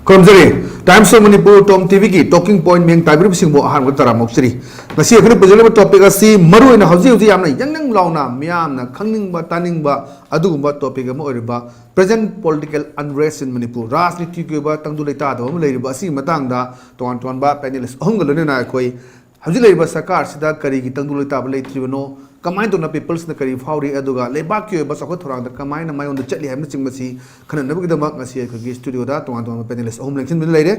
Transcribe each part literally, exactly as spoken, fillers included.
ꯈꯨꯔꯨꯝꯖꯔꯤ꯫ Times of Manipur Tom ꯇꯤꯚꯤꯒꯤ talking point ꯃꯤꯌꯦꯡ ꯇꯥꯕꯤꯔꯤꯕꯁꯤꯡꯕꯨ ꯑꯍꯥꯟꯕꯗ ꯇꯔꯥꯝꯅ ꯑꯣꯛꯆꯔꯤ꯫ ꯉꯁꯤ ꯑꯩꯈꯣꯏꯅ ꯄꯨꯖꯔꯤꯕ topic ꯑꯁꯤ ꯃꯔꯨꯑꯣꯏꯅ ꯍꯧꯖꯤꯛ ꯍꯧꯖꯤꯛ ꯌꯥꯝꯅ ꯌꯪ ꯌꯪ ꯂꯥꯎꯅ ꯃꯤꯌꯥꯝꯅ ꯈꯪꯅꯤꯡꯕ, ꯇꯥꯅꯤꯡꯕ ꯑꯗꯨꯒꯨꯝꯕ topic ꯑꯃ ꯑꯣꯏꯔꯤꯕ present political unrest in Manipur, ꯔꯥꯖꯅꯤꯇꯤꯒꯤ ꯑꯣꯏꯕ ꯇꯪꯗꯨ ꯂꯩꯇꯥꯗꯕ ꯑꯃ ꯂꯩꯔꯤꯕ ꯑꯁꯤꯒꯤ ꯃꯇꯥꯡꯗ ꯇꯣꯉꯥꯟ ꯇꯣꯉꯥꯟꯕ panelist ꯑꯍꯨꯝꯒ ꯂꯣꯏꯅꯅ ꯑꯩꯈꯣꯏ ꯍꯧꯖꯤꯛ ꯂꯩꯔꯤꯕ ꯁꯔꯀꯥꯔꯁꯤꯗ ꯀꯔꯤꯒꯤ ꯇꯪꯗꯨ ꯂꯩꯇꯥꯕ ꯂꯩꯇ꯭ꯔꯤꯕꯅꯣ, ꯀꯃꯥꯏꯅ ꯇꯧꯅ peopleꯁꯅ ꯀꯔꯤ ꯐꯥꯎꯔꯤ, ꯑꯗꯨꯒ ꯂꯩꯕꯥꯛꯀꯤ ꯑꯣꯏꯕ ꯆꯥꯎꯈꯠ ꯊꯧꯔꯥꯡꯗ ꯀꯃꯥꯏꯅ ꯃꯥꯏꯑꯣꯟꯗ ꯆꯠꯂꯤ ꯍꯥꯏꯕꯅꯆꯤꯡꯕꯁꯤ ꯈꯟꯅꯅꯕꯒꯤꯗꯃꯛ ꯉꯁꯤ ꯑꯩꯈꯣꯏꯒꯤ studioꯗ ꯇꯣꯉꯥꯟ ꯇꯣꯉꯥꯟꯕ panelist ꯑꯍꯨꯝ ꯂꯦꯡꯁꯤꯟꯗꯨꯅ ꯂꯩꯔꯦ꯫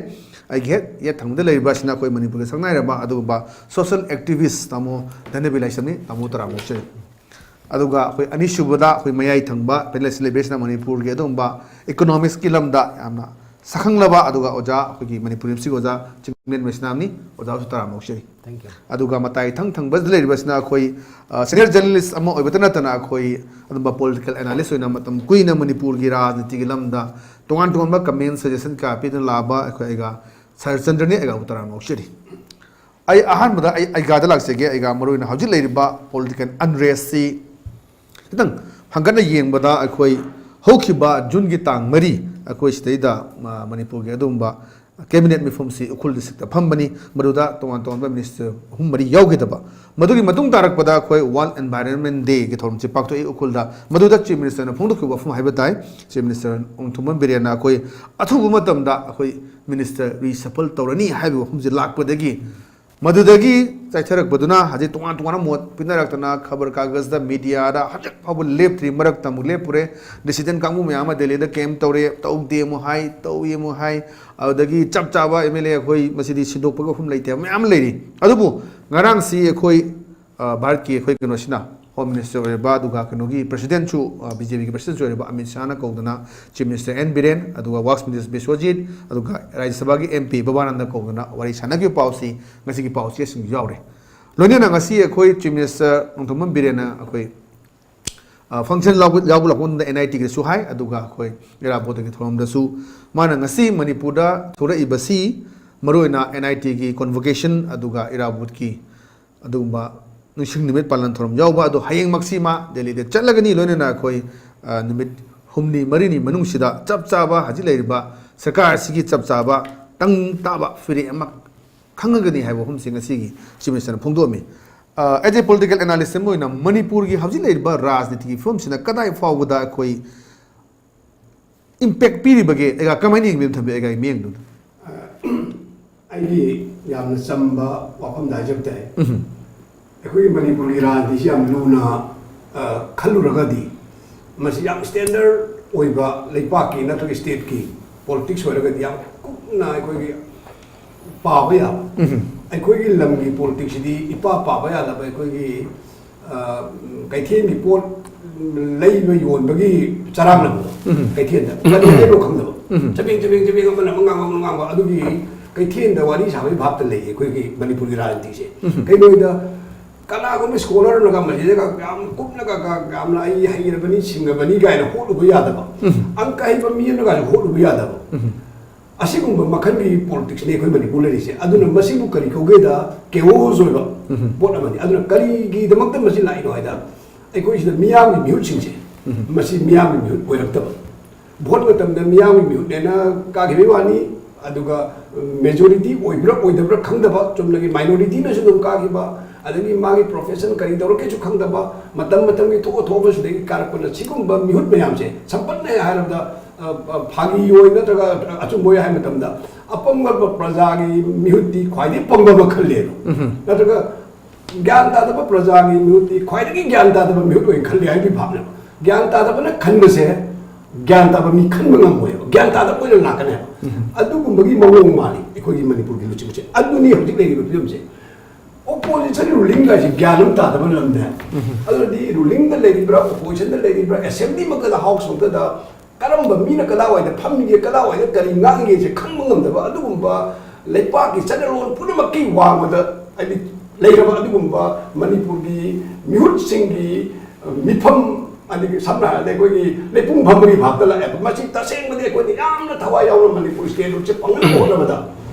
ꯑꯩꯒꯤ ꯍꯦꯛ ꯌꯦꯠ ꯊꯪꯕꯗ ꯂꯩꯔꯤꯕ ꯑꯁꯤꯅ ꯑꯩꯈꯣꯏ ꯃꯅꯤꯄꯨꯔꯒꯤ ꯁꯛꯅꯥꯏꯔꯕ ꯑꯗꯨꯒꯨꯝꯕ social activist ꯇꯥꯃꯣ ꯙꯅꯕꯤꯔ ꯂꯥꯏꯁ꯭ꯔꯝꯅꯤ꯫ ꯇꯥꯃꯣ, ꯇꯔꯥꯝꯅ ꯑꯣꯛꯆꯔꯤ꯫ ꯑꯗꯨꯒ ꯑꯩꯈꯣꯏ ꯑꯅꯤꯁꯨꯕꯗ ꯑꯩꯈꯣꯏ ꯃꯌꯥꯏ ꯊꯪꯕ panelist ꯂꯩꯕꯤꯔꯤꯁꯤꯅ ꯃꯅꯤꯄꯨꯔꯒꯤ ꯑꯗꯨꯒꯨꯝꯕ economicsꯀꯤ ꯂꯝꯗ ꯌꯥꯝꯅ ꯁꯛꯈꯪꯂꯕ ꯑꯗꯨꯒ ꯑꯣꯖꯥ, ꯑꯩꯈꯣꯏꯒꯤ ꯃꯅꯤꯄꯨꯔ Universityꯒꯤ ꯑꯣꯖꯥ ꯆꯤꯡꯂꯦꯟ ꯃꯩꯁꯅꯥꯝꯅꯤ꯫ ꯑꯣꯖꯥꯁꯨ ꯇꯔꯥꯝꯅ ꯑꯣꯛꯆꯔꯤ꯫ Thank you. ꯑꯗꯨꯒ ꯃꯇꯥꯏ ꯊꯪ ꯊꯪꯕꯗ ꯂꯩꯔꯤꯕꯁꯤꯅ ꯑꯩꯈꯣꯏ, ꯑ, senior journalist ꯑꯃ ꯑꯣꯏꯕꯇ ꯅꯠꯇꯅ ꯑꯩꯈꯣꯏ ꯑꯗꯨꯝꯕ political analyst ꯑꯣꯏꯅ ꯃꯇꯝ ꯀꯨꯏꯅ ꯃꯅꯤꯄꯨꯔꯒꯤ ꯔꯥꯖꯅꯤꯇꯤꯒꯤ ꯂꯝꯗ ꯇꯣꯉꯥꯟ ꯇꯣꯉꯥꯟꯕ comment suggestion ꯀꯌꯥ ꯄꯤꯗꯨꯅ ꯂꯥꯛꯑꯕ ꯑꯩꯈꯣꯏ ꯑꯩꯒꯥ ꯁꯔꯠꯆꯟꯗ꯭ꯔꯅꯤ꯫ ꯑꯩꯒꯥꯕꯨ ꯇꯔꯥꯝꯅ ꯑꯣꯛꯆꯔꯤ꯫ ꯑꯩ ꯑꯍꯥꯟꯕꯗ ꯑꯩ, ꯑꯩꯒꯥꯗ ꯂꯥꯛꯆꯒꯦ꯫ ꯑꯩꯒꯥ ꯃꯔꯨꯑꯣꯏꯅ ꯍꯧꯖꯤꯛ ꯂꯩꯔꯤꯕ political unrestꯁꯤ ꯈꯤꯇꯪ ꯍꯪꯒꯠꯅ ꯌꯦꯡꯕꯗ ꯑꯩꯈꯣꯏ ꯍꯧꯈꯤꯕ Juneꯒꯤ ꯇꯥꯡ ꯃꯔꯤ ꯑꯩꯈꯣꯏ ꯁꯤꯗꯩꯗ, ꯑ, ꯃꯅꯤꯄꯨꯔꯒꯤ ꯑꯗꯨꯒꯨꯝꯕ cabinet ꯃꯤꯐꯝꯁꯤ ꯎꯈ꯭ꯔꯨꯜ districtꯇ ꯐꯝꯕꯅꯤ꯫ ꯃꯗꯨꯗ ꯇꯣꯉꯥꯟ ꯇꯣꯉꯥꯟꯕ minister ꯑꯍꯨꯝ ꯃꯔꯤ ꯌꯥꯎꯈꯤꯗꯕ꯫ ꯃꯗꯨꯒꯤ ꯃꯇꯨꯡ ꯇꯥꯔꯛꯄꯗ ꯑꯩꯈꯣꯏ World Environment Dayꯒꯤ ꯊꯧꯔꯝꯁꯤ ꯄꯥꯡꯊꯣꯛꯏ ꯎꯈ꯭ꯔꯨꯜꯗ꯫ ꯃꯗꯨꯗ Chief Ministerꯅ ꯐꯣꯡꯗꯣꯛꯈꯤꯕ ꯋꯥꯐꯝ ꯍꯥꯏꯕ ꯇꯥꯏ꯫ Chief Minister ꯅꯣꯡꯊꯣꯝꯕꯝ ꯕꯤꯔꯦꯟꯅ ꯑꯩꯈꯣꯏ ꯑꯊꯨꯕ ꯃꯇꯝꯗ ꯑꯩꯈꯣꯏ minister reshuffle ꯇꯧꯔꯅꯤ ꯍꯥꯏꯕ ꯋꯥꯐꯝꯁꯤ ꯂꯥꯛꯄꯗꯒꯤ ꯃꯗꯨꯗꯒꯤ ꯆꯥꯏꯊꯔꯛꯄꯗꯨꯅ ꯍꯧꯖꯤꯛ ꯇꯣꯉꯥꯟ ꯇꯣꯉꯥꯟꯕ ꯃꯣꯠ ꯄꯤꯅꯔꯛꯇꯅ ꯈꯕꯔ ꯀꯥꯒꯖꯗ, mediaꯗ ꯍꯧꯖꯤꯛ ꯐꯥꯎꯕ ꯂꯦꯞꯇ꯭ꯔꯤ꯫ ꯃꯔꯛꯇ ꯑꯃꯨꯛ ꯂꯦꯞꯄꯨꯔꯦ꯫ Dissident ꯀꯥꯡꯕꯨ ꯃꯌꯥꯝ ꯑꯃ ꯗꯦꯜꯂꯤꯗ camp ꯇꯧꯔꯦ, ꯇꯧꯗꯦ ꯑꯃꯨꯛ ꯍꯥꯏ, ꯇꯧꯏ ꯑꯃꯨꯛ ꯍꯥꯏ꯫ ꯑꯗꯨꯗꯒꯤ ꯆꯞ ꯆꯥꯕ MLA ꯑꯩꯈꯣꯏ ꯃꯁꯤꯗꯤ ꯁꯤꯟꯗꯣꯛꯄꯒꯤ ꯋꯥꯐꯝ ꯂꯩꯇꯦ ꯍꯥꯏꯕ ꯃꯌꯥꯝ ꯑꯃ ꯂꯩꯔꯤ꯫ ꯑꯗꯨꯕꯨ ꯉꯔꯥꯡꯁꯤ ꯑꯩꯈꯣꯏ, ꯑ, ꯚꯥꯔꯠꯀꯤ ꯑꯩꯈꯣꯏ ꯀꯩꯅꯣꯁꯤꯅ, Home Minister ꯑꯣꯏꯔꯤꯕ, ꯑꯗꯨꯒ ꯀꯩꯅꯣꯒꯤ Presidentꯁꯨ, ꯑ, BJPꯒꯤ Presidentꯁꯨ ꯑꯣꯏꯔꯤꯕ ꯑꯃꯤꯠ ꯁꯥꯍꯅ ꯀꯧꯗꯅ Chief Minister ꯑꯦꯟ ꯕꯤꯔꯦꯟ, ꯑꯗꯨꯒ Works Minister ꯕꯤꯁ꯭ꯋꯖꯤꯠ, ꯑꯗꯨꯒ ꯔꯥꯖ꯭ꯌ ꯁꯚꯥꯒꯤ MP ꯕꯕꯥꯅꯟꯗ ꯀꯧꯗꯅ ꯋꯥꯔꯤ ꯁꯥꯟꯅꯈꯤꯕ ꯄꯥꯎꯁꯤ ꯉꯁꯤꯒꯤ ꯄꯥꯎꯆꯦꯁꯤꯡ ꯌꯥꯎꯔꯦ꯫ ꯂꯣꯏꯅꯅ ꯉꯁꯤ ꯑꯩꯈꯣꯏ Chief Minister ꯅꯣꯡꯊꯣꯝꯕꯝ ꯕꯤꯔꯦꯟꯅ ꯑꯩꯈꯣꯏ, ꯑ, function ꯌꯥꯎꯕ, ꯌꯥꯎꯕ ꯂꯥꯛꯄ ꯃꯇꯝꯗ NITꯒꯤꯁꯨ ꯍꯥꯏ, ꯑꯗꯨꯒ ꯑꯩꯈꯣꯏ ꯏꯔꯥꯕꯣꯠꯇꯒꯤ ꯊꯧꯔꯝꯗꯁꯨ ꯃꯥꯅ ꯉꯁꯤ ꯃꯅꯤꯄꯨꯔꯗ ꯊꯣꯔꯛꯏꯕꯁꯤ ꯃꯔꯨꯑꯣꯏꯅ NITꯒꯤ convocation, ꯑꯗꯨꯒ ꯏꯔꯥꯕꯣꯠꯀꯤ ꯑꯗꯨꯒꯨꯝꯕ ꯅꯤꯡꯁꯤꯡ ꯅꯨꯃꯤꯠ ꯄꯥꯂꯟ ꯊꯧꯔꯝ ꯌꯥꯎꯕ꯫ ꯑꯗꯣ ꯍꯌꯦꯡꯃꯛꯁꯤ ꯃꯥ ꯗꯦꯜꯂꯤꯗ ꯆꯠꯂꯒꯅꯤ꯫ ꯂꯣꯏꯅꯅ ꯑꯩꯈꯣꯏ, ꯑ, ꯅꯨꯃꯤꯠ ꯍꯨꯝꯅꯤ ꯃꯔꯤꯅꯤ ꯃꯅꯨꯡꯁꯤꯗ ꯆꯞ ꯆꯥꯕ ꯍꯧꯖꯤꯛ ꯂꯩꯔꯤꯕ ꯁꯔꯀꯥꯔ ꯑꯁꯤꯒꯤ ꯆꯞ ꯆꯥꯕ ꯇꯪ ꯇꯥꯕ ꯐꯤꯔꯦꯞ ꯑꯃ ꯈꯪꯉꯒꯅꯤ ꯍꯥꯏꯕ ꯋꯥꯐꯝꯁꯤ ꯉꯁꯤꯒꯤ Chief Minister ꯅ ꯐꯣꯡꯗꯣꯛꯑꯝꯃꯤ꯫ ꯑ, as a political analyst ꯑꯃ ꯑꯣꯏꯅ ꯃꯅꯤꯄꯨꯔꯒꯤ ꯍꯧꯖꯤꯛ ꯂꯩꯔꯤꯕ ꯔꯥꯖꯅꯤꯇꯤꯒꯤ ꯐꯤꯕꯝꯁꯤꯅ ꯀꯗꯥꯏ ꯐꯥꯎꯕꯗ ꯑꯩꯈꯣꯏ impact ꯄꯤꯔꯤꯕꯒꯦ? ꯑꯩꯒ ꯀꯃꯥꯏꯅ ꯌꯦꯡꯕꯤꯕ ꯊꯝꯕꯤ ꯑꯩꯒ ꯃꯤꯠꯌꯦꯡꯗꯨꯗ? ꯑꯩꯒꯤ ꯌꯥꯝꯅ ꯆꯝꯕ ꯋꯥꯐꯝꯗ ꯍꯥꯏꯖꯕ ꯇꯥꯏ꯫ ꯑꯩꯈꯣꯏꯒꯤ ꯃꯅꯤꯄꯨꯔꯒꯤ ꯔꯥꯖꯅꯤꯇꯤꯁꯤ ꯌꯥꯝ ꯂꯨꯅ, ꯑ, ꯈꯜꯂꯨꯔꯒꯗꯤ ꯃꯁꯤ ꯌꯥꯝ standard ꯑꯣꯏꯕ ꯂꯩꯄꯥꯛꯀꯤ ꯅꯠꯇ꯭ꯔꯒ state ꯀꯤ politics ꯑꯣꯏꯔꯒꯗꯤ ꯌꯥꯝ ꯀꯨꯞꯅ ꯑꯩꯈꯣꯏꯒꯤ ꯄꯥꯕ ꯌꯥꯕ꯫ ꯑꯩꯈꯣꯏꯒꯤ ꯂꯝꯒꯤ politics ꯁꯤꯗꯤ ꯏꯄꯥ ꯄꯥꯕ ꯌꯥꯗꯕ ꯑꯩꯈꯣꯏꯒꯤ, ꯑ, ꯀꯩꯊꯦꯜꯒꯤ ꯄꯣꯠ ꯂꯩꯕ ꯌꯣꯟꯕꯒꯤ ꯆꯔꯥꯡꯅꯕꯗꯣ꯫ ꯀꯩꯊꯦꯜꯗ ꯀꯔꯤ ꯂꯩꯕꯅꯣ ꯈꯪꯗꯕ꯫ ꯆꯕꯦꯡ ꯆꯕꯦꯡ ꯆꯕꯦꯡ ꯑꯃꯅ ꯑꯃ ꯉꯥꯡꯕ ꯑꯃ ꯉꯥꯡꯕ ꯑꯗꯨꯒꯤ ꯀꯩꯊꯦꯜꯗ ꯋꯥꯔꯤ ꯁꯥꯕꯒꯤ ꯚꯥꯞꯇ ꯂꯩꯌꯦ ꯑꯩꯈꯣꯏꯒꯤ ꯃꯅꯤꯄꯨꯔꯒꯤ ꯔꯥꯖꯅꯤꯇꯤꯁꯦ꯫ ꯀꯩꯅꯣꯗ ꯀꯅꯥꯒꯨꯝꯕ scholar ꯅꯒ ꯃꯁꯤꯗꯒ ꯌꯥꯝ ꯀꯨꯞꯅꯒ ꯌꯥꯝꯅ ꯑꯩ ꯍꯩꯔꯕꯅꯤ ꯁꯤꯡꯉꯕꯅꯤ ꯀꯥꯏꯅ ꯍꯣꯠꯂꯨꯕ ꯌꯥꯗꯕ꯫ ꯑꯪꯀ ꯍꯩꯕ ꯃꯤ ꯑꯃꯅꯒꯁꯨ ꯍꯣꯠꯂꯨꯕ ꯌꯥꯗꯕ꯫ ꯑꯁꯤꯒꯨꯝꯕ ꯃꯈꯜꯒꯤ politics ꯅꯤ ꯑꯩꯈꯣꯏ ꯃꯅꯤꯄꯨꯔ ꯂꯩꯔꯤꯁꯦ꯫ ꯑꯗꯨꯅ ꯃꯁꯤꯕꯨ ꯀꯔꯤ ꯀꯧꯒꯦꯗ chaos ꯑꯣꯏꯕ ꯄꯣꯠ ꯑꯃꯅꯤ꯫ ꯑꯗꯨꯅ ꯀꯔꯤꯒꯤꯗꯃꯛꯇ ꯃꯁꯤ ꯂꯥꯛꯏꯅꯣ ꯍꯥꯏꯗ ꯑꯩꯈꯣꯏ ꯁꯤꯗ ꯃꯤꯌꯥꯝꯒꯤ ꯃꯤꯍꯨꯠꯁꯤꯡꯁꯦ ꯃꯁꯤ ꯃꯤꯌꯥꯝꯒꯤ ꯃꯤꯍꯨꯠ ꯑꯣꯏꯔꯛꯇꯕ꯫ Vote ꯃꯇꯝꯗ ꯃꯤꯌꯥꯝꯒꯤ ꯃꯤꯍꯨꯠꯅꯦꯅ ꯀꯥꯈꯤꯕꯒꯤ ꯋꯥꯅꯤ꯫ ꯑꯗꯨꯒ majority ꯑꯣꯏꯕ꯭ꯔꯥ ꯑꯣꯏꯗꯕ꯭ꯔꯥ ꯈꯪꯗꯕ, ꯆꯨꯝꯅꯒꯤ minority ꯅꯁꯨ ꯑꯗꯨꯝ ꯀꯥꯈꯤꯕ, ꯑꯗꯒꯤ ꯃꯥꯒꯤ profession ꯀꯔꯤ ꯇꯧꯔꯛꯀꯦꯁꯨ ꯈꯪꯗꯕ, ꯃꯇꯝ ꯃꯇꯝꯒꯤ ꯊꯣꯛꯑ ꯊꯣꯛꯑꯕꯁꯤꯗꯒꯤ ꯀꯥꯔꯛꯄꯅ ꯁꯤꯒꯨꯝꯕ ꯃꯤꯍꯨꯠ ꯃꯌꯥꯝꯁꯦ ꯁꯝꯄꯠꯅ ꯍꯥꯏꯔꯕꯗ, ꯑ, ꯑ, ꯐꯥꯒꯤ ꯑꯣꯏ ꯅꯠꯇ꯭ꯔꯒ ꯑꯆꯨꯝꯕ ꯑꯣꯏ ꯍꯥꯏ ꯃꯇꯝꯗ ꯑꯄꯪꯕ ꯄ꯭ꯔꯖꯥꯒꯤ ꯃꯤꯍꯨꯠꯇꯤ ꯈ꯭ꯋꯥꯏꯗꯒꯤ ꯄꯪꯕ ꯑꯃ ꯈꯜꯂꯦꯕ꯫ ꯅꯠꯇ꯭ꯔꯒ ꯒ꯭ꯌꯥꯟ ꯇꯥꯗꯕ ꯄ꯭ꯔꯖꯥꯒꯤ ꯃꯤꯍꯨꯠꯇꯤ ꯈ꯭ꯋꯥꯏꯗꯒꯤ ꯒ꯭ꯌꯥꯟ ꯇꯥꯗꯕ ꯃꯤꯍꯨꯠ ꯑꯣꯏꯅ ꯈꯜꯂꯦ ꯍꯥꯏꯕꯒꯤ ꯚꯥꯞꯅꯦꯕ꯫ ꯒ꯭ꯌꯥꯟ ꯇꯥꯗꯕꯅ ꯈꯟꯕꯁꯦ ꯒ꯭ꯌꯥꯟ ꯇꯥꯕ ꯃꯤ ꯈꯟꯕ ꯉꯝꯃꯣꯏꯕ, ꯒ꯭ꯌꯥꯟ ꯇꯥꯗꯕ ꯑꯣꯏꯅ ꯂꯥꯛꯀꯅꯦꯕ꯫ ꯑꯗꯨꯒꯨꯝꯕꯒꯤ ꯃꯑꯣꯡ ꯃꯥꯜꯂꯤ ꯑꯩꯈꯣꯏꯒꯤ ꯃꯅꯤꯄꯨꯔꯒꯤ ꯂꯨꯆꯤꯡꯕꯁꯦ꯫ ꯑꯗꯨꯅꯤ ꯍꯧꯖꯤꯛ ꯂꯩꯔꯤꯕ ꯐꯤꯕꯝꯁꯦ꯫ Opposition ruling ꯒꯥꯏꯁꯦ ꯒ꯭ꯌꯥꯟ ꯑꯃ ꯇꯥꯗꯕ ꯂꯝꯅꯦ꯫ ꯑꯗꯨꯅꯗꯤ ruling ꯗ ꯂꯩꯔꯤꯕ꯭ꯔꯥ, opposition ꯗ ꯂꯩꯔꯤꯕ꯭ꯔꯥ, assembly ꯃꯛꯇꯗ, house ꯃꯛꯇꯗ ꯀꯔꯝꯕ ꯃꯤꯅ ꯀꯗꯥꯏꯋꯥꯏꯗ ꯐꯝꯃꯤꯒꯦ, ꯀꯗꯥꯏꯋꯥꯏꯗ ꯀꯔꯤ ꯉꯥꯡꯉꯤꯒꯦꯁꯦ ꯈꯪꯕ ꯉꯝꯗꯕ ꯑꯗꯨꯒꯨꯝꯕ ꯂꯩꯄꯥꯛꯀꯤ ꯆꯠꯅꯔꯣꯟ ꯄꯨꯝꯅꯃꯛꯀꯤ ꯋꯥꯡꯃꯗ ꯍꯥꯏꯗꯤ ꯂꯩꯔꯕ ꯑꯗꯨꯒꯨꯝꯕ ꯃꯅꯤꯄꯨꯔꯒꯤ ꯃꯤꯍꯨꯠꯁꯤꯡꯒꯤ ꯃꯤꯐꯝ, ꯑꯗꯒꯤ ꯁꯝꯅ ꯍꯥꯏꯔꯕꯗ ꯑꯩꯈꯣꯏꯒꯤ ꯂꯩꯄꯨꯡ ꯐꯝꯕꯒꯤ ꯚꯥꯞꯇ ꯂꯥꯛꯑꯦꯕ꯫ ꯃꯁꯤ ꯇꯁꯦꯡꯕꯗꯤ ꯑꯩꯈꯣꯏꯅ ꯌꯥꯝꯅ ꯊꯋꯥꯏ ꯌꯥꯎꯅ ꯃꯅꯤꯄꯨꯔ state ꯁꯦ ꯄꯥꯡꯒꯟꯕ ꯍꯣꯠꯅꯕꯗ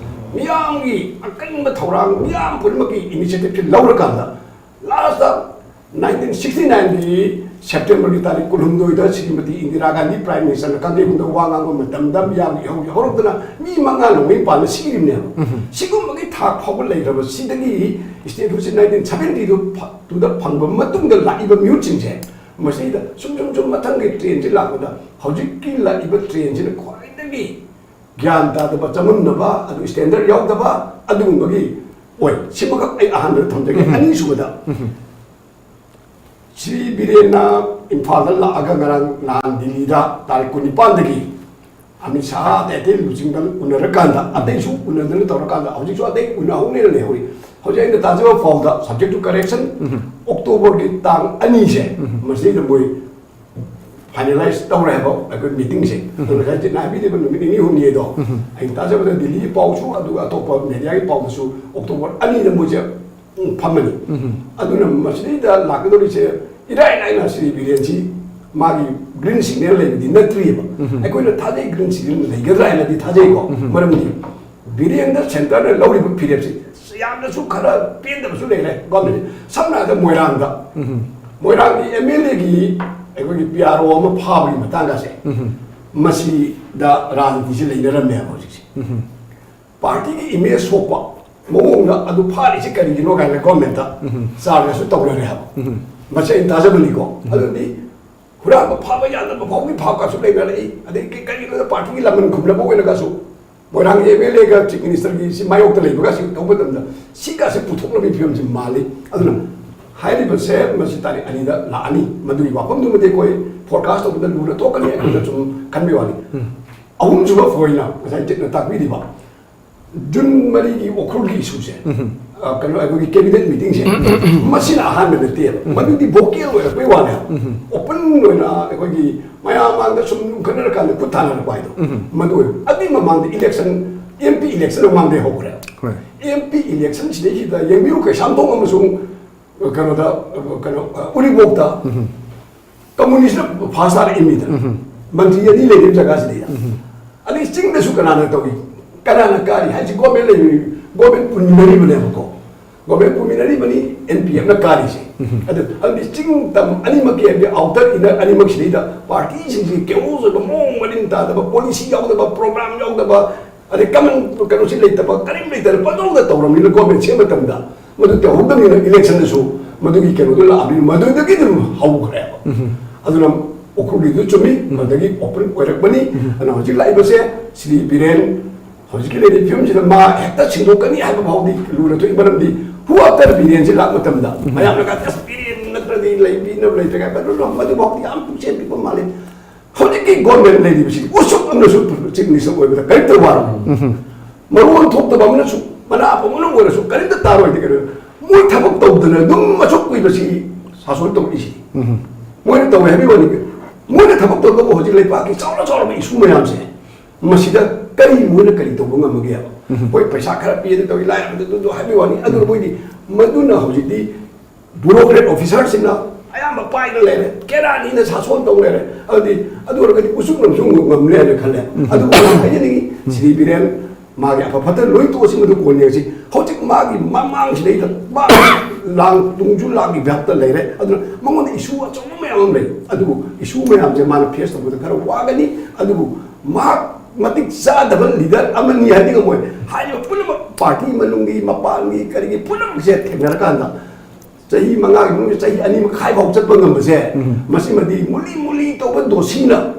ꯃꯤꯌꯥꯝꯒꯤ ꯑꯀꯟꯕ ꯊꯧꯔꯥꯡ, ꯃꯤꯌꯥꯝ ꯄꯨꯝꯅꯃꯛꯀꯤ initiative ꯁꯦ ꯂꯧꯔꯀꯥꯟꯗ last nineteen sixty nine ꯒꯤ ꯁꯦꯞꯇꯦꯝꯕꯔꯒꯤ ꯇꯥꯔꯤꯛ ꯀꯨꯟꯍꯨꯝꯗꯣꯏꯗ ꯁ꯭ꯔꯤꯃꯇꯤ ꯏꯟꯗꯤꯔꯥ ꯒꯥꯟꯙꯤ ꯄ꯭ꯔꯥꯏꯝ ꯃꯤꯅꯤꯁꯇꯔꯅ ꯀꯥꯡꯖꯩꯕꯨꯡꯗ ꯋꯥ ꯉꯥꯡꯕ ꯃꯇꯝꯗ ꯃꯤꯌꯥꯝꯒꯤ ꯏꯍꯧ ꯍꯧꯔꯛꯇꯅ ꯃꯤ ꯃꯉꯥ ꯅꯣꯡꯃꯩ ꯄꯥꯟꯕ ꯁꯤꯔꯤꯕꯅꯦꯕ꯫ ꯁꯤꯒꯨꯝꯕꯒꯤ ꯊꯥꯛ ꯐꯥꯎꯕ ꯂꯩꯈ꯭ꯔꯕ ꯁꯤꯗꯒꯤ ꯏꯁꯇꯦꯠ ꯍꯨꯠꯁꯤ ꯅꯥꯏꯟꯇꯤꯟ ꯁꯚꯦꯟꯇꯤꯗꯨ ꯇꯨꯗ ꯐꯪꯕ ꯃꯇꯨꯡꯗ ꯂꯥꯛꯏꯕ ꯃꯤꯍꯨꯠꯁꯤꯡꯁꯦ, ꯃꯁꯤꯗ ꯁꯨꯝ ꯁꯨꯝ ꯁꯨꯝ ꯃꯊꯪꯒꯤ ꯇ꯭ꯔꯦꯟꯁꯤ ꯂꯥꯛꯄꯗ ꯍꯧꯖꯤꯛꯀꯤ ꯂꯥꯛꯏꯕ ꯇ꯭ꯔꯦꯟꯁꯤꯅ ꯈ꯭ꯋꯥꯏꯗꯒꯤ ꯒ꯭ꯌꯥꯟ ꯇꯥꯗꯕ, ꯆꯃꯝꯅꯕ, ꯑꯗꯨ ꯁ꯭ꯇꯦꯟꯗꯔꯗ ꯌꯥꯎꯗꯕ ꯑꯗꯨꯒꯨꯝꯕꯒꯤ ꯑꯣꯏ꯫ ꯁꯤꯃꯈꯛ ꯑꯩ ꯑꯍꯥꯟꯕꯗ ꯊꯝꯖꯒꯦ꯫ ꯎꯝ꯫ ꯑꯅꯤꯁꯨꯕꯗ, ꯎꯝ꯫ ꯁ꯭ꯔꯤ ꯕꯤꯔꯦꯟꯅ ꯏꯝꯐꯥꯜꯗ ꯂꯥꯛꯑꯒ ꯉꯔꯥꯡ ꯅꯍꯥꯟ ꯗꯤꯜꯂꯤꯗ ꯇꯥꯔꯤꯛ ꯀꯨꯟꯅꯤꯄꯥꯟꯗꯒꯤ ꯑꯃꯤꯠ ꯁꯥꯍ ꯑꯇꯩ ꯑꯇꯩ ꯂꯨꯆꯤꯡꯕ ꯎꯅꯔꯀꯥꯟꯗ, ꯑꯇꯩꯁꯨ ꯎꯅꯗꯅ ꯇꯧꯔꯀꯥꯟꯗ ꯍꯧꯖꯤꯛꯁꯨ ꯑꯇꯩ ꯎꯅꯍꯧꯅꯦꯅ ꯂꯩꯍꯧꯔꯤ꯫ ꯍꯧꯖꯤꯛ ꯑꯩꯅ ꯇꯥꯖꯕ ꯐꯥꯎꯗ, subject to correction, ꯎꯝ꯫ ꯑꯣꯛꯇꯣꯕꯔꯒꯤ ꯇꯥꯡ ꯑꯅꯤꯁꯦ, ꯎꯝ꯫ ꯃꯁꯤꯗ ꯃꯣꯏ ꯐꯥꯏꯅꯦꯂꯥꯏꯁ ꯇꯧꯔꯦ ꯍꯥꯏꯕ ꯑꯩꯈꯣꯏ ꯃꯤꯇꯤꯡꯁꯦ꯫ ꯎꯝ꯫ ꯑꯗꯨꯅ ꯉꯁꯥꯏ ꯆꯤꯠꯅ ꯍꯥꯏꯕꯤꯔꯤꯕ ꯅꯨꯃꯤꯠ ꯅꯤꯅꯤ ꯍꯨꯝꯅꯤꯗꯣ, ꯎꯝ꯫ ꯑꯩꯅ ꯇꯥꯖꯕꯗ ꯗꯤꯜꯂꯤꯒꯤ ꯄꯥꯎꯁꯨ ꯑꯗꯨꯒ ꯑꯇꯣꯞꯄ ꯃꯦꯗꯤꯌꯥꯒꯤ ꯄꯥꯎꯗꯁꯨ ꯑꯣꯛꯇꯣꯕꯔ ꯑꯅꯤꯗ ꯃꯣꯏꯁꯦ, ꯎꯝ, ꯐꯝꯃꯅꯤ꯫ ꯎꯝ꯫ ꯑꯗꯨꯅ ꯃꯁꯤꯗꯩꯗ ꯂꯥꯛꯀꯗꯧꯔꯤꯁꯦ ꯏꯔꯥꯏ ꯂꯥꯏꯅ ꯁ꯭ꯔꯤ ꯕꯤꯔꯦꯟꯁꯤ ꯃꯥꯒꯤ ꯒ꯭ꯔꯤꯟ ꯁꯤꯒꯅꯦꯜ ꯂꯩꯕꯗꯤ ꯅꯠꯇ꯭ꯔꯤꯑꯕ꯫ ꯎꯝ꯫ ꯑꯩꯈꯣꯏꯅ ꯊꯥꯖꯩ ꯒ꯭ꯔꯤꯟ ꯁꯤꯒꯅꯦꯜ ꯂꯩꯒꯗ꯭ꯔꯥ ꯍꯥꯏꯅꯗꯤ ꯊꯥꯖꯩꯀꯣ꯫ ꯎꯝ꯫ ꯃꯔꯝꯗꯤ ꯕꯤꯔꯦꯟꯗ ꯁꯦꯟꯇꯔꯅ ꯂꯧꯔꯤꯕ ꯐꯤꯔꯦꯞꯁꯤ ꯌꯥꯝꯅꯁꯨ ꯈꯔ ꯄꯦꯟꯗꯕꯁꯨ ꯂꯩꯔꯦ ꯒꯣꯔꯃꯦꯟ꯫ ꯁꯝꯅ ꯍꯥꯏꯔꯕꯗ ꯃꯣꯏꯔꯥꯡꯗ, ꯎꯝ꯫ ꯃꯣꯏꯔꯥꯡꯒꯤ ꯑꯦꯝ ꯑꯦꯜ ꯑꯦꯒꯤ ꯑꯩꯈꯣꯏꯒꯤ ꯄꯤ ꯑꯥꯔ ꯑꯣ ꯑꯃ ꯐꯥꯕꯒꯤ ꯃꯇꯥꯡꯒꯁꯦ, ꯎꯝ꯫ ꯃꯁꯤꯗ ꯔꯥꯖꯅꯤꯇꯤꯁꯤ ꯂꯩꯅꯔꯝꯃꯦ ꯍꯥꯏꯕ ꯍꯧꯖꯤꯛꯁꯦ꯫ ꯎꯝ꯫ ꯄꯥꯔꯇꯤꯒꯤ ꯏꯃꯦꯖ ꯁꯣꯛꯄ ꯃꯑꯣꯡꯗ ꯑꯗꯨ ꯐꯥꯔꯤꯁꯤ ꯀꯔꯤꯒꯤꯅꯣ ꯀꯥꯏꯅ ꯒꯣꯔꯃꯦꯟꯗ ꯎꯝ꯫ ꯆꯥꯔꯖꯁꯨ ꯇꯧꯅꯔꯦ ꯍꯥꯏꯕ꯫ ꯎꯝ꯫ ꯃꯁꯤ ꯑꯩꯅ ꯇꯥꯖꯕꯅꯤꯀꯣ꯫ ꯎꯝ꯫ ꯑꯗꯨꯗꯤ ꯍꯨꯔꯥꯟꯕ ꯐꯥꯕ ꯌꯥꯗꯕ ꯐꯥꯎꯒꯤ ꯐꯥꯕꯒꯁꯨ ꯂꯩꯅꯔꯛꯏ꯫ ꯑꯗꯩ ꯀꯩ-, ꯀꯔꯤꯒꯤꯅꯣꯗ ꯄꯥꯔꯇꯤꯒꯤ ꯂꯃꯟ ꯈꯨꯝꯅꯕ ꯑꯣꯏꯅꯒꯁꯨ ꯃꯣꯏꯔꯥꯡꯒꯤ ꯑꯦꯝ ꯑꯦꯜ ꯑꯦꯒ ꯆꯤꯐ ꯃꯤꯅꯤꯁꯇꯔꯒꯤ ꯁꯤ ꯃꯥꯌꯣꯛꯇ ꯂꯩꯕꯒꯁꯨ ꯇꯧꯕ ꯃꯇꯝꯗ ꯁꯤꯒꯁꯦ ꯄꯨꯊꯣꯛꯅꯕꯒꯤ ꯐꯤꯕꯝꯁꯤ ꯃꯥꯜꯂꯤ꯫ ꯑꯗꯨꯅ ꯍꯥꯏꯔꯤꯕꯁꯦ ꯃꯁꯤ ꯇꯥꯔꯤꯛ ꯑꯅꯤꯗ ꯂꯥꯛꯑꯅꯤ꯫ ꯃꯗꯨꯒꯤ ꯋꯥꯐꯝꯗꯨꯃꯗꯤ ꯑꯩꯈꯣꯏ ꯐꯣꯔꯀꯥꯁ ꯇꯧꯕꯗ ꯂꯨꯅ ꯊꯣꯛꯀꯅꯤ, ꯑꯩꯈꯣꯏꯅ ꯁꯨꯝ ꯈꯟꯕꯒꯤ ꯋꯥꯅꯤ꯫ ꯎꯝ꯫ ꯑꯍꯨꯝꯁꯨꯕ ꯑꯣꯏꯅ ꯉꯁꯥꯏ ꯆꯤꯠꯅ ꯇꯥꯛꯄꯤꯔꯤꯕ ꯖꯨꯟ ꯃꯔꯤꯒꯤ ꯎꯈ꯭ꯔꯨꯜꯒꯤ ꯏꯁꯨꯁꯦ, ꯎꯝ꯫ ꯑ, ꯀꯩꯅꯣ, ꯑꯩꯈꯣꯏꯒꯤ ꯀꯦꯕꯤꯅꯦꯠ ꯃꯤꯇꯤꯡꯁꯦ, ꯎꯝ꯫ ꯃꯁꯤꯅ ꯑꯍꯥꯟꯕ ꯅꯠꯇꯦꯕ꯫ ꯎꯝ꯫ ꯃꯗꯨꯗꯤ ꯚꯣꯀꯦꯜ ꯑꯣꯏꯔꯛꯄꯩ ꯋꯥꯅꯦꯕ꯫ ꯎꯝ꯫ ꯑꯣꯄꯟ ꯑꯣꯏꯅ ꯑꯩꯈꯣꯏꯒꯤ ꯃꯌꯥꯝ ꯃꯥꯡꯗ ꯁꯨꯝ ꯌꯨꯝꯈꯠꯅꯔꯀꯥꯟꯗ ꯈꯨꯠ ꯊꯥꯅꯔꯛꯄ ꯍꯥꯏꯗꯣ꯫ ꯎꯝ꯫ ꯃꯗꯨ ꯑꯣꯏꯕ꯫ ꯑꯗꯨꯒꯤ ꯃꯃꯥꯡꯗ ꯏꯂꯦꯛꯁꯟ, ꯑꯦꯝ ꯄꯤ ꯏꯂꯦꯛꯁꯟ ꯃꯃꯥꯡꯗꯩ ꯍꯧꯈ꯭ꯔꯦ꯫ ꯍꯣꯏ꯫ ꯑꯦꯝ ꯄꯤ ꯏꯂꯦꯛꯁꯟ ꯁꯤꯗꯩꯁꯤꯗ ꯌꯦꯡꯕꯤꯌꯨ, ꯀꯩꯁꯥꯝꯊꯣꯡ ꯑꯃꯁꯨꯡ ꯀꯩꯅꯣꯗ, ꯀꯩꯅꯣ, ꯎꯔꯤꯄꯣꯛꯇ ꯎꯝ꯫ ꯀꯝꯃꯨꯅꯤꯁꯅ ꯐꯥꯁ ꯇꯥꯔꯛꯏ ꯃꯤꯗ꯫ ꯎꯝ꯫ ꯃꯟꯇ꯭ꯔꯤ ꯑꯅꯤ ꯂꯩꯔꯤꯕ ꯖꯒꯥꯁꯤꯗ꯫ ꯎꯝ꯫ ꯑꯗꯩ ꯆꯤꯡꯗꯁꯨ ꯀꯅꯥꯅ ꯇꯧꯏ? ꯀꯅꯥꯅ ꯀꯥꯔꯤ? ꯍꯥꯏꯁꯤ ꯒꯣꯔꯃꯦꯟ ꯂꯩꯔꯤ, ꯒꯣꯔꯃꯦꯟ ꯄꯨꯟꯅꯔꯤꯕꯅꯦꯕꯀꯣ꯫ ꯒꯣꯔꯃꯦꯟ ꯄꯨꯃꯤꯟꯅꯔꯤꯕꯅꯤ ꯑꯦꯟ ꯄꯤ ꯑꯦꯐꯅ ꯀꯥꯔꯤꯁꯦ꯫ ꯑꯗꯨ ꯍꯥꯏꯕꯗꯤ ꯆꯤꯡ ꯇꯝ ꯑꯅꯤꯃꯛꯀꯤ ꯍꯥꯏꯕꯗꯤ ꯑꯥꯎꯇꯔ ꯏꯟꯅꯔ ꯑꯅꯤꯃꯛꯁꯤꯗꯩꯗ ꯄꯥꯔꯇꯤꯁꯤꯡꯁꯤ ꯀꯦꯔꯣꯜꯁ ꯑꯣꯏꯕ ꯃꯑꯣꯡ ꯃꯔꯤꯟ ꯇꯥꯗꯕ, ꯄꯣꯂꯤꯁꯤ ꯌꯥꯎꯗꯕ, ꯄ꯭ꯔꯣꯒ꯭ꯔꯥꯝ ꯌꯥꯎꯗꯕ, ꯑꯗꯩ ꯀꯃꯟ ꯀꯩꯅꯣꯁꯤ ꯂꯩꯇꯕ, ꯀꯔꯤꯝ ꯂꯩꯇꯅ ꯄꯪꯇꯧꯗ ꯇꯧꯔꯕꯅꯤꯅ ꯒꯣꯔꯃꯦꯟ ꯁꯦꯝꯕ ꯃꯇꯝꯗ ꯃꯗꯨ ꯇꯧꯍꯧꯗꯕꯅꯤꯅ ꯏꯂꯦꯛꯁꯟꯗꯁꯨ ꯃꯗꯨꯒꯤ ꯀꯩꯅꯣꯗꯨ ꯂꯥꯛꯑꯕꯅꯤꯅ ꯃꯗꯨꯗꯒꯤ ꯑꯗꯨꯝ ꯍꯧꯈ꯭ꯔꯦꯕ꯫ ꯑꯗꯨꯅ ꯎꯈ꯭ꯔꯨꯜꯒꯤꯗꯨ ꯆꯨꯝꯃꯤ, ꯃꯗꯒꯤ ꯑꯣꯄꯟ ꯑꯣꯏꯔꯛꯄꯅꯤ꯫ ꯑꯗꯨꯅ ꯍꯧꯖꯤꯛ ꯂꯥꯛꯏꯕꯁꯦ ꯁ꯭ꯔꯤ ꯕꯤꯔꯦꯟ ꯍꯧꯖꯤꯛꯀꯤ ꯂꯩꯔꯤꯕ ꯐꯤꯕꯝꯁꯤꯗ ꯃꯥ ꯍꯦꯛꯇ ꯁꯤꯟꯗꯣꯛꯀꯅꯤ ꯍꯥꯏꯕ ꯐꯥꯎꯗꯤ ꯂꯨꯅ ꯊꯣꯛꯏ꯫ ꯃꯔꯝꯗꯤ who after ꯕꯤꯔꯦꯟꯁꯤ ꯂꯥꯛꯄ ꯃꯇꯝꯗ ꯃꯌꯥꯝꯅ ꯀꯥ ꯑꯁ ꯕꯤꯔꯦꯟ ꯅꯠꯇ꯭ꯔꯗꯤ ꯂꯩꯕꯤꯅꯕ ꯂꯩꯇ꯭ꯔꯦ ꯀꯥꯏ ꯃꯗꯨ ꯃꯗꯨꯐꯥꯎꯗꯤ ꯌꯥꯝ ꯄꯨꯛꯆꯦꯜ ꯄꯤꯛꯄ ꯃꯥꯜꯂꯤ꯫ ꯍꯧꯖꯤꯛꯀꯤ ꯒꯣꯔꯃꯦꯟ ꯂꯩꯔꯤꯕꯁꯤ ꯎꯁꯨꯞ ꯑꯃꯅꯁꯨ ꯆꯤꯐ ꯃꯤꯅꯤꯁꯇꯔ ꯑꯣꯏꯕꯗ ꯀꯔꯤꯝꯇ ꯋꯥꯔꯣꯏ꯫ ꯃꯔꯣꯟ ꯊꯣꯛꯇꯕ ꯑꯃꯅꯁꯨ ꯃꯅꯥ ꯑꯄꯪꯕꯅ ꯑꯣꯏꯔꯁꯨ ꯀꯔꯤꯝꯇ ꯇꯥꯔꯣꯏꯗꯤ ꯀꯩꯅꯣ꯫ ꯃꯣꯏ ꯊꯕꯛ ꯇꯧꯗꯅ ꯑꯗꯨꯝ ꯑꯁꯨꯛ ꯀꯨꯏꯕꯁꯤ ꯁꯥꯁꯣꯟ ꯇꯧꯔꯛꯏꯁꯤ꯫ ꯃꯣꯏꯅ ꯇꯧꯋꯦ ꯍꯥꯏꯕꯒꯤ ꯋꯥꯅꯤ꯫ ꯃꯣꯏꯅ ꯊꯕꯛ ꯇꯧꯗꯕ ꯍꯧꯖꯤꯛ ꯂꯩꯕꯥꯛꯀꯤ ꯆꯥꯎꯅ ꯆꯥꯎꯔꯕ ꯏꯁꯨ ꯃꯌꯥꯝꯁꯦ ꯃꯁꯤꯗ ꯀꯔꯤ ꯃꯣꯏꯅ ꯀꯔꯤ ꯇꯧꯕ ꯉꯝꯃꯒꯦꯕ? ꯍꯣꯏ, ꯄꯩꯁꯥ ꯈꯔ ꯄꯤꯔꯗꯤ ꯇꯧꯏ, ꯂꯥꯏꯔꯕꯗꯨ ꯑꯗꯨ ꯍꯥꯏꯕꯒꯤ ꯋꯥꯅꯤ꯫ ꯑꯗꯨ ꯃꯣꯏꯗꯤ ꯃꯗꯨꯅ ꯍꯧꯖꯤꯛꯇꯤ ꯕ꯭ꯌꯨꯔꯣꯀ꯭ꯔꯦꯠ ꯑꯣꯐꯤꯁꯥꯔꯁꯤꯡꯅ ꯑꯌꯥꯝꯕ ꯄꯥꯏꯅ ꯂꯩꯔꯦ, ꯀꯦꯔꯥꯅꯤꯅ ꯁꯥꯁꯣꯟ ꯇꯧ ꯂꯩꯔꯦ꯫ ꯑꯗꯨꯗꯤ ꯑꯗꯨ ꯑꯣꯏꯔꯒꯗꯤ ꯎꯆꯨꯛ ꯅꯝꯁꯨ ꯉꯝꯅꯤ ꯍꯥꯏꯅ ꯈꯜꯂꯦ꯫ ꯑꯗꯨꯕꯨ ꯑꯩꯅ ꯍꯥꯏꯖꯅꯤꯡꯉꯤ, ꯁ꯭ꯔꯤ ꯕꯤꯔꯦꯟ ꯃꯥꯒꯤ ꯑꯐ ꯐꯠꯇ ꯂꯣꯏ ꯇꯣꯛꯑꯁꯤ, ꯃꯗꯨ ꯀꯣꯟꯅ ꯌꯦꯡꯁꯤ꯫ ꯍꯧꯖꯤꯛ ꯃꯥꯒꯤ ꯃꯃꯥꯡꯁꯤꯗꯩꯗ ꯃꯥ ꯂꯥꯡ ꯇꯨꯡꯁꯨ ꯂꯥꯡꯒꯤ ꯚꯥꯞꯇ ꯂꯩꯔꯦ꯫ ꯑꯗꯨꯅ ꯃꯉꯣꯟꯗ ꯏꯁꯨ ꯑꯆꯧꯕ ꯃꯌꯥꯝ ꯑꯃ ꯂꯩ꯫ ꯑꯗꯨꯕꯨ ꯏꯁꯨ ꯃꯌꯥꯝꯁꯦ ꯃꯥꯅ ꯐꯦꯁ ꯇꯧꯕꯗ ꯈꯔ ꯋꯥꯒꯅꯤ꯫ ꯑꯗꯨꯕꯨ ꯃꯍꯥꯛ ꯃꯇꯤꯛ ꯆꯥꯗꯕ ꯂꯤꯗꯔ ꯑꯃꯅꯤ ꯍꯥꯏꯗꯤ ꯉꯝꯃꯣꯏ꯫ ꯍꯥꯏꯔꯤꯕ ꯄꯨꯝꯅꯃꯛ ꯄꯥꯔꯇꯤ ꯃꯅꯨꯡꯒꯤ, ꯃꯄꯥꯟꯒꯤ, ꯀꯔꯤꯒꯤ ꯄꯨꯝꯅꯃꯛꯁꯦ ꯊꯦꯡꯅꯔꯀꯥꯟꯗ ꯆꯍꯤ ꯃꯉꯥꯒꯤ ꯃꯅꯨꯡꯗ ꯆꯍꯤ ꯑꯅꯤ ꯃꯈꯥꯏ ꯐꯥꯎ ꯆꯠꯄ ꯉꯝꯕꯁꯦ, ꯃꯁꯤꯃꯗꯤ ꯃꯨꯂꯤ ꯃꯨꯂꯤ ꯇꯧꯕ ꯗꯣꯁꯤꯅ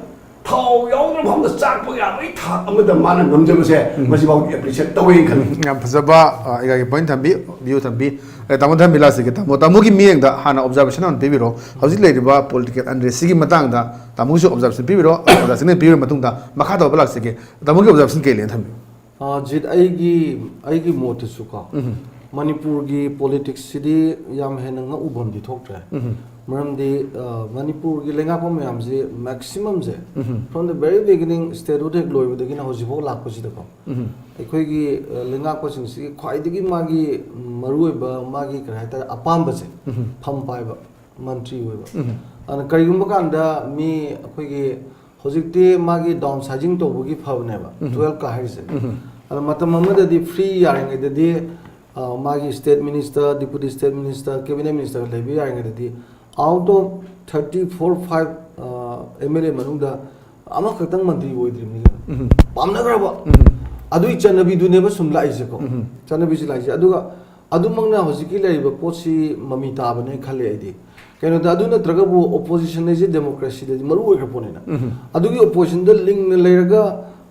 ꯊꯥꯎ ꯌꯥꯎꯗꯅ ꯐꯥꯎꯗ ꯆꯥꯛꯄ ꯌꯥꯕꯒꯤ ꯊꯥꯛ ꯑꯃꯗ ꯃꯥꯅ ꯉꯝꯖꯕꯁꯦ, ꯃꯁꯤꯐꯥꯎꯗꯤ ꯑꯦꯄ꯭ꯔꯤꯁꯤꯌꯦꯠ ꯇꯧꯋꯦꯅ ꯈꯜꯂꯤ꯫ ꯌꯥꯝ ꯐꯖꯕ, ꯑ, ꯑꯩꯒꯤ ꯄꯣꯏꯟ ꯊꯝꯕꯤ, ꯚ꯭ꯌꯨ ꯊꯝꯕꯤ꯫ ꯑꯦ, ꯇꯥꯃꯣ ꯊꯝꯕꯤ ꯂꯥꯛꯁꯤꯒꯦ꯫ ꯇꯥꯃꯣ, ꯇꯥꯃꯣꯒꯤ ꯃꯤꯠꯌꯦꯡꯗ ꯍꯥꯟꯅ ꯑꯣꯕꯖꯥꯔꯕꯦꯁꯟ ꯑꯃ ꯄꯤꯕꯤꯔꯣ꯫ ꯍꯧꯖꯤꯛ ꯂꯩꯔꯤꯕ ꯄꯣꯂꯤꯇꯤꯀꯦꯜ ꯑꯟꯔꯦꯁꯁꯤꯒꯤ ꯃꯇꯥꯡꯗ ꯇꯥꯃꯣꯒꯤꯁꯨ ꯑꯣꯕꯖꯥꯔꯕꯦꯁꯟ ꯄꯤꯕꯤꯔꯣ꯫ ꯑꯣꯖꯥꯁꯤꯡꯅ ꯄꯤꯕꯤꯔ ꯃꯇꯨꯡꯗ ꯃꯈꯥ ꯇꯧꯕ ꯂꯥꯛꯁꯤꯒꯦ꯫ ꯇꯥꯃꯣꯒꯤ ꯑꯣꯕꯖꯥꯔꯕꯦꯁꯟ ꯀꯩ ꯂꯩꯅ ꯊꯝꯕꯤꯌꯨ? ꯑ, ꯖꯤꯠ, ꯑꯩꯒꯤ, ꯑꯩꯒꯤ ꯃꯣꯠꯇꯁꯨꯀꯣ, ꯃꯅꯤꯄꯨꯔꯒꯤ ꯄꯣꯂꯤꯇꯤꯛꯁꯁꯤꯗꯤ ꯌꯥꯝ ꯍꯦꯟꯅ ꯉꯛꯎꯐꯝꯗꯤ ꯊꯣꯛꯇ꯭ꯔꯦ꯫ ꯃꯔꯝꯗꯤ, ꯑ, ꯃꯅꯤꯄꯨꯔꯒꯤ ꯂꯩꯉꯥꯛꯄ ꯃꯌꯥꯝꯁꯤ ꯃꯦꯛꯁꯤꯃꯝꯁꯦ, from the very beginning, statehood ꯍꯦꯛ ꯂꯣꯏꯕꯗꯒꯤꯅ ꯍꯧꯖꯤꯛꯐꯥꯎ ꯂꯥꯛꯄꯁꯤꯗꯀꯣ, ꯑꯩꯈꯣꯏꯒꯤ, ꯑ, ꯂꯩꯉꯥꯛꯄꯁꯤꯡꯁꯤꯒꯤ ꯈ꯭ꯋꯥꯏꯗꯒꯤ ꯃꯥꯒꯤ ꯃꯔꯨꯑꯣꯏꯕ, ꯃꯥꯒꯤ ꯀꯔꯤ ꯍꯥꯏꯇꯥꯔꯦ, ꯑꯄꯥꯝꯕꯁꯦ, ꯐꯝ ꯄꯥꯏꯕ, ꯃꯟꯇ꯭ꯔꯤ ꯑꯣꯏꯕ꯫ ꯑꯗꯨꯅ ꯀꯔꯤꯒꯨꯝꯕ ꯀꯥꯟꯗ ꯃꯤ ꯑꯩꯈꯣꯏꯒꯤ ꯍꯧꯖꯤꯛꯇꯤ ꯃꯥꯒꯤ ꯗꯥꯎꯟ ꯁꯥꯏꯖꯤꯡ ꯇꯧꯕꯒꯤ ꯐꯕꯅꯦꯕ, ꯇꯨꯋꯦꯜꯐꯀ ꯍꯥꯏꯔꯤꯁꯦ꯫ ꯑꯗꯣ ꯃꯇꯝ ꯑꯃꯗꯗꯤ ꯐ꯭ꯔꯤ ꯌꯥꯔꯤꯉꯩꯗꯗꯤ ꯑ, ꯃꯥꯒꯤ state minister, deputy state minister, cabinet minister ꯂꯩꯕ ꯌꯥꯔꯤꯉꯩꯗꯗꯤ, out of thirty four five, ꯑ, M L A ꯃꯅꯨꯡꯗ ꯑꯃꯈꯛꯇꯪ ꯃꯟꯇ꯭ꯔꯤ ꯑꯣꯏꯗ꯭ꯔꯤꯕꯅꯤ꯫ ꯎꯝ꯫ ꯄꯥꯝꯅꯈ꯭ꯔꯕ꯫ ꯎꯝ꯫ ꯑꯗꯨꯒꯤ ꯆꯠꯅꯕꯤꯗꯨꯅꯦꯕ ꯁꯨꯝ ꯂꯥꯛꯏꯁꯦꯀꯣ꯫ ꯎꯝ꯫ ꯆꯠꯅꯕꯤꯁꯤ ꯂꯥꯛꯏꯁꯦ꯫ ꯑꯗꯨꯒ ꯑꯗꯨꯃꯛꯅ ꯍꯧꯖꯤꯛꯀꯤ ꯂꯩꯔꯤꯕ ꯄꯣꯠꯁꯤ ꯃꯃꯤ ꯇꯥꯕꯅꯦ ꯈꯜꯂꯦ ꯑꯩꯗꯤ꯫ ꯀꯩꯅꯣꯗ, ꯑꯗꯨ ꯅꯠꯇ꯭ꯔꯒꯕꯨ opposition ꯍꯥꯏꯁꯦ democracy ꯗꯗꯤ ꯃꯔꯨ ꯑꯣꯏꯈ꯭ꯔ ꯄꯣꯠꯅꯤꯅ꯫ ꯎꯝ꯫ ꯑꯗꯨꯒꯤ opposition ꯗ ꯂꯤꯡꯅ ꯂꯩꯔꯒ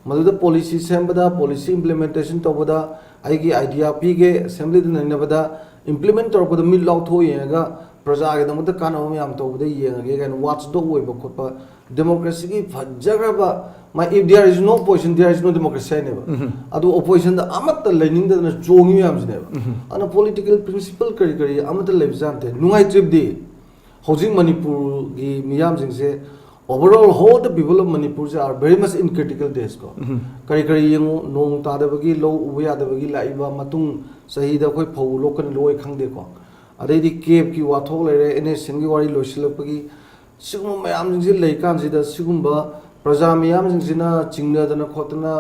ꯃꯗꯨꯗ policy ꯁꯦꯝꯕꯗ, policy implementation ꯇꯧꯕꯗ, ꯑꯩꯒꯤ idea ꯄꯤꯒꯦ, assembly ꯗ ꯅꯩꯅꯕꯗ implement ꯇꯧꯔꯛꯄꯗ ꯃꯤꯠ ꯂꯥꯎꯊꯣꯛꯑ ꯌꯦꯡꯉꯒ ꯄ꯭ꯔꯖꯥꯒꯤꯗꯃꯛꯇ ꯀꯥꯟꯅꯕ ꯃꯌꯥꯝ ꯇꯧꯕꯗ ꯌꯦꯡꯉꯒꯦ ꯀꯥꯏꯅ watch dog ꯑꯣꯏꯕ ꯈꯣꯠꯄ, democracy ꯒꯤ ꯐꯖꯈ꯭ꯔꯕ, my, if there is no opposition, there is no democracy ꯍꯥꯏꯅꯦꯕ꯫ ꯎꯝ꯫ ꯑꯗꯨ opposition ꯗ ꯑꯃꯠꯇ ꯂꯩꯅꯤꯡꯗꯗꯅ ꯆꯣꯡꯉꯤ ꯃꯌꯥꯝꯁꯤꯅꯦꯕ꯫ ꯎꯝ꯫ ꯑꯗꯨꯅ political principle ꯀꯔꯤ ꯀꯔꯤ ꯑꯃꯠꯇ ꯂꯩꯕꯖꯥꯠ ꯅꯠꯇꯦ꯫ ꯅꯨꯡꯉꯥꯏꯇ꯭ꯔꯤꯕꯗꯤ ꯍꯧꯖꯤꯛ ꯃꯅꯤꯄꯨꯔꯒꯤ ꯃꯤꯌꯥꯝꯁꯤꯡꯁꯦ, overall whole the people of Manipur say are very much in critical days ꯀꯣ꯫ ꯎꯝ꯫ ꯀꯔꯤ ꯀꯔꯤ ꯌꯦꯡꯉꯨ, ꯅꯣꯡ ꯇꯥꯗꯕꯒꯤ, ꯂꯧ ꯎꯕ ꯌꯥꯗꯕꯒꯤ ꯂꯥꯛꯏꯕ ꯃꯇꯨꯡ ꯆꯍꯤꯗ ꯑꯩꯈꯣꯏ ꯐꯧ ꯂꯣꯛꯀꯅꯤ ꯂꯣꯛꯑꯣꯏ ꯈꯪꯗꯦꯀꯣ꯫ ꯑꯗꯩꯗꯤ ꯀꯦꯞꯀꯤ ꯋꯥꯊꯣꯛ ꯂꯩꯔꯦ, NSCN ꯒꯤ ꯋꯥꯔꯤ ꯂꯣꯏꯁꯤꯜꯂꯛꯄꯒꯤ, ꯁꯤꯒꯨꯝꯕ ꯃꯌꯥꯝꯁꯤꯡꯁꯤ ꯂꯩꯀꯥꯟꯁꯤꯗ, ꯁꯤꯒꯨꯝꯕ ꯄ꯭ꯔꯖꯥ ꯃꯤꯌꯥꯝꯁꯤꯡꯁꯤꯅ ꯆꯤꯡꯅꯗꯅ ꯈꯣꯠꯇꯅ,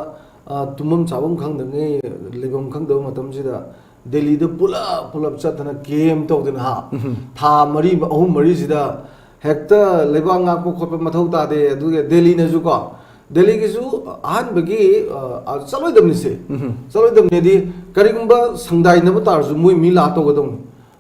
ꯑ, ꯇꯨꯝꯐꯝ ꯆꯥꯐꯝ ꯈꯪꯗꯉꯩ, ꯂꯩꯐꯝ ꯈꯪꯗꯕ ꯃꯇꯝꯁꯤꯗ ꯗꯦꯜꯂꯤꯗ ꯄꯨꯂꯞ ꯄꯨꯂꯞ ꯆꯠꯇꯅ camp ꯇꯧꯗꯅ, ꯍꯥ, ꯎꯝ꯫ ꯊꯥ ꯃꯔꯤ ꯑꯍꯨꯝ ꯃꯔꯤꯁꯤꯗ ꯍꯦꯛꯇ ꯂꯩꯕꯥꯛ ꯉꯥꯛꯄ ꯈꯣꯠꯄ ꯃꯊꯧ ꯇꯥꯗꯦ꯫ ꯑꯗꯨꯒ ꯗꯦꯜꯂꯤꯅꯁꯨꯀꯣ, ꯗꯦꯜꯂꯤꯒꯤꯁꯨ ꯑꯍꯥꯟꯕꯒꯤ, ꯑ, ꯑ, ꯆꯠꯂꯣꯏꯗꯕꯅꯤꯁꯦ꯫ ꯎꯝ꯫ ꯆꯠꯂꯣꯏꯗꯕꯅꯦꯗꯤ, ꯀꯔꯤꯒꯨꯝꯕ ꯁꯪꯗꯥꯏꯅꯕ ꯇꯥꯔꯁꯨ ꯃꯣꯏ ꯃꯤ ꯂꯥꯛꯑ ꯇꯧꯒꯗꯧꯅꯤ꯫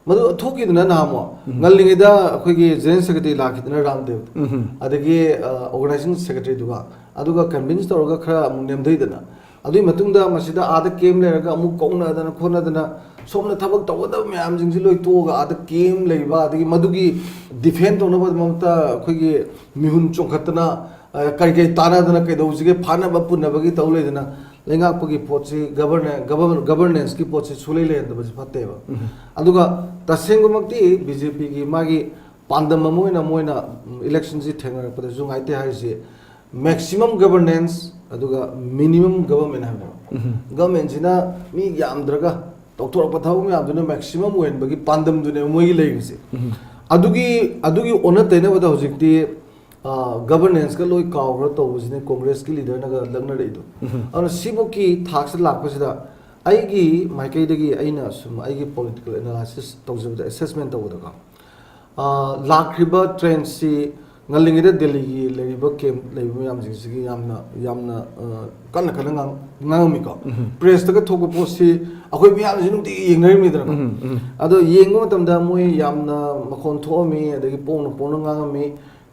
ꯃꯗꯨ ꯊꯣꯛꯈꯤꯗꯅ ꯅꯍꯥꯟꯃꯨꯛ ꯎꯝ꯫ ꯉꯜꯂꯤꯉꯩꯗ ꯑꯩꯈꯣꯏꯒꯤ general secretary ꯂꯥꯛꯈꯤꯗꯅ ꯔꯥꯝꯗꯦꯕ, ꯎꯝ꯫ ꯑꯗꯒꯤ, ꯑ, organizing secretary ꯗꯨꯒ, ꯑꯗꯨꯒ convince ꯇꯧꯔꯒ ꯈꯔ ꯑꯃꯨꯛ ꯅꯦꯝꯊꯩꯗꯅ, ꯑꯗꯨꯒꯤ ꯃꯇꯨꯡꯗ ꯃꯁꯤꯗ ꯑꯥꯗ camp ꯂꯩꯔꯒ ꯑꯃꯨꯛ ꯀꯧꯅꯗꯅ ꯈꯣꯠꯅꯗꯅ, ꯁꯣꯝꯅ ꯊꯕꯛ ꯇꯧꯒꯗꯕ ꯃꯌꯥꯝꯁꯤꯡꯁꯤ ꯂꯣꯏ ꯇꯣꯛꯑꯒ ꯑꯥꯗ camp ꯂꯩꯕ, ꯑꯗꯒꯤ ꯃꯗꯨꯒꯤ defend ꯇꯧꯅꯕꯒꯤꯗꯃꯛꯇ ꯑꯩꯈꯣꯏꯒꯤ ꯃꯤꯍꯨꯟ ꯆꯣꯡꯈꯠꯇꯅ, ꯑ, ꯀꯔꯤ ꯀꯔꯤ ꯇꯥꯟꯅꯗꯅ ꯀꯩꯗꯧꯁꯤꯒꯦ, ꯐꯥꯅꯕ ꯄꯨꯟꯅꯕꯒꯤ ꯇꯧ ꯂꯩꯗꯅ, ꯂꯩꯉꯥꯛꯄꯒꯤ ꯄꯣꯠꯁꯤ, governance, governance ꯀꯤ ꯄꯣꯠꯁꯤ ꯁꯨꯡꯂꯩ ꯂꯩꯍꯟꯗꯕꯁꯤ ꯐꯠꯇꯦꯕ꯫ ꯎꯝ꯫ ꯑꯗꯨꯒ ꯇꯁꯦꯡꯕꯃꯛꯇꯤ BJP ꯒꯤ ꯃꯥꯒꯤ ꯄꯥꯟꯗꯝ ꯑꯃ ꯑꯣꯏꯅ ꯃꯣꯏꯅ, ꯎꯝ, election ꯁꯤ ꯊꯦꯡꯅꯔꯛꯄꯗꯁꯨ ꯉꯥꯏꯇꯦ ꯍꯥꯏꯔꯤꯁꯤ, maximum governance ꯑꯗꯨꯒ minimum government ꯍꯥꯏꯕꯅꯦꯕ꯫ ꯎꯝ꯫ Government ꯁꯤꯅ ꯃꯤ ꯌꯥꯝꯗ꯭ꯔꯒ ꯇꯧꯊꯣꯔꯛꯄ ꯊꯕꯛ ꯃꯌꯥꯝꯗꯨꯅ maximum ꯑꯣꯏꯍꯟꯕꯒꯤ ꯄꯥꯟꯗꯝꯗꯨꯅꯦꯕ ꯃꯣꯏꯒꯤ ꯂꯩꯔꯤꯁꯦ꯫ ꯎꯝ꯫ ꯑꯗꯨꯒꯤ, ꯑꯗꯨꯒꯤ ꯑꯣꯟꯅ ꯇꯩꯅꯕꯗ ꯍꯧꯖꯤꯛꯇꯤ, ꯑ, governance ꯀ ꯂꯣꯏ ꯀꯥꯎꯈ꯭ꯔ ꯇꯧꯕꯁꯤꯅꯦ Congress ꯀꯤ leader ꯅꯒ ꯂꯛꯅꯔꯛꯏꯗꯣ꯫ ꯎꯝ꯫ ꯑꯗꯨꯅ ꯁꯤꯐꯧꯀꯤ ꯊꯥꯛꯁꯤꯗ ꯂꯥꯛꯄꯁꯤꯗ ꯑꯩꯒꯤ ꯃꯥꯏꯀꯩꯗꯒꯤ ꯑꯩꯅ ꯁꯨꯝ ꯑꯩꯒꯤ ꯄꯣꯂꯤꯇꯤꯀꯦꯜ ꯑꯦꯅꯥꯂꯥꯏꯁꯤꯁ ꯇꯧꯖꯕꯗ, ꯑꯦꯁꯦꯁꯃꯦꯟ ꯇꯧꯕꯗꯀꯣ, ꯑꯥ, ꯂꯥꯛꯈ꯭ꯔꯤꯕ ꯇ꯭ꯔꯦꯟꯁꯤ ꯉꯜꯂꯤꯉꯩꯗ ꯗꯦꯜꯂꯤꯒꯤ ꯂꯩꯔꯤꯕ ꯀꯦꯝꯞ ꯂꯩꯔꯤꯕ ꯃꯌꯥꯝꯁꯤꯡꯁꯤꯒꯤ ꯌꯥꯝꯅ, ꯌꯥꯝꯅ, ꯑꯥ, ꯀꯟꯅ ꯀꯟꯅ ꯉꯥꯡ-, ꯉꯥꯡꯉꯝꯃꯤꯀꯣ꯫ ꯎꯝ꯫ ꯄ꯭ꯔꯦꯁꯇꯒ ꯊꯣꯛꯄ ꯄꯣꯠꯁꯤ ꯑꯩꯈꯣꯏ ꯃꯌꯥꯝꯁꯤ ꯅꯨꯡꯇꯤꯒꯤ ꯌꯦꯡꯅꯔꯤꯕꯅꯤꯗꯅꯀꯣ꯫ ꯎꯝ, ꯎꯝ꯫ ꯑꯗꯣ ꯌꯦꯡꯕ ꯃꯇꯝꯗ ꯃꯣꯏ ꯌꯥꯝꯅ ꯃꯈꯣꯟ ꯊꯣꯛꯑꯝꯃꯤ, ꯑꯗꯒꯤ ꯄꯣꯡꯅ ꯄꯣꯡꯅ ꯉꯥꯡꯉꯝꯃꯤ꯫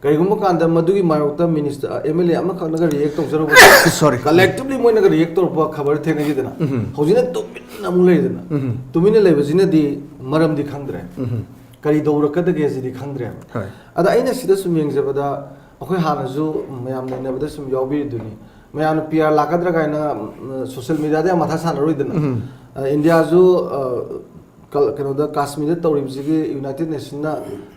ꯀꯔꯤꯒꯨꯝꯕ ꯀꯥꯟꯗ ꯃꯗꯨꯒꯤ ꯃꯥꯌꯣꯛꯇ ꯃꯤꯅꯤꯁꯇꯔ, ꯑꯦꯝ ꯑꯦꯜ ꯑꯦ ꯑꯃꯈꯛꯅꯒ ꯔꯤꯌꯦꯛ ꯇꯧꯖꯔꯕꯁꯨ, Sorry. ꯀꯂꯦꯛꯇꯤꯚꯂꯤ ꯃꯣꯏꯅꯒ ꯔꯤꯌꯦꯛ ꯇꯧꯔꯛꯄ ꯈꯕꯔ ꯊꯦꯡꯅꯈꯤꯗꯅ, ꯎꯝ꯫ ꯍꯧꯖꯤꯛꯅ ꯇꯨꯃꯤꯟꯅ ꯑꯃꯨꯛ ꯂꯩꯗꯅ, ꯎꯝ꯫ ꯇꯨꯃꯤꯟꯅ ꯂꯩꯕꯁꯤꯅꯗꯤ ꯃꯔꯝꯗꯤ ꯈꯪꯗ꯭ꯔꯦ꯫ ꯎꯝ꯫ ꯀꯔꯤ ꯇꯧꯔꯛꯀꯗꯒꯦ ꯁꯤꯗꯤ ꯈꯪꯗ꯭ꯔꯦꯕ꯫ ꯍꯣꯏ꯫ ꯑꯗ ꯑꯩꯅ ꯁꯤꯗ ꯁꯨꯝ ꯌꯦꯡꯖꯕꯗ, ꯑꯩꯈꯣꯏ ꯍꯥꯟꯅꯁꯨ ꯃꯌꯥꯝ ꯅꯩꯅꯕꯗ ꯁꯨꯝ ꯌꯥꯎꯕꯤꯔꯤꯗꯨꯅꯤ꯫ ꯃꯌꯥꯝꯅ ꯄꯤ ꯑꯥꯔ ꯂꯥꯛꯀꯗ꯭ꯔꯥ ꯀꯥꯏꯅ, ꯎꯝ, ꯁꯣꯁꯤꯌꯦꯜ ꯃꯦꯗꯤꯌꯥꯗ ꯌꯥꯝ ꯃꯊꯥ ꯁꯥꯟꯅꯔꯣꯏꯗꯅ꯫ ꯎꯝ꯫ ꯑ, ꯏꯟꯗꯤꯌꯥꯁꯨ, ꯑ, ꯀ-, ꯀꯩꯅꯣꯗ, ꯀꯥꯁꯃꯤꯔꯗ ꯇꯧꯔꯤꯕꯁꯤꯒꯤ ꯌꯨꯅꯥꯏꯇꯦꯗ ꯅꯦꯁꯟꯅ,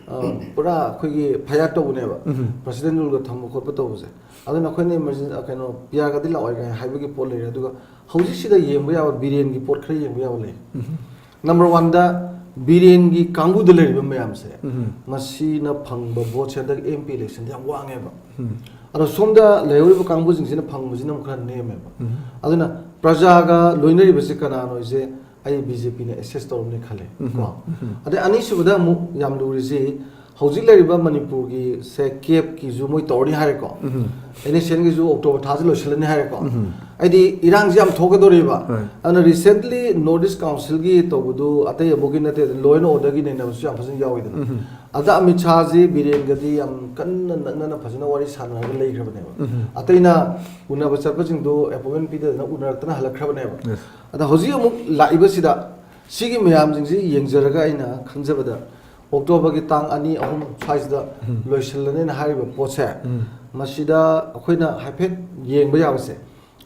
ꯑ, ꯄꯨꯔꯥ ꯑꯩꯈꯣꯏꯒꯤ ꯐꯥꯏꯌꯥꯔ ꯇꯧꯕꯅꯦꯕ꯫ ꯎꯝ꯫ ꯄ꯭ꯔꯁꯤꯗꯦꯟ ꯔꯨꯜꯒ ꯊꯝꯕ ꯈꯣꯠꯄ ꯇꯧꯕꯁꯦ꯫ ꯑꯗꯨꯅ ꯑꯩꯈꯣꯏꯅ ꯏꯃꯔꯖꯦꯟ-, ꯑ, ꯀꯩꯅꯣ, ꯄꯤ ꯑꯥꯔꯒꯗꯤ ꯂꯥꯛꯑꯣꯏ ꯀꯥꯏꯅ ꯍꯥꯏꯕꯒꯤ ꯄꯣꯠ ꯂꯩꯔꯦ꯫ ꯑꯗꯨꯒ ꯍꯧꯖꯤꯛꯁꯤꯗ ꯌꯦꯡꯕ ꯌꯥꯕ, ꯕꯤꯔꯦꯟꯒꯤ ꯄꯣꯠ ꯈꯔ ꯌꯦꯡꯕ ꯌꯥꯕ ꯂꯩ꯫ ꯎꯝ꯫ ꯅꯝꯕꯔ ꯋꯥꯟꯗ, ꯕꯤꯔꯦꯟꯒꯤ ꯀꯥꯡꯕꯨꯗ ꯂꯩꯔꯤꯕ ꯃꯌꯥꯝꯁꯦ, ꯎꯝ꯫ ꯃꯁꯤꯅ ꯐꯪꯕ ꯚꯣꯠꯁꯦ ꯍꯟꯗꯛ ꯑꯦꯝ ꯄꯤ ꯏꯂꯦꯛꯁꯟꯗ ꯌꯥꯝ ꯋꯥꯡꯉꯦꯕ꯫ ꯎꯝ꯫ ꯑꯗꯣ ꯁꯣꯝꯗ ꯂꯩꯍꯧꯔꯤꯕ ꯀꯥꯡꯕꯨꯁꯤꯡꯁꯤꯅ ꯐꯪꯕꯁꯤꯅ ꯑꯃꯨꯛ ꯈꯔ ꯅꯦꯝꯃꯦꯕ꯫ ꯎꯝ꯫ ꯑꯗꯨꯅ ꯄ꯭ꯔꯖꯥꯒ ꯂꯣꯏꯅꯔꯤꯕꯁꯦ ꯀꯅꯥꯅꯣꯁꯦ ꯑꯩ ꯕꯤ ꯖꯦ ꯄꯤꯅ ꯑꯦꯁꯦꯁ ꯇꯧꯔꯝꯅꯤ ꯈꯜꯂꯦ, ꯎꯝ꯫ ꯀꯣ꯫ ꯎꯝ꯫ ꯑꯗꯩ ꯑꯅꯤꯁꯨꯕꯗ ꯑꯃꯨꯛ ꯌꯥꯝ ꯂꯨꯔꯤꯁꯤ, ꯍꯧꯖꯤꯛ ꯂꯩꯔꯤꯕ ꯃꯅꯤꯄꯨꯔꯒꯤ ꯁꯦ ꯀꯦꯞꯀꯤꯁꯨ ꯃꯣꯏ ꯇꯧꯔꯅꯤ ꯍꯥꯏꯔꯦꯀꯣ꯫ ꯎꯝ꯫ And S ꯑꯦꯟꯒꯤꯁꯨ October ꯊꯥꯁꯤ ꯂꯣꯏꯁꯤꯜꯂꯅꯤ ꯍꯥꯏꯔꯦꯀꯣ꯫ ꯎꯝ꯫ ꯍꯥꯏꯗꯤ ꯏꯔꯥꯡꯁꯤ ꯌꯥꯝ ꯊꯣꯛꯀꯗꯧꯔꯤꯕ꯫ ꯍꯣꯏ꯫ ꯑꯗꯨꯅ ꯔꯤꯁꯦꯟꯠꯂꯤ ꯅꯣꯔꯠ ꯏꯁ ꯀꯥꯎꯟꯁꯤꯜꯒꯤ ꯇꯧꯕꯗꯨ ꯑꯇꯩ ꯑꯃꯨꯛꯀꯤ ꯅꯠꯇꯦ, ꯂꯣ ꯑꯦꯟ ꯑꯣꯔꯗꯔꯒꯤ ꯅꯩꯅꯕꯁꯨ ꯌꯥꯝ ꯐꯖꯅ ꯌꯥꯎꯋꯤꯗꯅ꯫ ꯎꯝ꯫ ꯑꯗ ꯑꯃꯤꯠ ꯁꯥꯍꯁꯤ ꯕꯤꯔꯦꯟꯒꯗꯤ ꯌꯥꯝ ꯀꯟꯅ ꯅꯛꯅꯅ ꯐꯖꯅ ꯋꯥꯔꯤ ꯁꯥꯟꯅꯔꯒ ꯂꯩꯈ꯭ꯔꯕꯅꯦꯕ꯫ ꯎꯝ꯫ ꯑꯇꯩꯅ ꯎꯅꯕ ꯆꯠꯄꯁꯤꯡꯗꯣ ꯑꯦꯄꯣꯏꯟꯃꯦꯟ ꯄꯤꯗꯗꯅ ꯎꯅꯔꯛꯇꯅ ꯍꯜꯂꯛꯈ꯭ꯔꯕꯅꯦꯕ꯫ Yes꯫ ꯑꯗ ꯍꯧꯖꯤꯛ ꯑꯃꯨꯛ ꯂꯥꯛꯏꯕꯁꯤꯗ ꯁꯤꯒꯤ ꯃꯌꯥꯝꯁꯤꯡꯁꯤ ꯌꯦꯡꯖꯔꯒ ꯑꯩꯅ ꯈꯟꯖꯕꯗ ꯑꯣꯛꯇꯣꯕꯔꯒꯤ ꯇꯥꯡ ꯑꯅꯤ, ꯑꯍꯨꯝ ꯁ꯭ꯋꯥꯏꯁꯤꯗ ꯎꯝ꯫ ꯂꯣꯏꯁꯤꯜꯂꯅꯤꯅ ꯍꯥꯏꯔꯤꯕ ꯄꯣꯠꯁꯦ, ꯎꯝ꯫ ꯃꯁꯤꯗ ꯑꯩꯈꯣꯏꯅ ꯍꯥꯏꯐꯦꯠ ꯌꯦꯡꯕ ꯌꯥꯕꯁꯦ,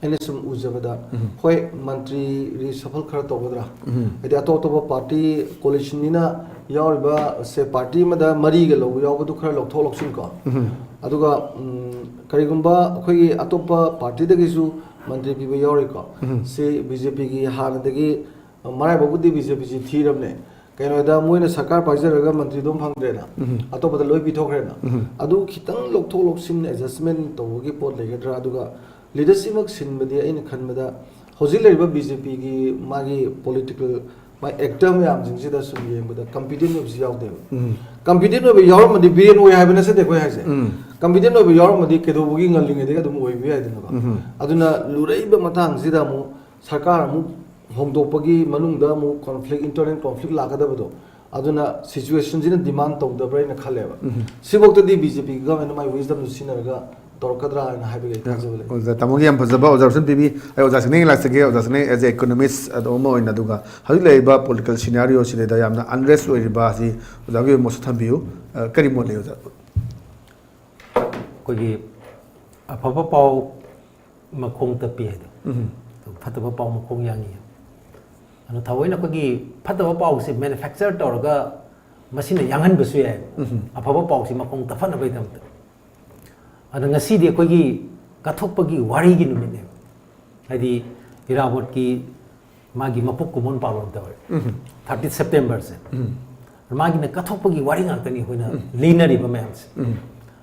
ꯑꯩꯅ ꯁꯨꯝ ꯎꯖꯕꯗ, ꯎꯝ꯫ ꯍꯣꯏ, ꯃꯟꯇ꯭ꯔꯤ ꯔꯤꯁꯐꯜ ꯈꯔ ꯇꯧꯒꯗ꯭ꯔꯥ? ꯎꯝ꯫ ꯍꯥꯏꯗꯤ ꯑꯇꯣꯞ ꯑꯇꯣꯞꯄ ꯄꯥꯔꯇꯤ, ꯀꯣꯂꯤꯁꯟꯅꯤꯅ ꯌꯥꯎꯔꯤꯕ ꯁꯦ, ꯄꯥꯔꯇꯤ ꯑꯃꯗ ꯃꯔꯤꯒ ꯂꯧꯕ ꯌꯥꯎꯕꯗꯨ ꯈꯔ ꯂꯧꯊꯣꯛ ꯂꯧꯁꯤꯟ ꯀꯣ꯫ ꯎꯝ꯫ ꯑꯗꯨꯒ, ꯎꯝ, ꯀꯔꯤꯒꯨꯝꯕ ꯑꯩꯈꯣꯏꯒꯤ ꯑꯇꯣꯞꯄ ꯄꯥꯔꯇꯤꯗꯒꯤꯁꯨ ꯃꯟꯇ꯭ꯔꯤ ꯄꯤꯕ ꯌꯥꯎꯔꯤꯀꯣ꯫ ꯎꯝ꯫ ꯁꯤ ꯕꯤ ꯖꯦ ꯄꯤꯒꯤ ꯍꯥꯟꯅꯗꯒꯤ ꯃꯔꯥꯏꯕꯛꯄꯨꯗꯤ ꯕꯤ ꯖꯦ ꯄꯤꯁꯤ ꯊꯤꯔꯕꯅꯦ꯫ ꯀꯩꯅꯣꯗ ꯃꯣꯏꯅ ꯁꯔꯀꯥꯔ ꯄꯥꯏꯖꯔꯒ ꯃꯟꯇ꯭ꯔꯤꯗꯣ ꯑꯃ ꯐꯪꯗ꯭ꯔꯦꯅ, ꯎꯝ꯫ ꯑꯇꯣꯞꯄꯗ ꯂꯣꯏ ꯄꯤꯊꯣꯛꯈ꯭ꯔꯦꯅ꯫ ꯎꯝ꯫ ꯑꯗꯨ ꯈꯤꯇꯪ ꯂꯧꯊꯣꯛ ꯂꯧꯁꯤꯟ, ꯑꯦꯗꯖꯁꯃꯦꯟ ꯇꯧꯕꯒꯤ ꯄꯣꯠ ꯂꯩꯒꯗ꯭ꯔꯥ? ꯑꯗꯨꯒ ꯂꯤꯗꯔꯁꯤꯞꯃꯛ ꯁꯤꯟꯕꯗꯤ ꯑꯩꯅ ꯈꯟꯕꯗ ꯍꯧꯖꯤꯛ ꯂꯩꯔꯤꯕ ꯕꯤ ꯖꯦ ꯄꯤꯒꯤ ꯃꯥꯒꯤ ꯄꯣꯂꯤꯇꯤꯀꯦꯜ ꯃꯥꯒꯤ ꯑꯦꯛꯇꯔ ꯃꯌꯥꯝꯁꯤꯡꯁꯤꯗ ꯁꯨꯝ ꯌꯦꯡꯕꯗ ꯀꯝꯄꯤꯇꯦꯟ ꯑꯣꯏꯕꯁꯤ ꯌꯥꯎꯗꯦꯕ꯫ ꯎꯝ꯫ ꯀꯝꯄꯤꯇꯦꯟ ꯑꯣꯏꯕ ꯌꯥꯎꯔꯝꯃꯗꯤ ꯕꯤꯔꯦꯟ ꯑꯣꯏ ꯍꯥꯏꯕ ꯅꯠꯆꯗꯦ ꯑꯩꯈꯣꯏ ꯍꯥꯏꯁꯦ꯫ ꯎꯝ꯫ ꯀꯝꯄꯤꯇꯦꯟ ꯑꯣꯏꯕ ꯌꯥꯎꯔꯝꯃꯗꯤ ꯀꯩꯗꯧꯕꯒꯤ ꯉꯜꯂꯤꯉꯩꯗꯒꯤ ꯑꯗꯨꯝ ꯑꯣꯏꯕ ꯌꯥꯏꯗꯅꯀꯣ꯫ ꯎꯝ꯫ ꯑꯗꯨꯅ ꯂꯨꯔꯛꯏꯕ ꯃꯇꯥꯡꯁꯤꯗ ꯑꯃꯨꯛ ꯁꯔꯀꯥꯔ ꯑꯃꯨꯛ ꯍꯣꯡꯗꯣꯛꯄꯒꯤ ꯃꯅꯨꯡꯗ ꯑꯃꯨꯛ ꯀꯣꯟꯐ꯭ꯂꯤꯛ, ꯏꯟꯇꯔꯅꯦꯜ ꯀꯣꯟꯐ꯭ꯂꯤꯛ ꯂꯥꯛꯀꯗꯕꯗꯣ, ꯑꯗꯨꯅ ꯁꯤꯆꯨꯋꯦꯁꯟꯁꯤꯅ ꯗꯤꯃꯥꯟ ꯇꯧꯗꯕ꯭ꯔꯥ ꯍꯥꯏꯅ ꯈꯜꯂꯦꯕ꯫ ꯎꯝ꯫ ꯁꯤꯐꯥꯎꯇꯗꯤ ꯕꯤ ꯖꯦ ꯄꯤꯒꯤ ꯒꯚꯔꯟꯃꯦꯟꯠꯅ ꯃꯥꯏ ꯋꯤꯁꯗꯝꯗꯨ ꯁꯤꯖꯤꯟꯅꯔꯒ ꯇꯧꯔꯛꯀꯗ꯭ꯔꯥ ꯍꯥꯏꯅ ꯍꯥꯏꯕꯒꯤ ꯑꯩ ꯊꯥꯖꯕ ꯂꯩ꯫ ꯑꯣꯖꯥ ꯇꯥꯃꯣꯒꯤ ꯌꯥꯝ ꯐꯖꯕ ꯑꯣꯕꯖꯥꯔꯕꯦꯁꯟ ꯄꯤꯕꯤ꯫ ꯑꯩ ꯑꯣꯖꯥ ꯁꯤꯡꯅꯦ ꯂꯥꯛꯆꯒꯦ꯫ ꯑꯣꯖꯥ ꯁꯤꯡꯅꯦ as a economist ꯑꯗꯨ ꯑꯃ ꯑꯣꯏꯅ, ꯑꯗꯨꯒ ꯍꯧꯖꯤꯛ ꯂꯩꯔꯤꯕ ꯄꯣꯂꯤꯇꯤꯀꯦꯜ ꯁꯤꯅꯥꯔꯤꯑꯣꯁꯤꯗꯩꯗ ꯌꯥꯝꯅ ꯑꯟꯔꯦꯁ ꯑꯣꯏꯔꯤꯕ ꯑꯁꯤ ꯑꯣꯖꯥꯒꯤ ꯑꯣꯏꯕ ꯃꯣꯠꯁꯨ ꯊꯝꯕꯤꯌꯨ꯫ ꯑ, ꯀꯔꯤ ꯃꯣꯠ ꯂꯩ ꯑꯣꯖꯥ? ꯑꯩꯈꯣꯏꯒꯤ ꯑꯐꯕ ꯄꯥꯎ ꯃꯈꯣꯡ ꯇꯞꯄꯤ ꯍꯥꯏꯗꯣ, ꯎꯝ꯫ ꯐꯠꯇꯕ ꯄꯥꯎ ꯃꯈꯣꯡ ꯌꯥꯡꯉꯤ꯫ ꯑꯗꯨꯅ ꯊꯑꯣꯏꯅ ꯑꯩꯈꯣꯏꯒꯤ ꯐꯠꯇꯕ ꯄꯥꯎꯁꯦ ꯃꯦꯅꯨꯐꯦꯛꯆꯔ ꯇꯧꯔꯒ ꯃꯁꯤꯅ ꯌꯥꯡꯍꯟꯕꯁꯨ ꯌꯥꯏ, ꯎꯝ꯫ ꯑꯐꯕ ꯄꯥꯎꯁꯤ ꯃꯈꯣꯡ ꯇꯞꯍꯟꯅꯕꯒꯤꯗꯃꯛꯇ꯫ ꯑꯗꯣ ꯉꯁꯤꯗꯤ ꯑꯩꯈꯣꯏꯒꯤ ꯀꯠꯊꯣꯛꯄꯒꯤ ꯋꯥꯔꯤꯒꯤ ꯅꯨꯃꯤꯠꯅꯦꯕ꯫ ꯍꯥꯏꯗꯤ ꯏꯔꯥꯕꯣꯠꯀꯤ ꯃꯥꯒꯤ ꯃꯄꯣꯛ ꯀꯨꯝꯑꯣꯟ ꯄꯥꯂꯣꯟ ꯇꯧꯔꯦ꯫ ꯎꯝ꯫ ꯊꯥꯔꯇꯤ ꯁꯦꯞꯇꯦꯝꯕꯔꯁꯦ꯫ ꯎꯝ꯫ ꯃꯥꯒꯤꯅ ꯀꯠꯊꯣꯛꯄꯒꯤ ꯋꯥꯔꯤ ꯉꯥꯛꯇꯅꯤ ꯑꯩꯈꯣꯏꯅ ꯎꯝ꯫ ꯂꯤꯅꯔꯤꯕ ꯃꯌꯥꯝꯁꯦ꯫ ꯎꯝ꯫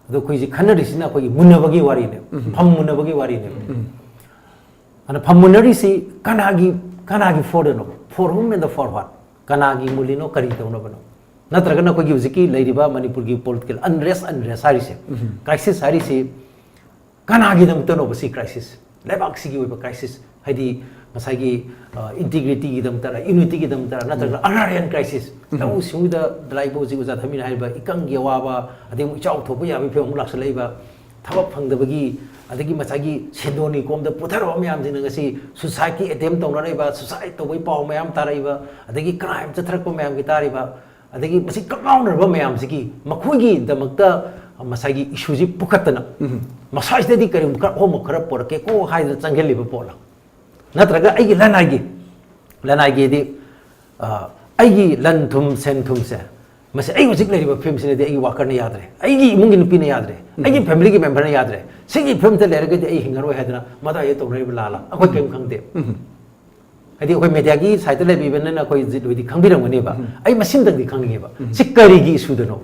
ꯑꯗꯣ ꯑꯩꯈꯣꯏꯁꯦ ꯈꯟꯅꯔꯤꯁꯤꯅ ꯑꯩꯈꯣꯏꯒꯤ ꯃꯨꯟꯅꯕꯒꯤ ꯋꯥꯔꯤꯅꯦꯕ꯫ ꯎꯝ꯫ ꯐꯝ ꯃꯨꯟꯅꯕꯒꯤ ꯋꯥꯔꯤꯅꯦꯕ꯫ ꯎꯝ꯫ ꯑꯗꯨꯅ ꯐꯝ ꯃꯨꯟꯅꯔꯤꯁꯤ ꯀꯅꯥꯒꯤ, ꯀꯅꯥꯒꯤ ꯐꯣꯔꯗꯅꯣ? For whom and the for what? ꯀꯅꯥꯒꯤ ꯃꯨꯜꯂꯤꯅꯣ, ꯀꯔꯤ ꯇꯧꯅꯕꯅꯣ? ꯅꯠꯇ꯭ꯔꯒꯅ ꯑꯩꯈꯣꯏꯒꯤ ꯍꯧꯖꯤꯛꯀꯤ ꯂꯩꯔꯤꯕ ꯃꯅꯤꯄꯨꯔꯒꯤ ꯄꯣꯂꯤꯇꯤꯀꯦꯜ ꯑꯟꯔꯦꯁ, ꯑꯟꯔꯦꯁ ꯍꯥꯏꯔꯤꯁꯦ, ꯎꯝ꯫ ꯀ꯭ꯔꯥꯏꯁꯤꯁ ꯍꯥꯏꯔꯤꯁꯦ ꯀꯅꯥꯒꯤꯗꯃꯛꯇꯅꯣꯕ ꯁꯤ ꯀ꯭ꯔꯥꯏꯁꯤꯁ? ꯂꯩꯕꯥꯛꯁꯤꯒꯤ ꯑꯣꯏꯕ ꯀ꯭ꯔꯥꯏꯁꯤꯁ, ꯍꯥꯏꯗꯤ ꯉꯁꯥꯏꯒꯤ, ꯑ, ꯏꯟꯇꯤꯒ꯭ꯔꯤꯇꯤꯒꯤꯗꯃꯛꯇꯔ, ꯌꯨꯅꯤꯇꯤꯒꯤꯗꯃꯛꯇꯔ, ꯅꯠꯇ꯭ꯔꯒ ꯎꯝ꯫ ꯑꯒ꯭ꯔꯥꯔꯤꯌꯥꯟ ꯀ꯭ꯔꯥꯏꯁꯤꯁ, ꯎꯝ꯫ ꯂꯧꯎ ꯁꯤꯡꯎꯗ ꯂꯥꯛꯏꯕ ꯍꯧꯖꯤꯛ ꯑꯣꯖꯥ ꯊꯃꯤꯅ ꯍꯥꯏꯔꯤꯕ ꯏꯀꯪꯒꯤ ꯑꯋꯥꯕ, ꯑꯗꯩ ꯑꯃꯨꯛ ꯏꯆꯥꯎ ꯊꯣꯛꯄ ꯌꯥꯕꯒꯤ ꯐꯤꯕꯝ ꯑꯃꯨꯛ ꯂꯥꯛꯁꯜꯂꯛꯏꯕ, ꯊꯕꯛ ꯐꯪꯗꯕꯒꯤ, ꯑꯗꯒꯤ ꯉꯁꯥꯏꯒꯤ ꯁꯦꯟꯗꯣꯟꯒꯤ ꯀꯣꯝꯗ ꯄꯨꯊꯔꯕ ꯃꯌꯥꯝꯁꯤꯡꯅ ꯉꯁꯤ ꯁꯨꯁꯥꯏꯗꯀꯤ ꯑꯦꯇꯦꯝ ꯇꯧꯅꯔꯛꯏꯕ, ꯁꯨꯁꯥꯏꯗ ꯇꯧꯕꯒꯤ ꯄꯥꯎ ꯃꯌꯥꯝ ꯇꯥꯔꯛꯏꯕ, ꯑꯗꯒꯤ ꯀ꯭ꯔꯥꯏꯝ ꯆꯠꯊꯔꯛꯄ ꯃꯌꯥꯝꯒꯤ ꯇꯥꯔꯤꯕ, ꯑꯗꯒꯤ ꯃꯁꯤ ꯀꯛꯉꯥꯎꯅꯔꯕ ꯃꯌꯥꯝꯁꯤꯒꯤ ꯃꯈꯣꯏꯒꯤꯗꯃꯛꯇ ꯉꯁꯥꯏꯒꯤ ꯏꯁꯨꯁꯤ ꯄꯨꯈꯠꯇꯅ, ꯎꯝ꯫ ꯃꯁꯥꯁꯤꯗꯗꯤ ꯀꯔꯤꯒꯨꯝꯕ ꯈꯔ ꯑꯍꯣꯡꯕ ꯈꯔ ꯄꯨꯔꯛꯀꯦꯀꯣ ꯍꯥꯏꯗꯅ ꯆꯪꯁꯤꯜꯂꯤꯕ ꯄꯣꯠꯂ? ꯅꯠꯇ꯭ꯔꯒ ꯑꯩꯒꯤ ꯂꯅꯥꯏꯒꯤ, ꯂꯅꯥꯏꯒꯤꯗꯤ, ꯑ, ꯑꯩꯒꯤ ꯂꯟ ꯊꯨꯝ, ꯁꯦꯟ ꯊꯨꯝꯁꯦ, ꯃꯁꯤ ꯑꯩ ꯍꯧꯖꯤꯛ ꯂꯩꯔꯤꯕ ꯐꯤꯕꯝꯁꯤꯅꯗꯤ ꯑꯩꯒꯤ ꯋꯥꯀꯔꯅ ꯌꯥꯗ꯭ꯔꯦ, ꯑꯩꯒꯤ ꯏꯃꯨꯡꯒꯤ ꯅꯨꯄꯤꯅ ꯌꯥꯗ꯭ꯔꯦ, ꯑꯩꯒꯤ ꯎꯝ꯫ ꯐꯦꯃꯤꯂꯤꯒꯤ ꯃꯦꯝꯕꯔꯅ ꯌꯥꯗ꯭ꯔꯦ, ꯁꯤꯒꯤ ꯐꯤꯕꯝꯗ ꯂꯩꯔꯒꯗꯤ ꯑꯩ ꯍꯤꯡꯉꯔꯣꯏ ꯍꯥꯏꯗꯅ ꯃꯗꯥꯏꯗ ꯇꯧꯅꯔꯤꯕ ꯂꯥꯜꯂ ꯑꯩꯈꯣꯏ ꯀꯔꯤꯝ ꯈꯪꯗꯦ꯫ ꯎꯝ꯫ ꯍꯥꯏꯗꯤ ꯑꯩꯈꯣꯏ ꯃꯦꯗꯤꯌꯥꯒꯤ ꯁꯥꯏꯠꯇ ꯂꯩꯕꯤꯕꯅꯤꯅ ꯑꯩꯈꯣꯏ ꯖꯤꯠ ꯍꯣꯏꯗꯤ ꯈꯪꯕꯤꯔꯝꯒꯅꯦꯕ꯫ ꯎꯝ꯫ ꯑꯩ ꯃꯁꯤꯃꯇꯪꯗꯤ ꯈꯪꯅꯤꯡꯉꯦꯕ꯫ ꯎꯝ꯫ ꯁꯤ ꯀꯔꯤꯒꯤ ꯏꯁꯨꯗꯅꯣ?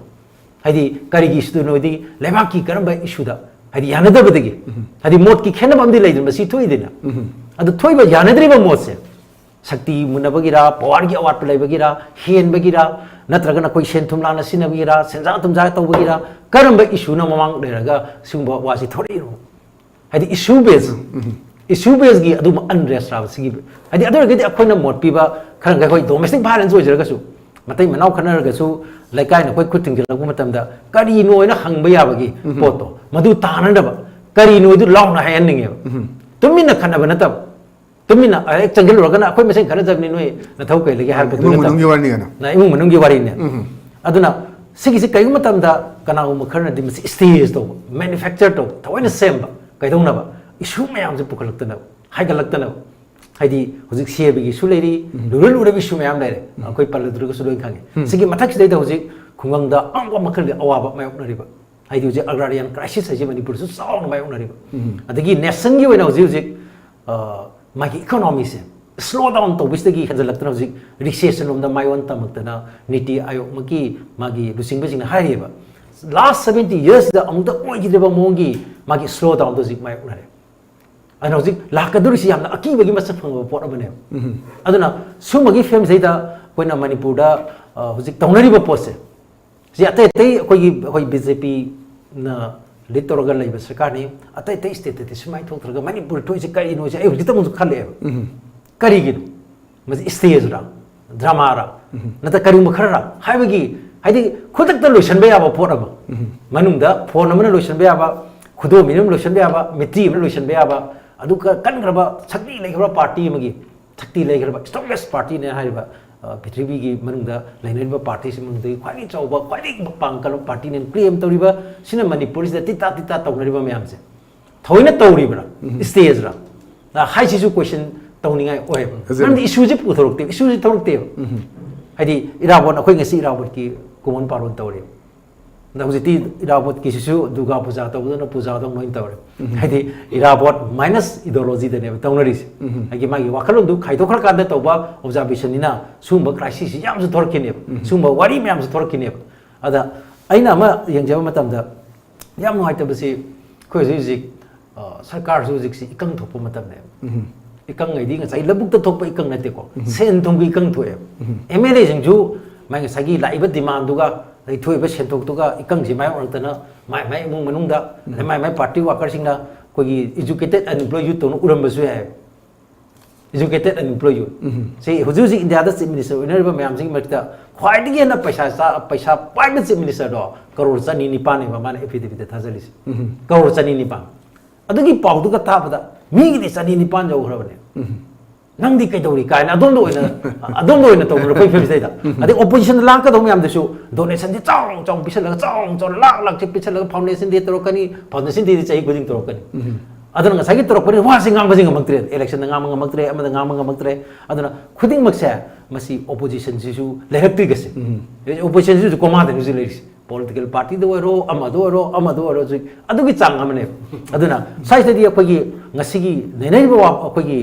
ꯍꯥꯏꯗꯤ ꯀꯔꯤꯒꯤ ꯏꯁꯨꯗꯅꯣ ꯍꯥꯏꯗꯤ ꯂꯩꯕꯥꯛꯀꯤ ꯀꯔꯝꯕ ꯏꯁꯨꯗ? ꯍꯥꯏꯗꯤ ꯌꯥꯅꯗꯕꯗꯒꯤ, ꯍꯥꯏꯗꯤ ꯃꯣꯠꯀꯤ ꯈꯦꯠꯅꯕ ꯑꯃꯗꯤ ꯂꯩꯗꯅ, ꯃꯁꯤ ꯊꯣꯛꯏꯗꯅ꯫ ꯑꯗꯨ ꯊꯣꯛꯏꯕ ꯌꯥꯅꯗ꯭ꯔꯤꯕ ꯃꯣꯠꯁꯦ ꯁꯛꯇꯤ ꯃꯨꯟꯅꯕꯒꯤꯔ, ꯄꯋꯥꯔꯒꯤ ꯑꯋꯥꯠꯄ ꯂꯩꯕꯒꯤꯔ, ꯍꯦꯟꯕꯒꯤꯔ, ꯅꯠꯇ꯭ꯔꯒꯅ ꯑꯩꯈꯣꯏ ꯁꯦꯟ ꯊꯨꯝ ꯂꯥꯟꯅ ꯁꯤꯖꯤꯟꯅꯕꯒꯤꯔ, ꯁꯦꯟꯖꯥ ꯊꯨꯝꯖꯥ ꯇꯧꯕꯒꯤꯔ, ꯀꯔꯝꯕ ꯏꯁꯨꯅ ꯃꯃꯥꯡ ꯂꯩꯔꯒ ꯁꯤꯒꯨꯝꯕ ꯋꯥꯁꯤ ꯊꯣꯔꯛꯏꯅꯣ? ꯍꯥꯏꯗꯤ ꯏꯁꯨ ꯕꯦꯁ, ꯏꯁꯨ ꯕꯦꯁꯀꯤ ꯑꯗꯨꯝꯕ ꯑꯟꯔꯦꯁ ꯂꯥꯛꯄ ꯁꯤꯒꯤ, ꯍꯥꯏꯗꯤ ꯑꯗꯨ ꯑꯣꯏꯔꯒꯗꯤ ꯑꯩꯈꯣꯏꯅ ꯃꯣꯠ ꯄꯤꯕ ꯈꯔ ꯃꯈꯩ ꯑꯩꯈꯣꯏ ꯗꯣꯃꯦꯁꯇꯤꯛ ꯚꯥꯏꯂꯦꯟꯁ ꯑꯣꯏꯖꯔꯒꯁꯨ, ꯃꯇꯩ ꯃꯅꯥꯎ ꯈꯠꯅꯔꯒꯁꯨ, ꯂꯩꯀꯥꯏꯅ ꯑꯩꯈꯣꯏ ꯈꯨꯠ ꯊꯤꯡꯖꯤꯜꯂꯛꯄ ꯃꯇꯝꯗ ꯀꯔꯤꯅꯣ ꯍꯥꯏꯅ ꯍꯪꯕ ꯌꯥꯕꯒꯤ ꯄꯣꯠꯇꯣ ꯃꯗꯨ ꯇꯥꯅꯅꯕ ꯀꯔꯤꯅꯣ ꯑꯗꯨ ꯂꯥꯎꯅ ꯍꯥꯏꯍꯟꯅꯤꯡꯉꯦꯕ꯫ ꯇꯨꯃꯤꯟꯅ ꯈꯠꯅꯕ ꯅꯠꯇꯕ, ꯇꯨꯃꯤꯟꯅ ꯍꯦꯛ ꯆꯪꯁꯤꯜꯂꯨꯔꯒꯅ ꯑꯩꯈꯣꯏ ꯃꯁꯦꯟ ꯈꯠꯅꯖꯕꯅꯤ, ꯅꯣꯏ ꯅꯊꯧ ꯀꯩ ꯂꯩꯒꯦ ꯍꯥꯏꯔꯛꯄꯗꯨ ꯏꯃꯨꯡ ꯅꯠꯇꯕ꯫ ꯃꯅꯨꯡꯒꯤ ꯋꯥꯔꯤꯅꯤ ꯀꯩꯅꯣ꯫ ꯅ ꯏꯃꯨꯡ ꯃꯅꯨꯡꯒꯤ ꯋꯥꯔꯤꯅꯦ꯫ ꯑꯗꯨꯅ ꯁꯤꯒꯤꯁꯤ ꯀꯔꯤꯒꯨꯝꯕ ꯃꯇꯝꯗ ꯀꯅꯥꯒꯨꯝꯕ ꯈꯔꯅꯗꯤ ꯃꯁꯤ ꯁ꯭ꯇꯦꯖ ꯇꯧꯕ, ꯃꯦꯅꯨꯐꯦꯛꯆꯔ ꯇꯧꯕ, ꯊꯑꯣꯏꯅ ꯁꯦꯝꯕ, ꯀꯩꯗꯧꯅꯕ? ꯏꯁꯨ ꯃꯌꯥꯝꯁꯦ ꯄꯨꯈꯠꯂꯛꯇꯅꯕ, ꯍꯥꯏꯒꯠꯂꯛꯇꯅꯕ꯫ ꯍꯥꯏꯗꯤ ꯍꯧꯖꯤꯛ ꯁꯤ ꯑꯦ ꯕꯤꯒꯤ ꯏꯁꯨ ꯂꯩꯔꯤ, ꯂꯨꯔ ꯂꯨꯔꯕ ꯏꯁꯨ ꯃꯌꯥꯝ ꯂꯩꯔꯦ, ꯑꯩꯈꯣꯏ ꯄꯜꯂꯨꯗ꯭ꯔꯒꯁꯨ ꯂꯣꯏ ꯈꯪꯉꯦ꯫ ꯁꯤꯒꯤ ꯃꯊꯛꯁꯤꯗꯩꯗ ꯍꯧꯖꯤꯛ ꯈꯨꯡꯒꯪꯗ ꯑꯉꯛꯄ ꯃꯈꯜꯒꯤ ꯑꯋꯥꯕ ꯃꯥꯌꯣꯛꯅꯔꯤꯕ, ꯍꯥꯏꯗꯤ ꯍꯧꯖꯤꯛ ꯑꯒ꯭ꯔꯥꯔꯤꯌꯥꯟ ꯀ꯭ꯔꯥꯏꯁꯤꯁ ꯍꯥꯏꯁꯦ ꯃꯅꯤꯄꯨꯔꯗꯁꯨ ꯆꯥꯎꯅ ꯃꯥꯌꯣꯛꯅꯔꯤꯕ꯫ ꯑꯗꯒꯤ ꯅꯦꯁꯟꯒꯤ ꯑꯣꯏꯅ ꯍꯧꯖꯤꯛ ꯍꯧꯖꯤꯛ, ꯑ, ꯃꯥꯒꯤ ꯏꯀꯣꯅꯣꯃꯤꯁꯦ ꯁ꯭ꯂꯣ ꯗꯥꯎꯟ ꯇꯧꯕꯁꯤꯗꯒꯤ ꯍꯦꯟꯖꯜꯂꯛꯇꯅ ꯍꯧꯖꯤꯛ ꯔꯤꯁꯦꯁꯟ ꯂꯣꯝꯗ ꯃꯥꯏꯑꯣꯟ ꯇꯝꯃꯛꯇꯅ ꯅꯤꯇꯤ ꯑꯥꯌꯣꯒꯃꯛꯀꯤ ꯃꯥꯒꯤ ꯂꯨꯆꯤꯡꯕꯁꯤꯡꯅ ꯍꯥꯏꯔꯤꯕ, ꯂꯥꯁ ꯁꯕꯦꯟꯇꯤ ꯌꯔꯁꯇ ꯑꯃꯨꯛꯇ ꯑꯣꯏꯈꯤꯗ꯭ꯔꯤꯕ ꯃꯑꯣꯡꯒꯤ ꯃꯥꯒꯤ ꯁ꯭ꯂꯣ ꯗꯥꯎꯟꯗꯣ ꯍꯧꯖꯤꯛ ꯃꯥꯌꯣꯛꯅꯔꯦ꯫ ꯑꯗꯨꯅ ꯍꯧꯖꯤꯛ ꯂꯥꯛꯀꯗꯧꯔꯤꯁꯤ ꯌꯥꯝꯅ ꯑꯀꯤꯕꯒꯤ ꯃꯁꯛ ꯐꯪꯕ ꯄꯣꯠ ꯑꯃꯅꯦꯕ꯫ ꯑꯗꯨꯅ ꯁꯨꯝꯕꯒꯤ ꯐꯤꯕꯝꯁꯤꯗꯩꯗ ꯑꯩꯈꯣꯏꯅ ꯃꯅꯤꯄꯨꯔꯗ, ꯑ, ꯍꯧꯖꯤꯛ ꯇꯧꯅꯔꯤꯕ ꯄꯣꯠꯁꯦ, ꯁꯤ ꯑꯇꯩ ꯑꯇꯩ ꯑꯩꯈꯣꯏꯒꯤ, ꯑꯩꯈꯣꯏ ꯕꯤ ꯖꯦ ꯄꯤꯅ ꯂꯤꯗ ꯇꯧꯔꯒ ꯂꯩꯕ ꯁꯔꯀꯥꯔꯅꯤ, ꯑꯇꯩ ꯑꯇꯩ ꯁ꯭ꯇꯦꯠꯇꯗꯤ ꯁꯨꯃꯥꯏꯅ ꯊꯣꯛꯇ꯭ꯔꯒ ꯃꯅꯤꯄꯨꯔ ꯊꯣꯛꯏꯁꯦ ꯀꯔꯤꯅꯣꯁꯦ ꯑꯩ ꯍꯧꯖꯤꯛꯇ ꯑꯃꯨꯛꯁꯨ ꯈꯜꯂꯛꯑꯦꯕ꯫ ꯀꯔꯤꯒꯤꯅꯣ? ꯃꯁꯤ ꯁ꯭ꯇꯦꯖꯔ, ꯗ꯭ꯔꯃꯥꯔ, ꯅꯠꯇ꯭ꯔ ꯀꯔꯤꯒꯨꯝꯕ ꯈꯔꯔ ꯍꯥꯏꯕꯒꯤ, ꯍꯥꯏꯗꯤ ꯈꯨꯗꯛꯇ ꯂꯣꯏꯁꯤꯟꯕ ꯌꯥꯕ ꯄꯣꯠ ꯑꯃ, ꯃꯅꯨꯡꯗ ꯐꯣꯟ ꯑꯃꯅ ꯂꯣꯏꯁꯤꯟꯕ ꯌꯥꯕ, ꯈꯨꯗꯣꯝꯕꯤꯅ ꯑꯃ ꯂꯣꯏꯁꯤꯟꯕ ꯌꯥꯕ, ꯃꯤꯇ꯭ꯔꯤ ꯑꯃꯅ ꯂꯣꯏꯁꯤꯟꯕ ꯌꯥꯕ, ꯑꯗꯨꯒ ꯀꯟꯈ꯭ꯔꯕ ꯁꯛꯇꯤ ꯂꯩꯈ꯭ꯔꯕ ꯄꯥꯔꯇꯤ ꯑꯃꯒꯤ, ꯁꯛꯇꯤ ꯂꯩꯈ꯭ꯔꯕ ꯁ꯭ꯇ꯭ꯔꯣꯡꯒꯦꯁ ꯄꯥꯔꯇꯤꯅꯦ ꯍꯥꯏꯔꯤꯕ, ꯑ, ꯄ꯭ꯔꯤꯊꯤꯕꯤꯒꯤ ꯃꯅꯨꯡꯗ ꯂꯩꯅꯔꯤꯕ ꯄꯥꯔꯇꯤꯁꯤ ꯃꯅꯨꯡꯗꯒꯤ ꯈ꯭ꯋꯥꯏꯗꯒꯤ ꯆꯥꯎꯕ, ꯈ꯭ꯋꯥꯏꯗꯒꯤ ꯄꯥꯡꯒꯜ ꯀꯟꯕ ꯄꯥꯔꯇꯤꯅꯦꯅ ꯀ꯭ꯂꯦꯝ ꯇꯧꯔꯤꯕ ꯁꯤꯅ ꯃꯅꯤꯄꯨꯔꯁꯤꯗ ꯇꯤꯇꯥ ꯇꯤꯇꯥ ꯇꯧꯅꯔꯤꯕ ꯃꯌꯥꯝꯁꯦ ꯊꯑꯣꯏꯅ ꯇꯧꯔꯤꯕ꯭ꯔꯥ? ꯁ꯭ꯇꯦꯖꯔ? ꯑ, ꯍꯥꯏꯁꯤꯁꯨ ꯀꯣꯏꯁꯟ ꯇꯧꯅꯤꯡꯉꯥꯏ ꯑꯣꯏꯌꯦꯕ꯫ ꯃꯔꯝꯗꯤ ꯏꯁꯨꯁꯦ ꯄꯨꯊꯣꯔꯛꯇꯦꯕ, ꯏꯁꯨꯁꯦ ꯊꯣꯔꯛꯇꯦꯕ꯫ ꯍꯥꯏꯗꯤ ꯏꯔꯥꯕꯣꯠ, ꯑꯩꯈꯣꯏ ꯉꯁꯤ ꯏꯔꯥꯕꯣꯠꯀꯤ ꯀꯨꯝꯑꯣꯟ ꯄꯥꯔꯣꯟ ꯇꯧꯔꯦꯕ꯫ ꯑꯗ ꯍꯧꯖꯤꯛꯇꯤ ꯏꯔꯥꯕꯣꯠꯀꯤꯁꯤꯁꯨ ꯗꯨꯔꯒꯥ ꯄꯨꯖꯥ ꯇꯧꯕꯗꯧꯅ ꯄꯨꯖꯥꯗꯧꯅ ꯂꯣꯏꯅ ꯇꯧꯔꯦ꯫ ꯍꯥꯏꯗꯤ ꯏꯔꯥꯕꯣꯠ ꯃꯥꯏꯅꯁ ꯏꯗꯣꯂꯣꯖꯤꯗꯅꯦꯕ ꯇꯧꯅꯔꯤꯁꯦ꯫ ꯍꯥꯏꯗꯤ ꯃꯥꯒꯤ ꯋꯥꯈꯜꯂꯣꯟꯗꯨ ꯈꯥꯏꯗꯣꯛꯈ꯭ꯔꯀꯥꯟꯗ ꯇꯧꯕ ꯑꯣꯕꯖꯥꯔꯕꯦꯁꯟꯅꯤꯅ ꯁꯤꯒꯨꯝꯕ ꯀ꯭ꯔꯥꯏꯁꯤꯁꯁꯤ ꯌꯥꯝꯁꯨ ꯊꯣꯔꯛꯈꯤꯅꯦꯕ꯫ ꯁꯤꯒꯨꯝꯕ ꯋꯥꯔꯤ ꯃꯌꯥꯝꯁꯨ ꯊꯣꯔꯛꯈꯤꯅꯦꯕ꯫ ꯑꯗ ꯑꯩꯅ ꯑꯃ ꯌꯦꯡꯖꯕ ꯃꯇꯝꯗ ꯌꯥꯝ ꯅꯨꯡꯉꯥꯏꯇꯕꯁꯤ, ꯑꯩꯈꯣꯏ ꯍꯧꯖꯤꯛ ꯍꯧꯖꯤꯛ ꯑ, ꯁꯔꯀꯥꯔꯁꯨ ꯍꯧꯖꯤꯛꯁꯤ ꯏꯀꯪ ꯊꯣꯛꯄ ꯃꯇꯝꯅꯦꯕ꯫ ꯏꯀꯪ ꯍꯥꯏꯗꯤ ꯉꯁꯥꯏ ꯂꯧꯕꯨꯛꯇ ꯊꯣꯛꯄ ꯏꯀꯪ ꯅꯠꯇꯦꯀꯣ, ꯁꯦꯟ ꯊꯨꯝꯒꯤ ꯏꯀꯪ ꯊꯣꯛꯑꯦꯕ꯫ ꯑꯦꯝ ꯑꯦꯜ ꯑꯦꯁꯤꯡꯁꯨ ꯃꯥꯏ ꯉꯁꯥꯏꯒꯤ ꯂꯥꯛꯏꯕ ꯗꯤꯃꯥꯟꯗꯨꯒ ꯑꯗꯩ ꯊꯣꯛꯏꯕ ꯁꯦꯟꯊꯣꯛꯇꯨꯒ ꯏꯀꯪꯁꯤ ꯃꯥꯏꯌꯣꯛꯅꯔꯛꯇꯅ ꯃꯥꯏ ꯃꯥꯏ ꯏꯃꯨꯡ ꯃꯅꯨꯡꯗ ꯑꯗꯩ ꯃꯥꯏ ꯃꯥꯏ ꯄꯥꯔꯇꯤ ꯋꯥꯀꯔꯁꯤꯡꯅ ꯑꯩꯈꯣꯏꯒꯤ educated unemployed youth ꯇꯧꯅ ꯎꯔꯝꯕꯁꯨ ꯌꯥꯏ꯫ Educated unemployed youth ꯁꯤ ꯍꯧꯖꯤꯛ ꯍꯧꯖꯤꯛ ꯏꯟꯗꯤꯌꯥꯗ ꯆꯤꯐ ꯃꯤꯅꯤꯁꯇꯔ ꯑꯣꯏꯅꯔꯤꯕ ꯃꯌꯥꯝꯁꯤꯒꯤ ꯃꯔꯛꯇ ꯈ꯭ꯋꯥꯏꯗꯒꯤ ꯍꯦꯟꯅ ꯄꯩꯁꯥ ꯆꯥ-, ꯄꯩꯁꯥ ꯄꯥꯏꯕ ꯆꯤꯐ ꯃꯤꯅꯤꯁꯇꯔꯗꯣ ꯀꯔꯣꯔ ꯆꯅꯤ ꯅꯤꯄꯥꯟꯅꯦꯕ ꯃꯥꯅ ꯑꯦꯐꯤꯗꯦꯕꯤꯠꯇ ꯊꯥꯖꯜꯂꯤꯁꯦ꯫ ꯀꯔꯣꯔ ꯆꯅꯤ ꯅꯤꯄꯥꯟ꯫ ꯑꯗꯨꯒꯤ ꯄꯥꯎꯗꯨꯒ ꯇꯥꯕꯗ ꯃꯤꯒꯤꯗꯤ ꯆꯅꯤ ꯅꯤꯄꯥꯟ ꯌꯧꯈ꯭ꯔꯕꯅꯦ꯫ ꯅꯪꯗꯤ ꯀꯩꯗꯧꯔꯤ ꯀꯥꯏꯅ ꯑꯗꯣꯝꯗ ꯑꯣꯏꯅ ꯑꯗꯣꯝꯗ ꯑꯣꯏꯅ ꯇꯧꯅꯔꯛꯄꯒꯤ ꯐꯤꯕꯝꯁꯤꯗꯩꯗ꯫ ꯑꯗꯩ ꯑꯣꯄꯣꯖꯤꯁꯟꯗ ꯂꯥꯛꯀꯗꯧꯕ ꯃꯌꯥꯝꯗꯨꯁꯨ ꯗꯣꯅꯦꯁꯟꯁꯤ ꯆꯥꯎ ꯆꯥꯎ ꯄꯤꯁꯜꯂꯒ ꯆꯥꯎ ꯆꯥꯎꯅ ꯂꯥꯛ ꯂꯥꯛꯁꯦ ꯄꯤꯁꯜꯂꯒ ꯐꯥꯎꯟꯗꯦꯁꯟ ꯗꯦ ꯇꯧꯔꯛꯀꯅꯤ꯫ ꯐꯥꯎꯟꯗꯦꯁꯟ ꯗꯦꯗꯤ ꯆꯍꯤ ꯈꯨꯗꯤꯡ ꯇꯧꯔꯛꯀꯅꯤ꯫ ꯑꯗꯨꯅ ꯉꯁꯥꯏꯒꯤ ꯇꯧꯔꯛꯄꯅꯤ ꯋꯥꯁꯦ ꯉꯥꯡꯕꯁꯦ ꯉꯝꯃꯛꯇ꯭ꯔꯦ꯫ ꯏꯂꯦꯛꯁꯟꯗ ꯉꯥꯡꯕ ꯉꯝꯃꯛꯇ꯭ꯔꯦ, ꯑꯃꯗ ꯉꯥꯡꯕ ꯉꯝꯃꯛꯇ꯭ꯔꯦ꯫ ꯑꯗꯨꯅ ꯈꯨꯗꯤꯡꯃꯛꯁꯦ ꯃꯁꯤ ꯑꯣꯄꯣꯖꯤꯁꯟꯁꯤꯁꯨ ꯂꯩꯔꯛꯇ꯭ꯔꯤꯒꯁꯦ꯫ ꯑꯣꯄꯣꯖꯤꯁꯟꯁꯤꯁꯨ ꯀꯣꯃꯥꯗꯅꯤ ꯍꯧꯖꯤꯛ ꯂꯩꯔꯤꯁꯦ꯫ ꯄꯣꯂꯤꯇꯤꯀꯦꯜ ꯄꯥꯔꯇꯤꯗ ꯑꯣꯏꯔꯣ, ꯑꯃꯗ ꯑꯣꯏꯔꯣ, ꯑꯃꯗ ꯑꯣꯏꯔꯣ, ꯍꯧꯖꯤꯛ ꯑꯗꯨꯒꯤ ꯆꯥꯡ ꯑꯃꯅꯦꯕ꯫ ꯑꯗꯨꯅ ꯁ꯭ꯋꯥꯏꯁꯤꯗꯗꯤ ꯑꯩꯈꯣꯏꯒꯤ ꯉꯁꯤꯒꯤ ꯅꯩꯅꯔꯤꯕ ꯋꯥ-, ꯑꯩꯈꯣꯏꯒꯤ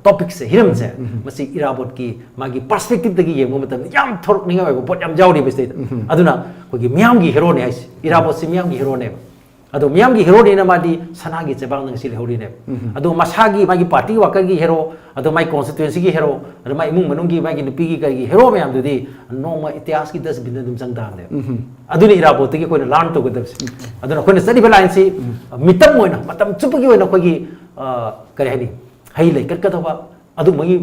ꯇꯣꯄꯤꯛꯁꯦ, ꯍꯤꯔꯝꯁꯦ, ꯃꯁꯤ ꯏꯔꯥꯕꯣꯠꯀꯤ ꯃꯥꯒꯤ ꯄꯔꯁꯄꯦꯛꯇꯤꯞꯇꯒꯤ ꯌꯦꯡꯕ ꯃꯇꯝꯗ ꯌꯥꯝ ꯊꯣꯔꯛꯅꯤꯡꯉꯥꯏ ꯑꯣꯏꯕ ꯄꯣꯠ ꯌꯥꯝ ꯌꯥꯎꯔꯤꯕ ꯁꯤꯗꯩꯗ꯫ ꯑꯗꯨꯅ ꯑꯩꯈꯣꯏꯒꯤ ꯃꯤꯌꯥꯝꯒꯤ ꯍꯦꯔꯣꯅꯦ ꯍꯥꯏꯁꯦ, ꯏꯔꯥꯕꯣꯠꯁꯤ ꯃꯤꯌꯥꯝꯒꯤ ꯍꯦꯔꯣꯅꯦꯕ꯫ ꯑꯗꯣ ꯃꯤꯌꯥꯝꯒꯤ ꯍꯦꯔꯣꯅꯤꯅ ꯃꯥꯗꯤ ꯁꯅꯥꯒꯤ ꯆꯩꯕꯥꯛꯅ ꯉꯁꯤ ꯂꯩꯍꯧꯔꯤꯅꯦꯕ꯫ ꯑꯗꯣ ꯃꯁꯥꯒꯤ, ꯃꯥꯒꯤ ꯄꯥꯔꯇꯤ ꯋꯥꯀꯔꯒꯤ ꯍꯦꯔꯣ, ꯑꯗꯣ ꯃꯥꯏ ꯀꯣꯟꯁꯇꯤꯇ꯭ꯋꯦꯟꯁꯤꯒꯤ ꯍꯦꯔꯣ, ꯑꯗꯣ ꯃꯥꯏ ꯏꯃꯨꯡ ꯃꯅꯨꯡꯒꯤ, ꯃꯥꯒꯤ ꯅꯨꯄꯤꯒꯤ, ꯀꯔꯤꯒꯤ ꯍꯦꯔꯣ ꯃꯌꯥꯝꯗꯨꯗꯤ ꯅꯣꯡꯃ ꯏꯇꯤꯍꯥꯁꯀꯤ ꯗꯁꯕꯤꯟꯗ ꯑꯗꯨꯝ ꯆꯪ ꯇꯥꯕꯅꯦꯕ꯫ ꯑꯗꯨꯅ ꯏꯔꯥꯕꯣꯠꯇꯒꯤ ꯑꯩꯈꯣꯏꯅ ꯂꯔꯟ ꯇꯧꯒꯗꯕꯁꯦ꯫ ꯑꯗꯨꯅ ꯑꯩꯈꯣꯏꯅ ꯆꯠꯂꯤꯕ ꯂꯥꯏꯟꯁꯤ ꯃꯤꯇꯝ ꯑꯣꯏꯅ, ꯃꯇꯝ ꯆꯨꯞꯄꯒꯤ ꯑꯣꯏꯅ ꯑꯩꯈꯣꯏꯒꯤ, ꯑ, ꯀꯔꯤ ꯍꯥꯏꯅꯤ, ꯍꯩ ꯂꯩ ꯀꯠꯀꯗꯕ ꯑꯗꯨꯝꯕꯒꯤ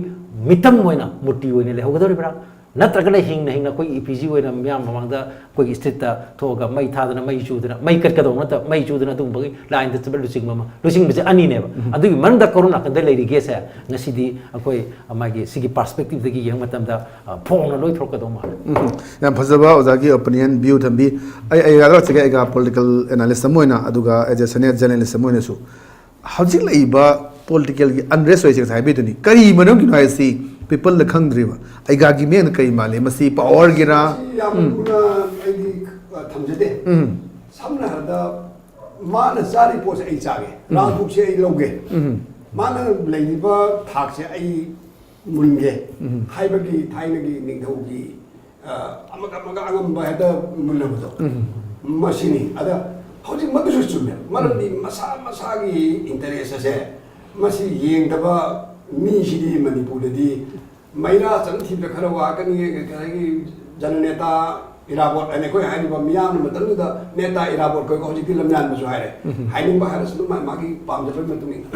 ꯃꯤꯇꯝ ꯑꯣꯏꯅ, ꯃꯨꯔꯇꯤ ꯑꯣꯏꯅ ꯂꯩꯍꯧꯒꯗꯧꯔꯤꯕ꯭ꯔꯥ? ꯅꯠꯇ꯭ꯔꯒꯅ ꯍꯤꯡꯅ ꯍꯤꯡꯅ ꯑꯩꯈꯣꯏꯒꯤ ꯏ ꯄꯤ ꯖꯤ ꯑꯣꯏꯅ ꯃꯤꯌꯥꯝ ꯃꯃꯥꯡꯗ ꯑꯩꯈꯣꯏꯒꯤ ꯁ꯭ꯇ꯭ꯔꯤꯠꯇ ꯊꯣꯛꯑꯒ ꯃꯩ ꯊꯥꯗꯅ, ꯃꯩ ꯆꯨꯗꯅ, ꯃꯩ ꯀꯠꯀꯗꯧꯕ ꯅꯠꯇꯕ, ꯃꯩ ꯆꯨꯗꯅ ꯑꯗꯨꯒꯨꯝꯕꯒꯤ ꯂꯥꯏꯟꯗ ꯆꯠꯄ ꯂꯨꯆꯤꯡꯕ ꯑꯃ, ꯂꯨꯆꯤꯡꯕꯁꯦ ꯑꯅꯤꯅꯦꯕ꯫ ꯑꯗꯨꯒꯤ ꯃꯅꯨꯡꯗ ꯀꯔꯣꯝ ꯅꯥꯀꯟꯗ ꯂꯩꯔꯤꯒꯦꯁꯦ ꯉꯁꯤꯗꯤ ꯑꯩꯈꯣꯏ ꯃꯥꯒꯤ ꯁꯤꯒꯤ ꯄꯔꯁꯄꯦꯛꯇꯤꯞꯇꯒꯤ ꯌꯦꯡꯕ ꯃꯇꯝꯗ, ꯑ, ꯐꯣꯡꯅ ꯂꯣꯏ ꯊꯣꯔꯛꯀꯗꯧ ꯃꯥꯜꯂꯦ꯫ ꯎꯝ, ꯌꯥꯝ ꯐꯖꯕ ꯑꯣꯖꯥꯒꯤ ꯑꯣꯄꯤꯅꯤꯌꯟ, ꯚ꯭ꯌꯨ ꯊꯝꯕꯤ꯫ ꯑꯩ, ꯑꯩ ꯂꯥꯛꯆꯒꯦ, ꯑꯩꯒ ꯄꯣꯂꯤꯇꯤꯀꯦꯜ ꯑꯦꯅꯥꯂꯤꯁ ꯑꯃ ꯑꯣꯏꯅ, ꯑꯗꯨꯒ as a senior journalist ꯑꯃ ꯑꯣꯏꯅꯁꯨ꯫ ꯍꯧꯖꯤꯛ ꯂꯩꯔꯤꯕ ꯄꯣꯂꯤꯇꯤꯀꯦꯜꯒꯤ ꯑꯟꯔꯦꯁ ꯑꯣꯏꯁꯦ ꯉꯁꯥꯏ ꯍꯥꯏꯕꯤꯗꯨꯅꯤ꯫ ꯀꯔꯤ ꯃꯔꯝꯒꯤꯅꯣ ꯍꯥꯏꯁꯤ ꯄꯤꯄꯜꯅ ꯈꯪꯗ꯭ꯔꯤꯕ꯫ ꯑꯩꯒꯥꯒꯤ ꯃꯤꯠꯌꯦꯡꯅ ꯀꯔꯤ ꯃꯥꯜꯂꯤ? ꯃꯁꯤ ꯄꯥꯋꯔꯒꯤꯔꯥ? ꯁꯤ ꯌꯥꯝ ꯎꯝ꯫ ꯊꯨꯅ ꯑꯩꯗꯤ, ꯑ, ꯊꯝꯖꯗꯦ꯫ ꯎꯝ꯫ ꯁꯝꯅ ꯍꯥꯏꯔꯕꯗ, ꯃꯥꯅ ꯆꯥꯔꯤ ꯄꯣꯠꯁꯦ ꯑꯩ ꯆꯥꯒꯦ, ꯎꯝ꯫ ꯔꯥꯡ ꯈꯨꯛꯁꯦ ꯑꯩ ꯂꯧꯒꯦ, ꯎꯝ꯫ ꯃꯥꯅ ꯂꯩꯔꯤꯕ ꯊꯥꯛꯁꯦ ꯑꯩ ꯃꯨꯟꯒꯦ ꯎꯝ꯫ ꯍꯥꯏꯕꯒꯤ ꯊꯥꯏꯅꯒꯤ ꯅꯤꯡꯊꯧꯒꯤ, ꯑ, ꯑꯃꯒ ꯑꯃꯒ ꯑꯉꯝꯕ ꯍꯦꯛꯇ ꯃꯨꯟꯅꯕꯗꯣ, ꯎꯝ꯫ ꯃꯁꯤꯅꯤ꯫ ꯑꯗ ꯍꯧꯖꯤꯛ ꯃꯗꯨꯁꯨ ꯆꯨꯝꯃꯦ꯫ ꯃꯔꯝꯗꯤ ꯃꯁꯥ ꯃꯁꯥꯒꯤ ꯏꯟꯇꯔꯦꯁ ꯑꯁꯦ ꯃꯁꯤ ꯌꯦꯡꯗꯕ ꯃꯤꯁꯤꯗꯤ ꯃꯅꯤꯄꯨꯔꯗꯗꯤ ꯃꯩꯔꯥ ꯆꯪ ꯊꯤꯕꯗ ꯈꯔ ꯋꯥꯒꯅꯤ, ꯑꯗꯒꯤ ꯖꯅꯅꯦꯇꯥ ꯏꯔꯥꯕꯣꯠ ꯍꯥꯏꯅ ꯑꯩꯈꯣꯏ ꯍꯥꯏꯔꯤꯕ ꯃꯤꯌꯥꯝꯅ ꯃꯇꯝꯗꯨꯗ ꯅꯦꯇꯥ ꯏꯔꯥꯕꯣꯠ ꯀꯣꯏꯀꯣ, ꯍꯧꯖꯤꯛꯇꯤ ꯂꯝꯌꯥꯟꯕꯁꯨ ꯍꯥꯏꯔꯦ꯫ ꯍꯥꯏꯅꯤꯡꯕ ꯍꯥꯏꯔꯁꯨ ꯑꯗꯨꯝ ꯃꯥ ꯃꯥꯒꯤ ꯄꯥꯝꯖꯕꯒꯤ ꯃꯇꯨꯡ ꯏꯟꯅ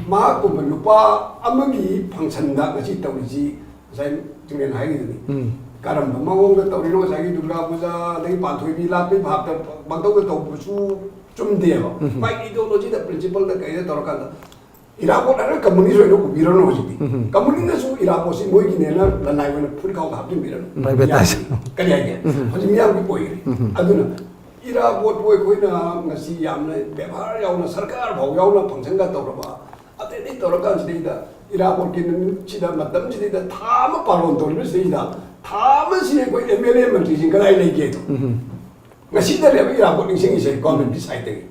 ꯃꯍꯥꯛꯀꯨꯝꯕ ꯅꯨꯄꯥ ꯑꯃꯒꯤ ꯐꯪꯁꯟꯗ ꯉꯁꯤ ꯇꯧꯔꯤꯁꯤ ꯉꯁꯥꯏ ꯆꯤꯡꯂꯦꯟ ꯍꯥꯏꯈꯤꯗꯨꯅꯤ꯫ ꯎꯝ꯫ ꯀꯔꯝꯕ ꯃꯑꯣꯡꯗ ꯇꯧꯔꯤꯅꯣ? ꯉꯁꯥꯏꯒꯤ ꯗꯨꯔꯒꯥ ꯄꯨꯖꯥ ꯑꯗꯒꯤ ꯄꯥꯟꯊꯣꯏꯕꯤ ꯂꯥꯠꯄꯒꯤ ꯚꯥꯞꯇ ꯄꯪꯇꯧꯗ ꯇꯧꯕꯁꯨ ꯆꯨꯝꯗꯦꯕ꯫ ꯎꯝ꯫ ꯃꯥꯒꯤ ideologyꯗ, principleꯗ, ꯀꯩꯗ ꯇꯧꯔꯀꯥꯟꯗ ꯏꯔꯥꯕꯣꯠ ꯍꯥꯏꯔꯒ communist ꯑꯣꯏꯅ ꯎꯕꯤꯔꯅꯨ ꯍꯧꯖꯤꯛꯇꯤ꯫ ꯎꯝ꯫ Communistꯅꯁꯨ ꯏꯔꯥꯕꯣꯠꯁꯤ ꯃꯣꯏꯒꯤꯅꯦꯅ ꯂꯅꯥꯏ ꯑꯣꯏꯅ ꯐꯨꯔꯤꯠꯈꯥꯎꯗ ꯍꯥꯞꯆꯤꯟꯕꯤꯔꯅꯨ꯫ Privatization꯫ ꯀꯔꯤ ꯍꯥꯏꯒꯦ? ꯎꯝ꯫ ꯍꯧꯖꯤꯛ ꯃꯤꯌꯥꯝꯒꯤ ꯑꯣꯏꯈ꯭ꯔꯦ꯫ ꯎꯝ꯫ ꯑꯗꯨꯅ ꯏꯔꯥꯕꯣꯠꯄꯨ ꯑꯩꯈꯣꯏꯅ ꯉꯁꯤ ꯌꯥꯝꯅ ꯕꯦꯕꯥꯔ ꯌꯥꯎꯅ, ꯁꯔꯀꯥꯔ ꯐꯥꯎ ꯌꯥꯎꯅ ꯐꯪꯁꯟꯒ ꯇꯧꯔꯕ, ꯑꯇꯩ ꯑꯇꯩ ꯇꯧꯔꯀꯥꯟꯁꯤꯗꯩꯗ ꯏꯔꯥꯕꯣꯠꯀꯤ ꯅꯨꯃꯤꯠꯁꯤꯗ, ꯃꯇꯝꯁꯤꯗꯩꯗ ꯊꯥ ꯑꯃ ꯄꯥꯂꯣꯟ ꯇꯧꯔꯤꯕꯁꯤꯗꯩꯗ ꯊꯥ ꯑꯃꯁꯤ ꯑꯩꯈꯣꯏ MLA ꯃꯟꯇ꯭ꯔꯤꯁꯤꯡ ꯀꯗꯥꯏ ꯂꯩꯒꯦꯗꯣ? ꯎꯝ꯫ ꯉꯁꯤꯗꯅꯦꯕ ꯏꯔꯥꯕꯣꯠ ꯅꯤꯡꯁꯤꯡꯉꯤꯁꯦ governmentꯀꯤ sideꯇꯒꯤ꯫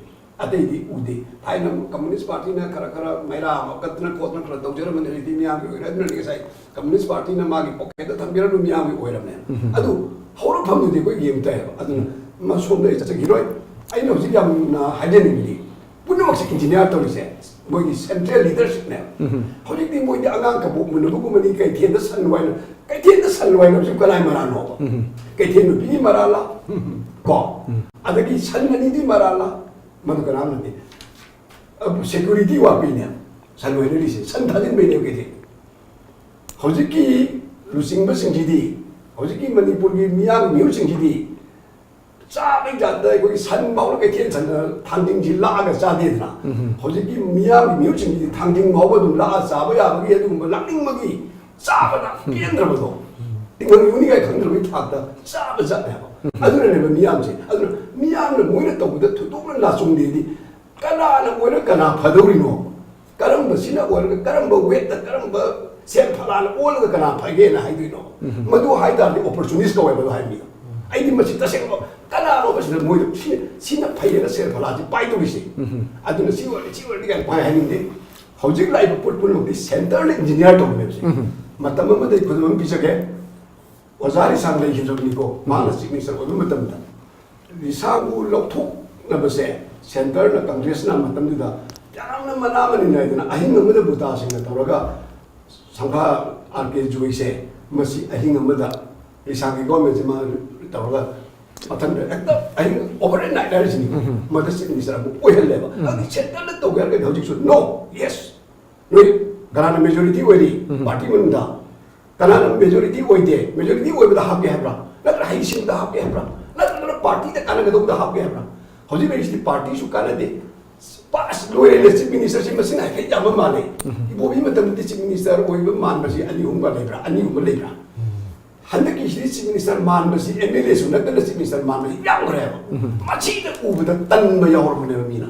ꯑꯇꯩꯗꯤ ꯎꯗꯦ꯫ ꯊꯥꯏꯅ communist partyꯅ ꯈꯔ ꯈꯔ ꯃꯩꯔꯥ ꯑꯃ ꯀꯠꯇꯅ ꯈꯣꯠꯇꯅ ꯈꯔ ꯇꯧꯖꯔꯝꯕꯅꯤ, ꯍꯧꯖꯤꯛꯇꯤ ꯃꯤꯌꯥꯝꯒꯤ ꯑꯣꯏꯔꯦ꯫ ꯑꯗꯨꯅꯅꯤ ꯉꯁꯥꯏ communist partyꯅ ꯃꯥꯒꯤ pocketꯇ ꯊꯝꯕꯤꯔꯝꯕ ꯃꯤꯌꯥꯝꯒꯤ ꯑꯣꯏꯔꯝꯃꯦ꯫ ꯎꯝ꯫ ꯑꯗꯨ ꯍꯧꯔꯛꯐꯝꯗꯨꯗꯤ ꯑꯩꯈꯣꯏ ꯌꯦꯡꯕ ꯇꯥꯏꯌꯦꯕ꯫ ꯑꯗꯨꯅ ꯃꯁꯣꯝꯗ ꯑꯩ ꯆꯠꯆꯈꯤꯔꯣꯏ꯫ ꯑꯩꯅ ꯍꯧꯖꯤꯛ ꯌꯥꯝꯅ ꯍꯥꯏꯖꯅꯤꯡꯕꯗꯤ ꯄꯨꯝꯅꯃꯛꯁꯦ engineer ꯇꯧꯔꯤꯁꯦ ꯃꯣꯏꯒꯤ central leadershipꯅꯦꯕ꯫ ꯎꯝ꯫ ꯍꯧꯖꯤꯛꯇꯤ ꯃꯣꯏꯗꯤ ꯑꯉꯥꯡ ꯀꯕꯣꯛ ꯃꯨꯟꯅꯕꯒꯨꯝꯕꯅꯤ, ꯀꯩꯊꯦꯜꯗ ꯁꯟ ꯋꯥꯏꯅ, ꯀꯩꯊꯦꯜꯗ ꯁꯟ ꯋꯥꯏꯅꯕꯁꯤ ꯀꯅꯥꯏ ꯃꯔꯥꯜꯅꯣꯕ? ꯎꯝ꯫ ꯀꯩꯊꯦꯜ ꯅꯨꯄꯤꯒꯤ ꯃꯔꯥꯜꯂ? ꯎꯝ꯫ ꯀꯣ? ꯎꯝ꯫ ꯑꯗꯒꯤ ꯁꯟ ꯑꯅꯤꯗꯨꯒꯤ ꯃꯔꯥꯜꯂ? ꯃꯗꯨ ꯀꯅꯥꯝ ꯅꯠꯇꯦ꯫ ꯑ, security ꯋꯥꯠꯄꯩꯅꯦ ꯁꯟ ꯋꯥꯏꯅꯔꯤꯁꯦ, ꯁꯟ ꯊꯥꯖꯤꯟꯕꯩꯅꯦꯕ ꯀꯩꯊꯦꯜ꯫ ꯍꯧꯖꯤꯛꯀꯤ ꯂꯨꯆꯤꯡꯕꯁꯤꯡꯁꯤꯗꯤ, ꯍꯧꯖꯤꯛꯀꯤ ꯃꯅꯤꯄꯨꯔꯒꯤ ꯃꯤꯌꯥꯝ ꯃꯤꯍꯨꯠꯁꯤꯡꯁꯤꯗꯤ ꯆꯥꯕꯩ ꯖꯥꯠꯇ ꯑꯩꯈꯣꯏꯒꯤ ꯁꯟ ꯐꯥꯎꯅ ꯀꯩꯊꯦꯜ ꯁꯟꯅ ꯊꯥꯡꯖꯤꯡꯁꯤ ꯂꯥꯛꯑꯒ ꯆꯥꯗꯦꯗꯅ꯫ ꯎꯝ꯫ ꯍꯧꯖꯤꯛꯀꯤ ꯃꯤꯌꯥꯝꯒꯤ ꯃꯤꯍꯨꯠꯁꯤꯡꯁꯤꯗꯤ ꯊꯥꯡꯖꯤꯡ ꯐꯥꯎꯕ ꯑꯗꯨꯝ ꯂꯥꯛꯑ ꯆꯥꯕ ꯌꯥꯕꯒꯤ ꯑꯗꯨꯒꯨꯝꯕ ꯂꯥꯛꯅꯤꯡꯕꯒꯤ ꯆꯥꯕꯗ ꯄꯦꯟꯗ꯭ꯔꯕꯗꯣ, ꯇꯤꯡꯍꯟ ꯌꯣꯟꯅꯤꯡꯉꯥꯏ ꯈꯪꯗ꯭ꯔꯕꯒꯤ ꯊꯥꯛꯇ ꯆꯥꯕ ꯖꯥꯠꯅꯦꯕ꯫ ꯎꯝ꯫ ꯑꯗꯨꯅꯅꯦꯕ ꯃꯤꯌꯥꯝꯁꯦ꯫ ꯑꯗꯨꯅ ꯃꯤꯌꯥꯝꯅ ꯃꯣꯏꯅ ꯇꯧꯕꯗ ꯊꯣꯏꯗꯣꯛꯅ ꯂꯥꯆꯨꯡꯗꯦꯗꯤ ꯀꯅꯥꯅ ꯑꯣꯏꯔ ꯀꯅꯥ ꯐꯗꯧꯔꯤꯅꯣ? ꯀꯔꯝꯕ ꯁꯤꯅ ꯑꯣꯏꯔꯒ ꯀꯔꯝꯕ weight ꯇ ꯀꯔꯝꯕ ꯁꯦꯜ ꯐꯂꯥꯅ ꯑꯣꯜꯂꯒ ꯀꯅꯥ ꯐꯒꯦꯅ ꯍꯥꯏꯗꯣꯏꯅꯣ? ꯎꯝ꯫ ꯃꯗꯨ ꯍꯥꯏ ꯇꯥꯔꯗꯤ opportunist ꯀꯧꯋꯦꯕ ꯑꯗꯨ ꯍꯥꯏꯕ ꯃꯤꯗꯣ꯫ ꯑꯩꯗꯤ ꯃꯁꯤ ꯇꯁꯦꯡꯅ ꯀꯅꯥꯅꯣꯕ ꯁꯤꯅ ꯃꯣꯏꯗ ꯁꯤꯅ, ꯁꯤꯅ ꯐꯩꯌꯦꯅ ꯁꯦꯜ ꯐꯂꯥꯁꯤ ꯄꯥꯏꯗꯧꯔꯤꯁꯦ? ꯎꯝ꯫ ꯑꯗꯨꯅ ꯁꯤ ꯑꯣꯏꯔꯗꯤ, ꯁꯤ ꯑꯣꯏꯔꯗꯤ ꯀꯥꯏꯅ ꯄꯥꯏ ꯍꯥꯏꯅꯤꯡꯗꯦ꯫ ꯍꯧꯖꯤꯛ ꯂꯥꯛꯏꯕ ꯄꯣꯠ ꯄꯨꯝꯅꯃꯛꯇꯤ centre ꯗ engineer ꯇꯧꯕꯅꯦꯕꯁꯦ꯫ ꯎꯝ꯫ ꯃꯇꯝ ꯑꯃꯗ ꯑꯩ ꯈꯨꯗꯝ ꯑꯃ ꯄꯤꯖꯒꯦ꯫ ꯑꯣꯖꯥ ꯔꯤꯁꯥꯡ ꯂꯩꯈꯤꯗ꯭ꯔꯕꯅꯤꯀꯣ, ꯃꯥꯅ chief minister ꯑꯣꯏꯕ ꯃꯇꯝꯗ꯫ ꯔꯤꯁꯥꯡꯕꯨ ꯂꯧꯊꯣꯛ, ꯅꯕꯁꯦ, ꯁꯦꯟꯇꯔꯅ, ꯀꯪꯒ꯭ꯔꯦꯁꯅ ꯃꯇꯝꯗꯨꯗ ꯌꯥꯝꯅ ꯃꯅꯥ ꯃꯅꯤꯟ ꯅꯥꯏꯗꯅ ꯑꯍꯤꯡ ꯑꯃꯗ ꯕꯨꯇꯥꯁꯤꯡꯅ ꯇꯧꯔꯒ ꯁꯪꯒꯥ ꯑꯥꯔ ꯀꯦ ꯖꯣꯏꯁꯦ ꯃꯁꯤ ꯑꯍꯤꯡ ꯑꯃꯗ ꯂꯩꯁꯥꯡꯒꯤ ꯒꯣꯔꯃꯦꯟꯁꯦ ꯃꯥ ꯇꯧꯔꯒ ꯃꯊꯟꯗ ꯍꯦꯛꯇ ꯑꯍꯤꯡ ꯑꯣꯚꯔ ꯅꯥꯏꯠ ꯍꯥꯏꯔꯤꯁꯤꯅꯤ꯫ ꯃꯗ ꯆꯤꯐ ꯃꯤꯅꯤꯁꯇꯔ ꯑꯃꯨꯛ ꯑꯣꯏꯍꯜꯂꯦꯕ꯫ ꯑꯗꯨꯗꯤ ꯁꯦꯟꯇꯔꯅ ꯇꯧꯒꯦ ꯍꯥꯏꯔꯒꯗꯤ ꯍꯧꯖꯤꯛꯁꯨ ꯅꯣ, ꯌꯦꯁ, ꯅꯣꯏ ꯀꯅꯥꯅ ꯃꯦꯖꯣꯔꯤꯇꯤ ꯑꯣꯏꯔꯤ ꯄꯥꯔꯇꯤ ꯃꯅꯨꯡꯗ? ꯀꯅꯥꯅ ꯃꯦꯖꯣꯔꯤꯇꯤ ꯑꯣꯏꯗꯦ? ꯃꯦꯖꯣꯔꯤꯇꯤ ꯑꯣꯏꯕꯗ ꯍꯥꯞꯀꯦ ꯍꯥꯏꯕ꯭ꯔꯥ? ꯅꯠꯇ꯭ꯔꯒ ꯍꯩꯁꯤꯡꯕꯗ ꯍꯥꯞꯀꯦ ꯍꯥꯏꯕ꯭ꯔꯥ? ꯅꯠꯇ꯭ꯔꯒꯅ ꯄꯥꯔꯇꯤꯗ ꯀꯥꯟꯅꯒꯗꯧꯕꯗ ꯍꯥꯞꯀꯦ ꯍꯥꯏꯕ꯭ꯔꯥ? ꯍꯧꯖꯤꯛ ꯂꯩꯔꯤꯁꯤꯗꯤ ꯄꯥꯔꯇꯤꯁꯨ ꯀꯥꯟꯅꯗꯦ꯫ ꯄꯥꯁ ꯂꯣꯏꯔꯦꯅ ꯆꯤꯐ ꯃꯤꯅꯤꯁꯇꯔꯁꯤ ꯃꯁꯤꯡ ꯍꯥꯏꯐꯦꯠ ꯌꯥꯝꯕ ꯃꯥꯜꯂꯦ꯫ ꯏꯕꯣꯕꯤ ꯃꯇꯝꯗꯗꯤ ꯆꯤꯐ ꯃꯤꯅꯤꯁꯇꯔ ꯑꯣꯏꯕ ꯃꯥꯟꯕꯁꯤ ꯑꯅꯤ ꯑꯍꯨꯝꯒ ꯂꯩꯕ꯭ꯔꯥ? ꯑꯅꯤ ꯑꯍꯨꯝꯒ ꯂꯩꯕ꯭ꯔꯥ? ꯍꯟꯗꯛꯀꯤꯁꯤꯗꯤ ꯆꯤꯐ ꯃꯤꯅꯤꯁꯇꯔ ꯃꯥꯟꯕꯁꯤ ꯑꯦꯝ ꯑꯦꯜ ꯑꯦꯁꯨ ꯅꯠꯇꯅ ꯆꯤꯐ ꯃꯤꯅꯤꯁꯇꯔ ꯃꯥꯟꯕꯁꯤ ꯌꯥꯝꯈ꯭ꯔꯦꯕ꯫ ꯃꯁꯤꯗ ꯎꯕꯗ ꯇꯟꯕ ꯌꯥꯎꯔꯕꯅꯦꯕ ꯃꯤꯅ꯫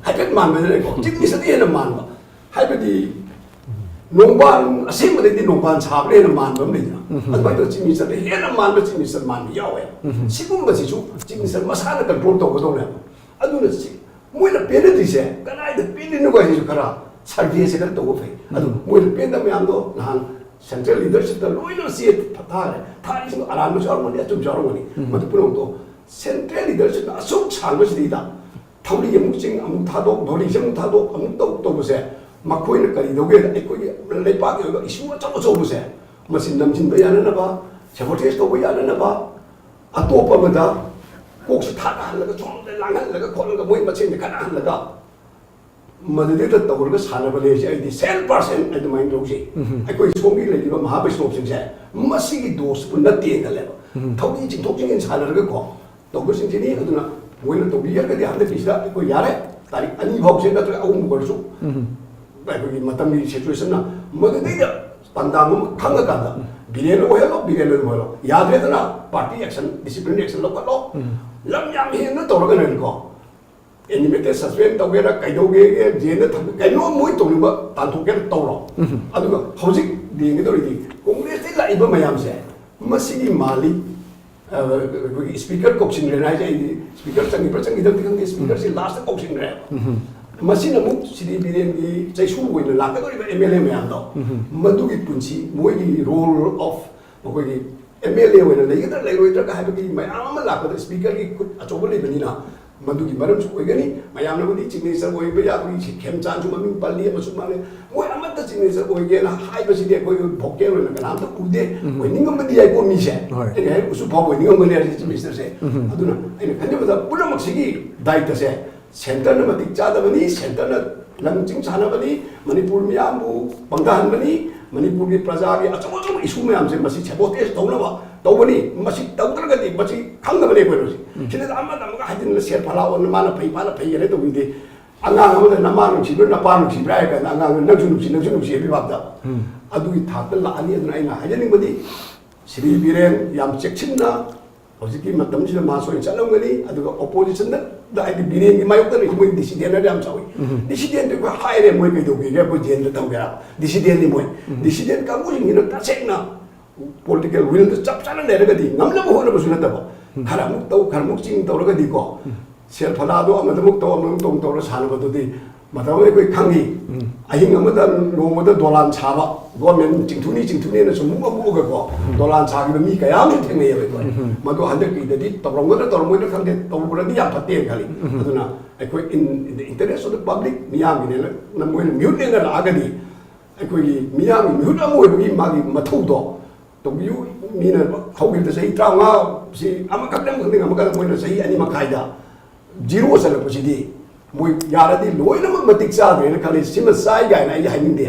ꯍꯥꯏꯐꯦꯠ ꯃꯥꯟꯕꯗꯅꯦꯀꯣ, ꯆꯤꯐ ꯃꯤꯅꯤꯁꯇꯔꯗꯤ ꯍꯦꯟꯅ ꯃꯥꯟꯕ꯫ ꯍꯥꯏꯕꯗꯤ ꯅꯣꯡꯕꯥꯟ ꯑꯁꯦꯡꯕꯗꯩꯗꯤ ꯅꯣꯡꯕꯥꯟ ꯁꯥꯕꯅ ꯍꯦꯟꯅ ꯃꯥꯟꯕ ꯑꯃ ꯂꯩꯗꯅ, ꯑꯗꯨꯃꯥꯏꯅ ꯇꯧꯔ ꯆꯤꯐ ꯃꯤꯅꯤꯁꯇꯔꯗ ꯍꯦꯟꯅ ꯃꯥꯟꯕ ꯆꯤꯐ ꯃꯤꯅꯤꯁꯇꯔ ꯃꯥꯟꯕ ꯌꯥꯎꯋꯦ꯫ ꯁꯤꯒꯨꯝꯕꯁꯤꯁꯨ ꯆꯤꯐ ꯃꯤꯅꯤꯁꯇꯔ ꯃꯁꯥꯅ ꯀꯟꯇ꯭ꯔꯣꯜ ꯇꯧꯒꯗꯧꯅꯦꯕ꯫ ꯑꯗꯨꯅ ꯁꯤ ꯃꯣꯏꯅ ꯄꯦꯟꯅꯗ꯭ꯔꯤꯁꯦ ꯀꯗꯥꯏꯗ ꯄꯦꯟꯗ꯭ꯔꯤꯅꯣ ꯍꯥꯏꯁꯤꯁꯨ ꯈꯔ ꯁꯔꯚꯦꯁꯦ ꯈꯔ ꯇꯧꯕ ꯐꯩ꯫ ꯑꯗꯨ ꯃꯣꯏꯅ ꯄꯦꯟꯗꯕ ꯃꯌꯥꯝꯗꯣ ꯅꯍꯥꯟ ꯁꯦꯟꯇ꯭ꯔꯦꯜ ꯂꯤꯗꯔꯁꯤꯞꯇ ꯂꯣꯏꯅ ꯆꯦ ꯊꯥꯔꯦ꯫ ꯊꯥꯔꯤꯁꯤꯡꯗꯣ ꯑꯔꯥꯟꯕꯁꯨ ꯌꯥꯎꯔꯝꯒꯅꯤ, ꯑꯆꯨꯝꯕꯁꯨ ꯌꯥꯎꯔꯝꯒꯅꯤ꯫ ꯃꯗꯨ ꯄꯨꯝꯅꯃꯛꯇꯣ ꯁꯦꯟꯇ꯭ꯔꯦꯜ ꯂꯤꯗꯔꯁꯤꯞꯅ ꯑꯁꯨꯛ ꯁꯥꯡꯕꯁꯤꯗꯩꯗ ꯊꯧꯔꯤ ꯑꯃꯨꯛ ꯆꯤꯡ, ꯑꯃꯨꯛ ꯊꯥꯗꯣꯛ, ꯅꯣꯔꯤꯁꯦ ꯑꯃꯨꯛ ꯊꯥꯗꯣꯛ, ꯑꯃꯨꯛ ꯇꯧ ꯇꯧꯕꯁꯦ ꯃꯈꯣꯏꯅ ꯀꯔꯤ ꯇꯧꯒꯦꯗ ꯑꯩꯈꯣꯏꯒꯤ ꯂꯩꯄꯥꯛꯀꯤ ꯑꯣꯏꯕ ꯏꯁꯨ ꯑꯆꯧ ꯑꯆꯧꯕꯁꯦ ꯃꯁꯤ ꯅꯝꯁꯤꯟꯕ ꯌꯥꯅꯅꯕ, ꯁꯦꯕꯣꯇꯦꯖ ꯇꯧꯕ ꯌꯥꯅꯅꯕ, ꯑꯇꯣꯞꯄ ꯑꯃꯗ ꯀꯣꯛꯁꯤ ꯊꯥꯗꯍꯜꯂꯒ, ꯁꯣꯝꯗ ꯂꯥꯡꯍꯜꯂꯒ ꯈꯣꯠꯂꯒ ꯃꯣꯏ ꯃꯁꯦꯟꯁꯦ ꯈꯠꯅꯍꯜꯂꯒ ꯃꯗꯨꯗꯩꯗ ꯇꯧꯔꯒ ꯁꯥꯟꯅꯕ ꯂꯩꯔꯤꯁꯦ ꯑꯩꯗꯤ ꯁꯦꯜ ꯄꯥꯔꯁꯦꯟ ꯑꯗꯨꯃꯥꯏꯅ ꯂꯧꯖꯩ꯫ ꯑꯩꯈꯣꯏ ꯁꯣꯝꯒꯤ ꯂꯩꯔꯤꯕ ꯃꯍꯥꯕꯩꯁ꯭ꯅꯣꯞꯁꯤꯡꯁꯦ ꯃꯁꯤꯒꯤ ꯗꯣꯁꯄꯨ ꯅꯠꯇꯦꯅ ꯈꯜꯂꯦꯕ꯫ ꯊꯧꯔꯤ ꯆꯤꯡꯊꯣꯛ ꯆꯤꯡꯁꯤꯟ ꯁꯥꯟꯅꯔꯒꯀꯣ ꯇꯧꯕꯁꯤꯡꯁꯤꯅꯤ꯫ ꯑꯗꯨꯅ ꯃꯣꯏꯅ ꯇꯧꯕꯤꯔꯒꯗꯤ ꯍꯟꯗꯛꯀꯤꯁꯤꯗ ꯑꯩꯈꯣꯏ ꯌꯥꯔꯦ, ꯇꯥꯔꯤꯛ ꯑꯅꯤ ꯐꯥꯎꯁꯦ ꯅꯠꯇ꯭ꯔꯒ ꯑꯍꯨꯝ ꯑꯣꯏꯔꯁꯨ ꯑꯩꯈꯣꯏꯒꯤ ꯃꯇꯝꯒꯤ ꯁꯤꯆꯨꯋꯦꯁꯟꯅ ꯃꯗꯨꯗꯩꯗ ꯄꯟꯗꯥꯝ ꯑꯃ ꯈꯪꯉꯀꯥꯟꯗ ꯕꯤꯔꯦꯟ ꯑꯣꯏꯍꯜꯂꯣ, ꯕꯤꯔꯦꯟ ꯑꯣꯏꯍꯜꯂꯣ, ꯌꯥꯗ꯭ꯔꯦꯗꯅ ꯄꯥꯔꯇꯤ ꯑꯦꯛꯁꯟ, ꯗꯤꯁꯤꯄ꯭ꯂꯤꯟ ꯑꯦꯛꯁꯟ ꯂꯧꯈꯠꯂꯣ꯫ ꯂꯝ ꯌꯥꯝ ꯍꯦꯟꯅ ꯇꯧꯔꯒꯅꯀꯣ ꯑꯦꯅꯤꯃꯦꯇꯦꯠ ꯁꯁꯄꯦꯟ ꯇꯧꯒꯦꯔꯥ, ꯀꯩꯗꯧꯒꯦꯒꯦ, ꯖꯦꯜꯗ ꯊꯝꯒꯦ, ꯀꯩꯅꯣ ꯃꯣꯏ ꯇꯧꯅꯤꯡꯕ ꯇꯥꯟꯊꯣꯛꯀꯦꯔꯥ ꯇꯧꯔꯣ꯫ ꯑꯗꯨꯒ ꯍꯧꯖꯤꯛ ꯌꯦꯡꯒꯗꯧꯔꯤꯗꯤ ꯀꯣꯡꯒ꯭ꯔꯦꯁꯇꯒꯤ ꯂꯥꯛꯏꯕ ꯃꯌꯥꯝꯁꯦ ꯃꯁꯤꯒꯤ ꯃꯥꯜꯂꯤ꯫ ꯑ, ꯑꯩꯈꯣꯏꯒꯤ ꯁ꯭ꯄꯤꯀꯔ ꯀꯧꯁꯤꯟꯈ꯭ꯔꯦꯅ ꯍꯥꯏꯁꯦ, ꯑꯩꯗꯤ ꯁ꯭ꯄꯤꯀꯔ ꯆꯪꯈꯤꯕ꯭ꯔꯥ ꯆꯪꯈꯤꯗꯕꯗꯤ ꯈꯪꯗꯦ, ꯁ꯭ꯄꯤꯀꯔꯁꯤ ꯂꯥꯁꯇ ꯀꯧꯁꯤꯟꯈ꯭ꯔꯦꯕ꯫ ꯃꯁꯤꯅ ꯑꯃꯨꯛ ꯁꯤꯗꯤ ꯕꯤꯔꯦꯟꯒꯤ ꯆꯩꯁꯨ ꯑꯣꯏꯅ ꯂꯥꯛꯀꯗꯧꯔꯤꯕ ꯑꯦꯝ ꯑꯦꯜ ꯑꯦ ꯃꯌꯥꯝꯗꯣ, ꯃꯗꯨꯒꯤ ꯄꯨꯟꯁꯤ, ꯃꯣꯏꯒꯤ ꯔꯣꯜ ꯑꯣꯐ ꯃꯈꯣꯏꯒꯤ ꯑꯦꯝ ꯑꯦꯜ ꯑꯦ ꯑꯣꯏꯅ ꯂꯩꯒꯗ꯭ꯔꯥ ꯂꯩꯔꯣꯏꯗ꯭ꯔꯥ ꯍꯥꯏꯕꯒꯤ ꯃꯌꯥꯝ ꯑꯃ ꯂꯥꯛꯄꯗ ꯁ꯭ꯄꯤꯀꯔꯒꯤ ꯈꯨꯠ ꯑꯆꯧꯕ ꯂꯩꯕꯅꯤꯅ ꯃꯗꯨꯒꯤ ꯃꯔꯝꯁꯨ ꯑꯣꯏꯒꯅꯤ꯫ ꯃꯌꯥꯝꯅꯕꯨꯗꯤ ꯁꯤꯒꯅꯦꯆꯔ ꯑꯣꯏꯕ ꯌꯥꯕꯒꯤ ꯁꯤ ꯈꯦꯝꯆꯥꯟꯁꯨ ꯃꯃꯤꯡ ꯄꯜꯂꯤ, ꯑꯃꯁꯨ ꯃꯥꯜꯂꯤ꯫ ꯃꯣꯏ ꯑꯃꯠꯇ ꯁꯤꯒꯅꯦꯆꯔ ꯑꯣꯏꯒꯦꯅ ꯍꯥꯏꯕꯁꯤꯗꯤ ꯑꯩꯈꯣꯏ ꯚꯣꯀꯦꯜ ꯑꯣꯏꯅ ꯀꯅꯥꯝꯇ ꯎꯗꯦ꯫ ꯑꯣꯏꯅꯤꯡꯉꯝꯕꯗꯤ ꯌꯥꯏꯀꯣ ꯃꯤꯁꯦ꯫ ꯍꯣꯏ꯫ ꯑꯩꯅ ꯍꯥꯏ ꯎꯁꯨ ꯐꯥꯎꯕ ꯑꯣꯏꯅꯤꯡꯉꯝꯒꯅꯤ ꯍꯥꯏꯔꯤꯁꯦ ꯆꯤꯐ ꯃꯤꯅꯤꯁꯇꯔꯁꯦ꯫ ꯑꯗꯨꯅ ꯑꯩꯅ ꯈꯟꯖꯕꯗ ꯄꯨꯝꯅꯃꯛꯁꯤꯒꯤ ꯗꯥꯏꯇꯁꯦ ꯁꯦꯟꯇꯔꯅ ꯃꯇꯤꯛ ꯆꯥꯗꯕꯅꯤ, ꯁꯦꯟꯇꯔꯅ ꯂꯝ ꯆꯤꯡ ꯁꯥꯟꯅꯕꯅꯤ, ꯃꯅꯤꯄꯨꯔ ꯃꯤꯌꯥꯝꯕꯨ ꯄꯪꯊꯍꯟꯕꯅꯤ, ꯃꯅꯤꯄꯨꯔꯒꯤ ꯄ꯭ꯔꯖꯥꯒꯤ ꯑꯆꯧ ꯑꯆꯧꯕ ꯏꯁꯨ ꯃꯌꯥꯝꯁꯦ ꯃꯁꯤ ꯁꯦꯕꯣꯇꯦꯖ ꯇꯧꯅꯕ ꯇꯧꯕꯅꯤ꯫ ꯃꯁꯤ ꯇꯧꯗ꯭ꯔꯒꯗꯤ ꯃꯁꯤ ꯈꯪꯗꯕꯅꯦ ꯑꯩꯈꯣꯏ ꯍꯧꯖꯤꯛ꯫ ꯁꯤꯗ ꯑꯃꯗ ꯑꯃꯒ ꯍꯥꯏꯖꯤꯟꯅ ꯁꯦꯜ ꯐꯂꯥ ꯑꯣꯟꯅ ꯃꯥꯅ ꯐꯩ, ꯃꯥꯅ ꯐꯩ ꯍꯥꯏꯅ ꯇꯧꯕꯤꯗꯦ꯫ ꯑꯉꯥꯡ ꯑꯃꯗ "ꯅꯃꯥ ꯅꯨꯡꯁꯤꯕ꯭ꯔꯥ, ꯅꯄꯥ ꯅꯨꯡꯁꯤꯕ꯭ꯔꯥ?" ꯍꯥꯏꯔ ꯀꯥꯟꯗ ꯑꯉꯥꯡꯗꯨꯅ "ꯅꯪꯁꯨ ꯅꯨꯡꯁꯤ, ꯅꯪꯁꯨ ꯅꯨꯡꯁꯤ" ꯍꯥꯏꯕꯒꯤ ꯚꯥꯕꯇ ꯑꯗꯨꯒꯤ ꯊꯥꯛꯇ ꯂꯥꯛꯑꯅꯤ꯫ ꯑꯗꯨꯅ ꯑꯩꯅ ꯍꯥꯏꯖꯅꯤꯡꯕꯗꯤ ꯁ꯭ꯔꯤ ꯕꯤꯔꯦꯟ ꯌꯥꯝ ꯆꯦꯛꯁꯤꯟꯅ ꯍꯧꯖꯤꯛꯀꯤ ꯃꯇꯝꯁꯤꯗ ꯃꯥ ꯁꯣꯏꯅ ꯆꯠꯂꯝꯒꯅꯤ꯫ ꯑꯗꯨꯒ ꯑꯣꯄꯣꯖꯤꯁꯟꯗ ꯍꯥꯏꯗꯤ ꯕꯤꯔꯦꯟꯒꯤ ꯃꯥꯌꯣꯛꯇ ꯂꯩꯔꯤꯁꯦ ꯃꯣꯏ ꯗꯤꯁꯤꯗꯦꯟ ꯍꯥꯏꯅ ꯌꯥꯝ ꯆꯥꯎꯏ꯫ ꯗꯤꯁꯤꯗꯦꯟꯗꯨ ꯑꯩꯈꯣꯏ ꯍꯥꯏꯔꯦ ꯃꯣꯏ ꯀꯩꯗꯧꯒꯦꯒꯦ, ꯑꯩꯈꯣꯏ ꯖꯦꯜꯗ ꯊꯝꯒꯦꯔꯥ? ꯗꯤꯁꯤꯗꯦꯟꯅꯤ ꯃꯣꯏ꯫ ꯗꯤꯁꯤꯗꯦꯟ ꯀꯥꯡꯕꯨꯁꯤꯡꯁꯤꯅ ꯇꯁꯦꯡꯅ ꯄꯣꯂꯤꯇꯤꯀꯦꯜ ꯋꯤꯜꯗꯨ ꯆꯞ ꯆꯥꯅ ꯂꯩꯔꯒꯗꯤ ꯉꯝꯅꯕ ꯍꯣꯠꯅꯕꯁꯨ ꯅꯠꯇꯕ, ꯈꯔ ꯑꯃꯨꯛ ꯇꯧ, ꯈꯔ ꯑꯃꯨꯛ ꯆꯤꯡ ꯇꯧꯔꯒꯗꯤꯀꯣ, ꯁꯦꯜ ꯐꯂꯥꯗꯣ ꯑꯃꯗꯃꯨꯛ ꯇꯧ, ꯑꯃꯗꯃꯨꯛ ꯇꯧ ꯇꯧꯔ ꯁꯥꯟꯅꯕꯗꯨꯗꯤ ꯃꯇꯝ ꯑꯃ ꯑꯩꯈꯣꯏ ꯈꯪꯉꯤ꯫ ꯑꯍꯤꯡ ꯑꯃꯗ ꯅꯣꯡꯃꯗ ꯗꯣꯂꯥꯟ ꯁꯥꯕ, ꯒꯣꯔꯃꯦꯟ ꯆꯤꯡꯊꯨꯅꯤ ꯆꯤꯡꯊꯨꯅꯤꯅ ꯁꯨꯝ ꯃꯨꯛꯑ ꯃꯨꯛꯑꯒꯀꯣ, ꯗꯣꯂꯥꯟ ꯁꯥꯈꯤꯕ ꯃꯤ ꯀꯌꯥ ꯑꯃꯁꯨ ꯊꯦꯡꯅꯩꯌꯦꯕ ꯑꯩꯈꯣꯏ꯫ ꯃꯗꯨ ꯍꯟꯗꯛꯀꯤꯗꯗꯤ ꯇꯧꯔꯝꯒꯗ꯭ꯔꯥ ꯇꯧꯔꯝꯃꯣꯏꯗ꯭ꯔꯥ ꯈꯪꯗꯦ, ꯇꯧꯔꯨꯕꯅꯗꯤ ꯌꯥꯝ ꯐꯠꯇꯦꯅ ꯈꯜꯂꯤ꯫ ꯑꯗꯨꯅ ꯑꯩꯈꯣꯏ in, in the interest of the public, ꯃꯤꯌꯥꯝꯒꯤꯅꯦꯅ ꯃꯣꯏꯅ ꯃꯤꯍꯨꯠ ꯂꯦꯡꯅ ꯂꯥꯛꯑꯒꯗꯤ ꯑꯩꯈꯣꯏꯒꯤ ꯃꯤꯌꯥꯝꯒꯤ ꯃꯤꯍꯨꯠ ꯑꯃ ꯑꯣꯏꯕꯒꯤ ꯃꯥꯒꯤ ꯃꯊꯧꯗꯣ ꯇꯧꯕꯤꯌꯨ꯫ ꯃꯤꯅ ꯍꯧꯈꯤꯕꯗ ꯆꯍꯤ ꯇꯔꯥꯃꯉꯥ ꯁꯤ ꯑꯃꯈꯛꯇꯪ ꯈꯪꯗꯦ, ꯑꯃꯈꯛꯇꯪ ꯃꯣꯏꯅ ꯆꯍꯤ ꯑꯅꯤ ꯃꯈꯥꯏꯗ ꯖꯤꯔꯣ ꯆꯠꯂꯛꯄꯁꯤꯗꯤ ꯃꯣꯏ ꯌꯥꯔꯗꯤ ꯂꯣꯏꯅꯃꯛ ꯃꯇꯤꯛ ꯆꯥꯗ꯭ꯔꯦꯅ ꯈꯜꯂꯤ꯫ ꯁꯤꯃ ꯆꯥꯏ ꯀꯥꯏꯅ ꯑꯩ ꯍꯥꯏꯅꯤꯡꯗꯦ꯫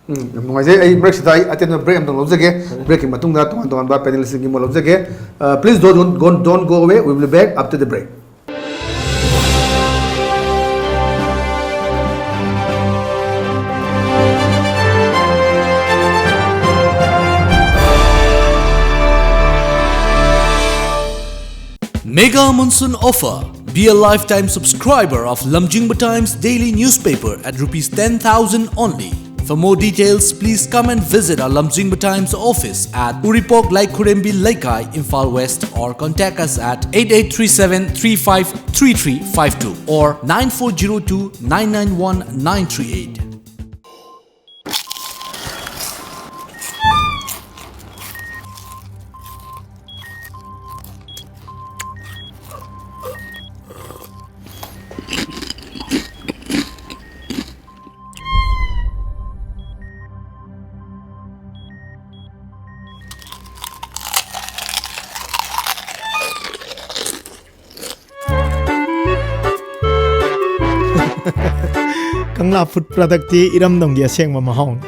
ꯎꯝ, ꯌꯥꯝ ꯅꯨꯡꯉꯥꯏꯖꯩ꯫ ꯑꯩ ꯃꯔꯛꯁꯤꯗ ꯑꯩ ꯑꯇꯦꯟꯕ ꯕ꯭ꯔꯦꯛ ꯑꯃꯇꯪ ꯂꯧꯖꯒꯦ꯫ ꯕ꯭ꯔꯦꯛꯀꯤ ꯃꯇꯨꯡꯗ ꯇꯣꯉꯥꯟ ꯇꯣꯉꯥꯟꯕ ꯄꯦꯅꯦꯂꯤꯁꯁꯤꯡꯒꯤ ꯃꯣꯠ ꯂꯧꯖꯒꯦ꯫ Uh, please don't, don't, don't go away. We will be back after the break. Mega Monsoon Offer. Be a lifetime subscriber of Lamjingba Times daily newspaper at rupees ten thousand only. For more details, please come and visit our Lamjingba Times office at Uripok Laikhurembi Leikai, Imphal West, or contact us at eight eight three seven three five three three five two or nine four zero two nine nine one nine three eight. Kangla food ꯄ꯭ꯔꯗꯛꯇꯤ ꯏꯔꯝꯗꯝꯒꯤ ꯑꯁꯦꯡꯕ ꯃꯍꯥꯎꯅꯤ꯫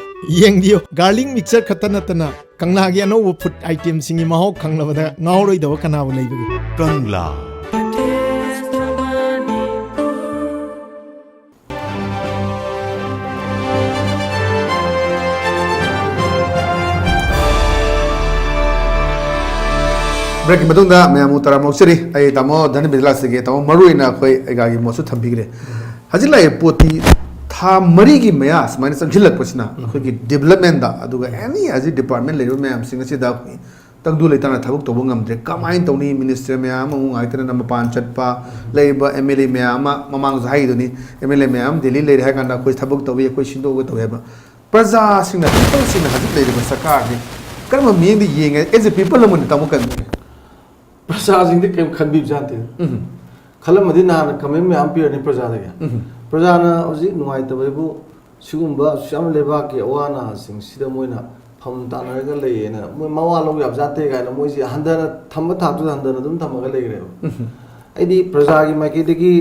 ꯌꯦꯡꯕꯤꯌꯨ, garlic mixer ꯈꯛꯇ ꯅꯠꯇꯅ ꯀꯪꯂꯥꯒꯤ ꯑꯅꯧꯕ food ꯑꯥꯏꯇꯦꯝꯁꯤꯡꯒꯤ ꯃꯍꯥꯎ ꯈꯪꯂꯕꯗ ꯉꯥꯎꯔꯣꯏꯗꯕ ꯀꯅꯥꯕꯨ ꯂꯩꯕꯒꯦ? ꯀꯪꯂꯥ꯫ ꯕ꯭ꯔꯦꯛꯀꯤ ꯃꯇꯨꯡꯗ ꯃꯌꯥꯝꯕꯨ ꯇꯔꯥꯝꯅ ꯑꯣꯛꯆꯔꯤ꯫ ꯑꯩ ꯇꯥꯃꯣ ꯙꯅꯕꯤꯗ ꯂꯥꯛꯆꯒꯦ꯫ ꯇꯥꯃꯣ, ꯃꯔꯨ ꯑꯣꯏꯅ ꯑꯩꯈꯣꯏ ꯑꯩꯒꯥꯒꯤ ꯃꯣꯠꯁꯨ ꯊꯝꯕꯤꯈ꯭ꯔꯦ꯫ ꯍꯧꯖꯤꯛ ꯂꯥꯛꯏꯕ ꯄꯣꯠꯇꯤ ꯊꯥ ꯃꯔꯤꯒꯤ ꯃꯌꯥ ꯁꯨꯃꯥꯏꯅ ꯆꯪꯁꯤꯜꯂꯛꯄꯁꯤꯅ ꯑꯩꯈꯣꯏꯒꯤ ꯗꯤꯕꯂꯞꯃꯦꯟꯗ, ꯑꯗꯨꯒ ꯑꯦꯅꯤ ꯍꯧꯖꯤꯛ ꯗꯤꯄꯥꯔꯠꯃꯦꯟ ꯂꯩꯔꯤꯕ ꯃꯌꯥꯝꯁꯤꯡ ꯑꯁꯤꯗ ꯑꯩꯈꯣꯏ ꯇꯪꯗꯨ ꯂꯩꯇꯥꯅ ꯊꯕꯛ ꯇꯧꯕ ꯉꯝꯗ꯭ꯔꯦ꯫ ꯀꯃꯥꯏꯅ ꯇꯧꯅꯤ? ꯃꯤꯅꯤꯁꯇꯔ ꯃꯌꯥꯝ ꯑꯃꯨꯛ ꯉꯥꯏꯇꯅ ꯃꯄꯥꯟ ꯆꯠꯄ, ꯂꯩꯔꯤꯕ ꯑꯦꯝ ꯑꯦꯜ ꯑꯦ ꯃꯌꯥꯝ ꯑꯃ, ꯃꯃꯥꯡꯁꯨ ꯍꯥꯏꯈꯤꯗꯨꯅꯤ, ꯑꯦꯝ ꯑꯦꯜ ꯑꯦ ꯃꯌꯥꯝ ꯗꯦꯜꯂꯤ ꯂꯩꯔꯦ ꯍꯥꯏ ꯀꯥꯟꯗ ꯑꯩꯈꯣꯏ ꯊꯕꯛ ꯇꯧꯏ, ꯑꯩꯈꯣꯏ ꯁꯤꯟꯗꯣꯛꯑꯒ ꯇꯧꯏ ꯍꯥꯏꯕ꯫ ꯄ꯭ꯔꯖꯥꯁꯤꯡꯅ, ꯄꯤꯄꯜꯁꯤꯡꯅ ꯍꯧꯖꯤꯛ ꯂꯩꯔꯤꯕ ꯁꯔꯀꯥꯔꯁꯤ ꯀꯔꯝꯕ ꯃꯤꯠꯌꯦꯡꯗ ꯌꯦꯡꯉꯦ? ꯑꯦꯖ ꯑꯦ ꯄꯤꯄꯜ ꯑꯃꯅ ꯇꯥꯃꯣ ꯀꯟꯕꯤꯒꯦ꯫ ꯄ꯭ꯔꯖꯥꯁꯤꯡꯗꯤ ꯀꯔꯤꯝ ꯈꯟꯕꯤꯕ ꯖꯥꯠ ꯅꯠꯇꯦ꯫ ꯎꯝ꯫ ꯈꯜꯂꯝꯃꯗꯤ ꯅꯍꯥꯟꯅ ꯀꯃꯦꯟ ꯃꯌꯥꯝ ꯄꯤꯔꯅꯤ ꯄ꯭ꯔꯖꯥꯗꯒꯤ꯫ ꯎꯝ꯫ ꯄ꯭ꯔꯖꯥꯅ ꯍꯧꯖꯤꯛ ꯅꯨꯡꯉꯥꯏꯇꯕ ꯍꯥꯏꯕꯨ ꯁꯤꯒꯨꯝꯕ ꯑꯁꯨꯛ ꯌꯥꯝꯅ ꯂꯩꯕꯥꯛꯀꯤ ꯑꯋꯥ ꯑꯅꯥꯁꯤꯡꯁꯤꯗ ꯃꯣꯏꯅ ꯐꯝ ꯇꯥꯅꯔꯒ ꯂꯩꯌꯦꯅ, ꯃꯣꯏ ꯃꯋꯥ ꯂꯧ ꯌꯥꯕ ꯖꯥꯠ ꯅꯠꯇꯦ ꯀꯥꯏꯅ ꯃꯣꯏꯁꯦ ꯍꯟꯊꯅ ꯊꯝꯕ ꯊꯥꯛꯇꯨꯗ ꯍꯟꯊꯅ ꯑꯗꯨꯝ ꯊꯝꯃꯒ ꯂꯩꯈ꯭ꯔꯦꯕ꯫ ꯎꯝ꯫ ꯑꯩꯗꯤ ꯄ꯭ꯔꯖꯥꯒꯤ ꯃꯥꯏꯀꯩꯗꯒꯤ,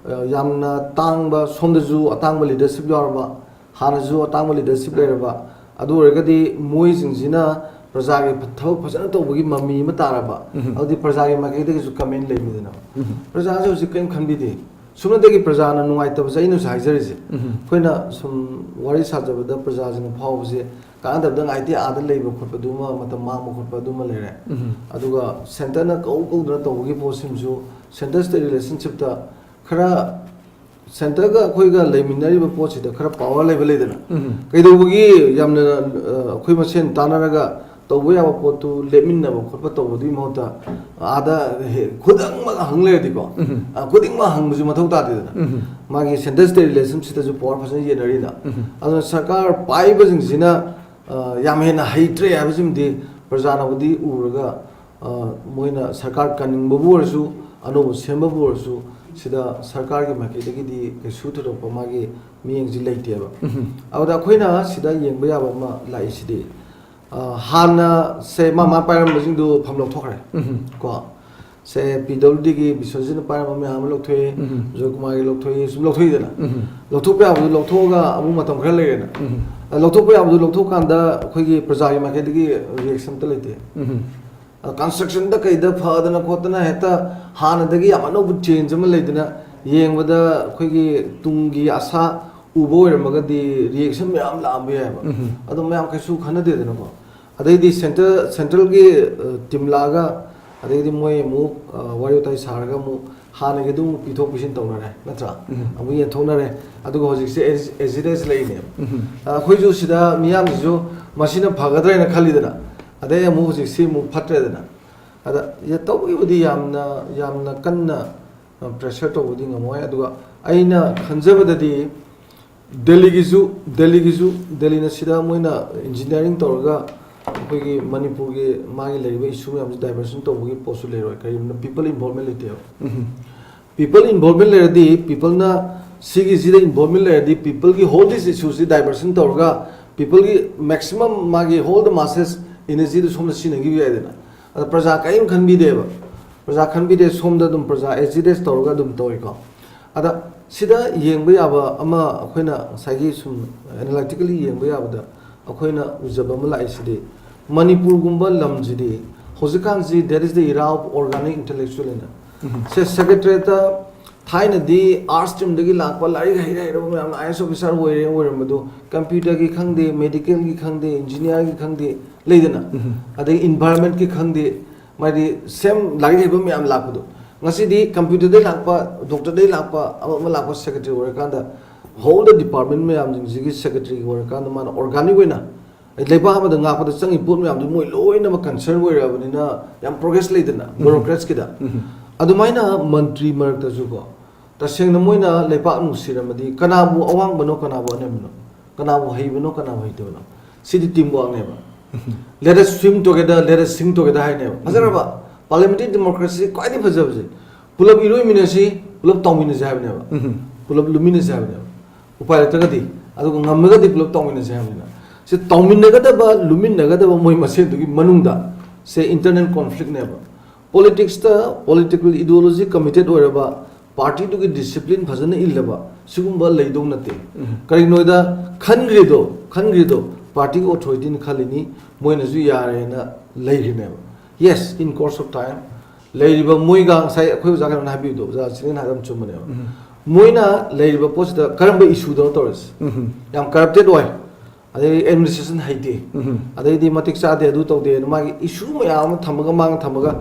ꯑ, ꯌꯥꯝꯅ ꯇꯥꯡꯕ, ꯁꯣꯝꯗꯁꯨ ꯑꯇꯥꯡꯕ ꯂꯤꯗꯔꯁꯤꯞ ꯌꯥꯎꯔꯕ, ꯍꯥꯟꯅꯁꯨ ꯑꯇꯥꯡꯕ ꯂꯤꯗꯔꯁꯤꯞ ꯂꯩꯔꯕ, ꯑꯗꯨ ꯑꯣꯏꯔꯒꯗꯤ ꯃꯣꯏꯁꯤꯡꯁꯤꯅ ꯄ꯭ꯔꯖꯥꯒꯤ ꯊꯕꯛ ꯐꯖꯅ ꯇꯧꯕꯒꯤ ꯃꯃꯤ ꯑꯃ ꯇꯥꯔꯕ, ꯎꯝ꯫ ꯑꯗꯨꯗꯤ ꯄ꯭ꯔꯖꯥꯒꯤ ꯃꯥꯏꯀꯩꯗꯒꯤꯁꯨ ꯀꯃꯦꯟ ꯂꯩꯕꯅꯤꯗꯅ꯫ ꯎꯝ꯫ ꯄ꯭ꯔꯖꯥꯁꯦ ꯍꯧꯖꯤꯛ ꯀꯔꯤꯝ ꯈꯟꯕꯤꯗꯦ꯫ ꯁꯨꯞꯅꯇꯒꯤ ꯄ꯭ꯔꯖꯥꯅ ꯅꯨꯡꯉꯥꯏꯇꯕꯁꯦ ꯑꯩꯅꯁꯨ ꯍꯥꯏꯖꯔꯤꯁꯦ, ꯎꯝ꯫ ꯑꯩꯈꯣꯏꯅ ꯁꯨꯝ ꯋꯥꯔꯤ ꯁꯥꯖꯕꯗ ꯄ꯭ꯔꯖꯥꯁꯤꯡꯅ ꯐꯥꯎꯕꯁꯦ ꯀꯥꯟꯅꯗꯕꯗ ꯉꯥꯏꯇꯦ, ꯑꯥꯗ ꯂꯩꯕ ꯈꯣꯠꯄꯗꯨꯃ, ꯃꯇꯝ ꯃꯥꯡꯕ ꯈꯣꯠꯄ ꯑꯗꯨꯃ ꯂꯩꯔꯦ꯫ ꯎꯝ꯫ ꯑꯗꯨꯒ ꯁꯦꯟꯇꯔꯅ ꯀꯧ ꯀꯧꯗꯅ ꯇꯧꯕꯒꯤ ꯄꯣꯠꯁꯤꯃꯁꯨ, ꯁꯦꯟꯇꯔ ꯁ꯭ꯇꯦꯠ ꯔꯤꯂꯦꯁꯟꯁꯤꯞꯇ ꯈꯔ ꯁꯦꯟꯇꯔꯒ ꯑꯩꯈꯣꯏꯒ ꯂꯩꯃꯤꯟꯅꯔꯤꯕ ꯄꯣꯠꯁꯤꯗ ꯈꯔ ꯄꯥꯋꯔ ꯂꯩꯕ ꯂꯩꯗꯅ, ꯎꯝ꯫ ꯀꯩꯗꯧꯕꯒꯤ ꯌꯥꯝꯅ, ꯑ, ꯑꯩꯈꯣꯏ ꯃꯁꯦꯟ ꯇꯥꯟꯅꯔꯒ ꯇꯧꯕ ꯌꯥꯕ ꯄꯣꯠꯇꯨ ꯂꯦꯞꯃꯤꯟꯅꯕ ꯈꯣꯠꯄ ꯇꯧꯕꯗꯨꯒꯤ ꯃꯍꯨꯠꯇ ꯑꯥꯗ ꯍꯦ-, ꯈꯨꯗꯤꯡꯃꯛ ꯍꯪ ꯂꯩꯔꯗꯤꯀꯣ, ꯎꯝ꯫ ꯑ, ꯈꯨꯗꯤꯡꯃꯛ ꯍꯪꯕꯁꯨ ꯃꯊꯧ ꯇꯥꯗꯦꯗꯅ꯫ ꯎꯝ꯫ ꯃꯥꯒꯤ ꯁꯦꯟꯇꯔ ꯁ꯭ꯇꯦꯠ ꯔꯤꯂꯦꯁꯟꯁꯤꯞꯇꯁꯨ ꯄꯥꯋꯔ ꯐꯖꯅ ꯌꯦꯟꯅꯔꯤꯅ꯫ ꯎꯝ꯫ ꯑꯗꯨꯅ ꯁꯔꯀꯥꯔ ꯄꯥꯏꯕꯁꯤꯡꯁꯤꯅ, ꯑ, ꯌꯥꯝ ꯍꯦꯟꯅ ꯍꯩꯇ꯭ꯔꯦ ꯍꯥꯏꯕꯁꯤꯃꯗꯤ ꯄ꯭ꯔꯖꯥꯅꯕꯨꯗꯤ ꯎꯔꯒ, ꯑ, ꯃꯣꯏꯅ ꯁꯔꯀꯥꯔ ꯀꯟꯅꯤꯡꯕꯕꯨ ꯑꯣꯏꯔꯁꯨ, ꯑꯅꯧꯕ ꯁꯦꯝꯕꯕꯨ ꯑꯣꯏꯔꯁꯨ, ꯁꯤꯗ ꯁꯔꯀꯥꯔꯒꯤ ꯃꯥꯏꯀꯩꯗꯒꯤꯗꯤ ꯀꯩꯁꯨ ꯊꯣꯏꯗꯣꯛꯄ ꯃꯥꯒꯤ ꯃꯤꯠꯌꯦꯡꯁꯤ ꯂꯩꯇꯦꯕ꯫ ꯎꯝ꯫ ꯑꯗꯨꯗ ꯑꯩꯈꯣꯏꯅ ꯁꯤꯗ ꯌꯦꯡꯕ ꯌꯥꯕ ꯑꯃ ꯂꯥꯛꯏꯁꯤꯗꯤ, ꯑ, ꯍꯥꯟꯅ ꯁꯦ ꯃꯥ ꯃꯥ ꯄꯥꯏꯔꯝꯕꯁꯤꯡꯗꯨ ꯐꯝ ꯂꯧꯊꯣꯛꯈ꯭ꯔꯦ꯫ ꯎꯝ꯫ ꯀꯣ, ꯁꯦ ꯄꯤ ꯗꯕ꯭ꯂꯤꯎ ꯗꯤꯒꯤ ꯕꯤꯁ꯭ꯋꯖꯤꯠꯅ ꯄꯥꯏꯔꯝꯕ ꯃꯌꯥꯝ ꯑꯃ ꯂꯧꯊꯣꯛꯑꯦ, ꯎꯝ꯫ ꯖꯣꯏꯀꯨꯃꯥꯔꯒꯤ ꯂꯧꯊꯣꯛꯑꯦ, ꯁꯨꯝ ꯂꯧꯊꯣꯛꯏꯗꯅ꯫ ꯎꯝ꯫ ꯂꯧꯊꯣꯛꯄ ꯌꯥꯕꯗꯨ ꯂꯧꯊꯣꯛꯑꯒ ꯑꯃꯨꯛ ꯃꯇꯝ ꯈꯔ ꯂꯩꯔꯦꯅ꯫ ꯎꯝ꯫ ꯑ, ꯂꯧꯊꯣꯛꯄ ꯌꯥꯕꯗꯨ ꯂꯧꯊꯣꯛꯀꯥꯟꯗ ꯑꯩꯈꯣꯏꯒꯤ ꯄ꯭ꯔꯖꯥꯒꯤ ꯃꯥꯏꯀꯩꯗꯒꯤ ꯔꯤꯌꯦꯛꯁꯟ ꯑꯝꯇ ꯂꯩꯇꯦ꯫ ꯎꯝ꯫ ꯀꯟꯁꯇ꯭ꯔꯛꯁꯟꯗ ꯀꯩꯗ ꯐꯗꯅ ꯈꯣꯠꯇꯅ ꯍꯦꯛꯇ ꯍꯥꯟꯅꯗꯒꯤ ꯌꯥꯝ ꯑꯅꯧꯕ ꯆꯦꯟꯖ ꯑꯃ ꯂꯩꯗꯅ ꯌꯦꯡꯕꯗ ꯑꯩꯈꯣꯏꯒꯤ ꯇꯨꯡꯒꯤ ꯑꯁꯥ ꯎꯕ ꯑꯣꯏꯔꯝꯃꯒꯗꯤ ꯔꯤꯌꯦꯛꯁꯟ ꯃꯌꯥꯝ ꯂꯥꯛꯑꯝꯕ ꯌꯥꯏꯑꯕ꯫ ꯎꯝ꯫ ꯑꯗꯣ ꯃꯌꯥꯝ ꯀꯩꯁꯨ ꯈꯟꯅꯗꯦꯗꯅꯀꯣ꯫ ꯑꯗꯩꯗꯤ ꯁꯦꯟꯇ꯭ꯔ ꯁꯦꯟꯇ꯭ꯔꯦꯜꯒꯤ ꯇꯤꯝ ꯂꯥꯛꯑꯒ ꯑꯗꯩꯗꯤ ꯃꯣꯏ ꯑꯃꯨꯛ ꯑ, ꯋꯥꯔꯤ ꯋꯥꯇꯥꯏ ꯁꯥꯔꯒ ꯑꯃꯨꯛ ꯍꯥꯟꯅꯒꯤ ꯑꯗꯨꯝ ꯄꯤꯊꯣꯛ ꯄꯤꯁꯤꯟ ꯇꯧꯅꯔꯦ ꯅꯠꯇ꯭ꯔꯥ? ꯎꯝ꯫ ꯑꯃꯨꯛ ꯌꯦꯟꯊꯣꯛꯅꯔꯦ꯫ ꯑꯗꯨꯒ ꯍꯧꯖꯤꯛꯁꯦ ꯑꯦꯖꯤꯇꯦꯁ ꯂꯩꯅꯦꯕ꯫ ꯎꯝ꯫ ꯑ, ꯑꯩꯈꯣꯏꯁꯨ ꯁꯤꯗ ꯃꯤꯌꯥꯝꯁꯤꯁꯨ ꯃꯁꯤꯅ ꯐꯒꯗ꯭ꯔꯥ ꯍꯥꯏꯅ ꯈꯜꯂꯤꯗꯅ, ꯑꯗꯩ ꯑꯃꯨꯛ ꯍꯧꯖꯤꯛꯁꯤ ꯑꯃꯨꯛ ꯐꯠꯇ꯭ꯔꯦꯗꯅ꯫ ꯑꯗ ꯌꯦ-, ꯇꯧꯕꯒꯤꯕꯨꯗꯤ ꯌꯥꯝꯅ ꯌꯥꯝꯅ ꯀꯟꯅ ꯄ꯭ꯔꯦꯁꯔ ꯇꯧꯕꯗꯤ ꯉꯝꯃꯣꯏ꯫ ꯑꯗꯨꯒ ꯑꯩꯅ ꯈꯟꯖꯕꯗꯗꯤ ꯗꯦꯜꯂꯤꯒꯤꯁꯨ ꯗꯦꯜꯂꯤꯒꯤꯁꯨ ꯗꯦꯜꯂꯤꯅ ꯁꯤꯗ ꯃꯣꯏꯅ ꯏꯟꯖꯤꯅꯤꯌꯥꯔꯤꯡ ꯇꯧꯔꯒ ꯑꯩꯈꯣꯏꯒꯤ ꯃꯅꯤꯄꯨꯔꯒꯤ ꯃꯥꯒꯤ ꯂꯩꯔꯤꯕ ꯏꯁꯨ ꯃꯌꯥꯝꯁꯦ ꯗꯥꯏꯚꯔꯁꯟ ꯇꯧꯕꯒꯤ ꯄꯣꯠꯁꯨ ꯂꯩꯔꯣꯏ꯫ ꯀꯔꯤꯒꯨꯝꯕ ꯄꯤꯄꯜ ꯏꯟꯚꯣꯜꯚꯃꯦꯟ ꯂꯩꯇꯦꯕ꯫ ꯎꯝ꯫ ꯄꯤꯄꯜ ꯏꯟꯚꯣꯜꯚꯃꯦꯟ ꯂꯩꯔꯗꯤ ꯄꯤꯄꯜꯅ ꯁꯤꯒꯤꯁꯤꯗ ꯏꯟꯚꯣꯜꯚꯃꯦꯟ ꯂꯩꯔꯗꯤ ꯄꯤꯄꯜꯒꯤ ꯍꯣꯜ ꯗꯤꯁ ꯏꯁꯨꯁꯤ ꯗꯥꯏꯚꯔꯁꯟ ꯇꯧꯔꯒ ꯄꯤꯄꯜꯒꯤ ꯃꯦꯛꯁꯤꯃꯝ ꯃꯥꯒꯤ ꯍꯣꯜ ꯗ ꯃꯥꯁꯦꯁ ꯏꯅꯔꯖꯤꯗꯨ ꯁꯣꯝꯗ ꯁꯤꯖꯤꯟꯅꯈꯤꯕ ꯌꯥꯏꯗꯅ꯫ ꯑꯗ ꯄ꯭ꯔꯖꯥ ꯀꯔꯤꯝ ꯈꯟꯕꯤꯗꯦꯕ꯫ ꯄ꯭ꯔꯖꯥ ꯈꯟꯕꯤꯗꯦ, ꯁꯣꯝꯗ ꯑꯗꯨꯝ ꯄ꯭ꯔꯖꯥ ꯑꯦꯖꯤꯇꯦꯁ ꯇꯧꯔꯒ ꯑꯗꯨꯝ ꯇꯧꯏꯀꯣ꯫ ꯑꯗ ꯁꯤꯗ ꯌꯦꯡꯕ ꯌꯥꯕ ꯑꯃ ꯑꯩꯈꯣꯏꯅ ꯉꯁꯥꯏꯒꯤ ꯁꯨꯝ ꯑꯦꯅꯥꯂꯥꯏꯇꯤꯀꯦꯜꯂꯤ ꯌꯦꯡꯕ ꯌꯥꯕꯗ ꯑꯩꯈꯣꯏꯅ ꯎꯖꯕ ꯑꯃ ꯂꯥꯛꯏꯁꯤꯗꯤ ꯃꯅꯤꯄꯨꯔꯒꯨꯝꯕ ꯂꯝꯁꯤꯗꯤ ꯍꯧꯖꯤꯛꯀꯥꯟꯁꯤ there is the era of organic intellectual ꯍꯥꯏꯅ꯫ ꯎꯝ꯫ ꯁꯦ ꯁꯦꯀ꯭ꯔꯦꯇꯔꯤꯌꯦꯠꯇ ꯊꯥꯏꯅꯗꯤ ꯑꯥꯔꯠꯁ ꯁ꯭ꯇ꯭ꯔꯤꯝꯗꯒꯤ ꯂꯥꯛꯄ ꯂꯥꯏꯔꯤꯛ ꯍꯩꯔ ꯍꯩꯔꯕ ꯃꯌꯥꯝꯅ ꯑꯥꯏ ꯑꯦꯁ ꯑꯣꯐꯤꯁꯥꯔ ꯑꯣꯏꯔꯦ ꯑꯣꯏꯔꯝꯕꯗꯣ ꯀꯝꯄ꯭ꯌꯨꯇꯔꯒꯤ ꯈꯪꯗꯦ, ꯃꯦꯗꯤꯀꯦꯜꯒꯤ ꯈꯪꯗꯦ, ꯏꯟꯖꯤꯅꯤꯌꯥꯔꯒꯤ ꯈꯪꯗꯦ ꯂꯩꯗꯅ, ꯎꯝ꯫ ꯑꯗꯒꯤ ꯏꯟꯚꯥꯏꯔꯟꯃꯦꯟꯠꯀꯤ ꯈꯪꯗꯦ, ꯃꯥꯗꯤ ꯁꯦꯝ ꯂꯥꯏꯔꯤꯛ ꯍꯩꯕ ꯃꯌꯥꯝ ꯂꯥꯛꯄꯗꯣ ꯉꯁꯤꯗꯤ ꯀꯝꯄ꯭ꯌꯨꯇꯔꯗꯩ ꯂꯥꯛꯄ, ꯗꯣꯛꯇꯔꯗꯩ ꯂꯥꯛꯄ, ꯑꯃ ꯑꯃ ꯂꯥꯛꯄ ꯁꯦꯀ꯭ꯔꯦꯇꯔꯤ ꯑꯣꯏꯔꯀꯥꯟꯗ ꯍꯣꯜ ꯗ ꯗꯤꯄꯥꯔꯠꯃꯦꯟ ꯃꯌꯥꯝꯁꯤꯡꯁꯤꯒꯤ ꯁꯦꯀ꯭ꯔꯦꯇꯔꯤ ꯑꯣꯏꯔꯀꯥꯟꯗ ꯃꯥꯅ ꯑꯣꯔꯒꯥꯅꯤꯛ ꯑꯣꯏꯅ ꯂꯩꯕꯥꯛ ꯑꯃꯗ ꯉꯥꯛꯄꯗ ꯆꯪꯉꯤ ꯄꯣꯠ ꯃꯌꯥꯝꯗꯨ ꯃꯣꯏ ꯂꯣꯏꯅꯃꯛ ꯀꯟꯁꯔꯟ ꯑꯣꯏꯔꯛꯑꯕꯅꯤꯅ ꯌꯥꯝ ꯄ꯭ꯔꯣꯒ꯭ꯔꯦꯁ ꯂꯩꯗꯅ ꯎꯝ꯫ ꯕ꯭ꯌꯨꯔꯣꯀ꯭ꯔꯦꯠꯁꯀꯤꯗ꯫ ꯎꯝ꯫ ꯑꯗꯨꯃꯥꯏꯅ ꯃꯟꯇ꯭ꯔꯤ ꯃꯔꯛꯇꯁꯨꯀꯣ ꯇꯁꯦꯡꯅ ꯃꯣꯏꯅ ꯂꯩꯄꯥꯛ ꯅꯨꯡꯁꯤꯔꯝꯃꯗꯤ ꯀꯅꯥꯕꯨ ꯑꯋꯥꯡꯕꯅꯣ ꯀꯅꯥꯕꯨ ꯑꯅꯦꯝꯕꯅꯣ, ꯀꯅꯥꯕꯨ ꯍꯩꯕꯅꯣ ꯀꯅꯥꯕꯨ ꯍꯩꯇꯕꯅꯣ, ꯁꯤꯗꯤ ꯇꯤꯝ ꯋꯥꯔꯛꯅꯦꯕ꯫ Let us swim together, let us sing together ꯍꯥꯏꯅꯦꯕ꯫ ꯐꯖꯔꯕ ꯄꯥꯔꯂꯤꯌꯥꯃꯦꯟꯇꯔꯤ ꯗꯦꯃꯣꯀ꯭ꯔꯦꯁꯤ ꯈ꯭ꯋꯥꯏꯗꯒꯤ ꯐꯖꯕꯁꯦ ꯄꯨꯂꯞ ꯏꯔꯣꯏꯃꯤꯟꯅꯁꯤ, ꯄꯨꯂꯞ ꯇꯥꯎꯃꯤꯟꯅꯁꯤ ꯍꯥꯏꯕꯅꯦꯕ꯫ ꯎꯝ꯫ ꯄꯨꯂꯞ ꯂꯨꯃꯤꯟꯅꯁꯤ ꯍꯥꯏꯕꯅꯦꯕ꯫ ꯎꯄꯥꯏ ꯂꯩꯇ꯭ꯔꯒꯗꯤ, ꯑꯗꯨꯒ ꯉꯝꯃꯒꯗꯤ ꯄꯨꯂꯞ ꯇꯥꯎꯃꯤꯟꯅꯁꯤ ꯍꯥꯏꯕꯅꯤꯅ ꯁꯤ ꯇꯥꯎꯃꯤꯟꯅꯒꯗꯕ ꯂꯨꯃꯤꯟꯅꯒꯗꯕ ꯃꯣꯏ ꯃꯁꯦꯟꯗꯨꯒꯤ ꯃꯅꯨꯡꯗ ꯁꯦ ꯏꯟꯇꯔꯅꯦꯜ ꯀꯣꯟꯐ꯭ꯂꯤꯛꯅꯦꯕ꯫ ꯄꯣꯂꯤꯇꯤꯛꯁꯇ ꯄꯣꯂꯤꯇꯤꯀꯦꯜ ꯏꯗꯤꯑꯣꯂꯣꯖꯤ ꯀꯃꯤꯇꯦꯠ ꯑꯣꯏꯔꯕ, ꯄꯥꯔꯇꯤꯗꯨꯒꯤ ꯗꯤꯁꯤꯄ꯭ꯂꯤꯟ ꯐꯖꯅ ꯏꯜꯂꯕ ꯁꯤꯒꯨꯝꯕ ꯂꯩꯗꯧ ꯅꯠꯇꯦ꯫ ꯀꯔꯤꯒꯤꯅꯣꯗ ꯈꯟꯈ꯭ꯔꯤꯗꯣ ꯈꯟꯈ꯭ꯔꯤꯗꯣ ꯄꯥꯔꯇꯤꯒꯤ ꯑꯣꯊꯣꯔꯤꯇꯤꯅ ꯈꯜꯂꯤꯅꯤ, ꯃꯣꯏꯅꯁꯨ ꯌꯥꯔꯦꯅ ꯂꯩꯈ꯭ꯔꯤꯅꯦꯕ꯫ Yes, in course of time ꯂꯩꯔꯤꯕ ꯃꯣꯏꯒ ꯉꯁꯥꯏ ꯑꯩꯈꯣꯏ ꯑꯣꯖꯥ ꯀꯩꯅꯣꯅ ꯍꯥꯏꯕꯤꯕꯗꯣ, ꯑꯣꯖꯥ ꯆꯤꯡꯂꯦꯟ ꯍꯥꯏꯕ ꯌꯥꯝ ꯆꯨꯝꯕꯅꯦꯕ꯫ ꯃꯣꯏꯅ ꯂꯩꯔꯤꯕ ꯄꯣꯠꯁꯤꯗ ꯀꯔꯝꯕ ꯏꯁꯨꯗꯅꯣ ꯇꯧꯔꯤꯁꯦ? ꯌꯥꯝ ꯀꯔꯞꯇꯦꯠ ꯑꯣꯏ, ꯑꯗꯩ ꯑꯦꯗꯃꯤꯅꯤꯁꯇ꯭ꯔꯦꯁꯟ ꯍꯩꯇꯦ, ꯑꯗꯩꯗꯤ ꯃꯇꯤꯛ ꯆꯥꯗꯦ, ꯑꯗꯨ ꯇꯧꯗꯦꯅ ꯃꯥꯒꯤ ꯏꯁꯨ ꯃꯌꯥꯝ ꯑꯃ ꯊꯝꯃꯒ ꯃꯥꯡ ꯊꯝꯃꯒ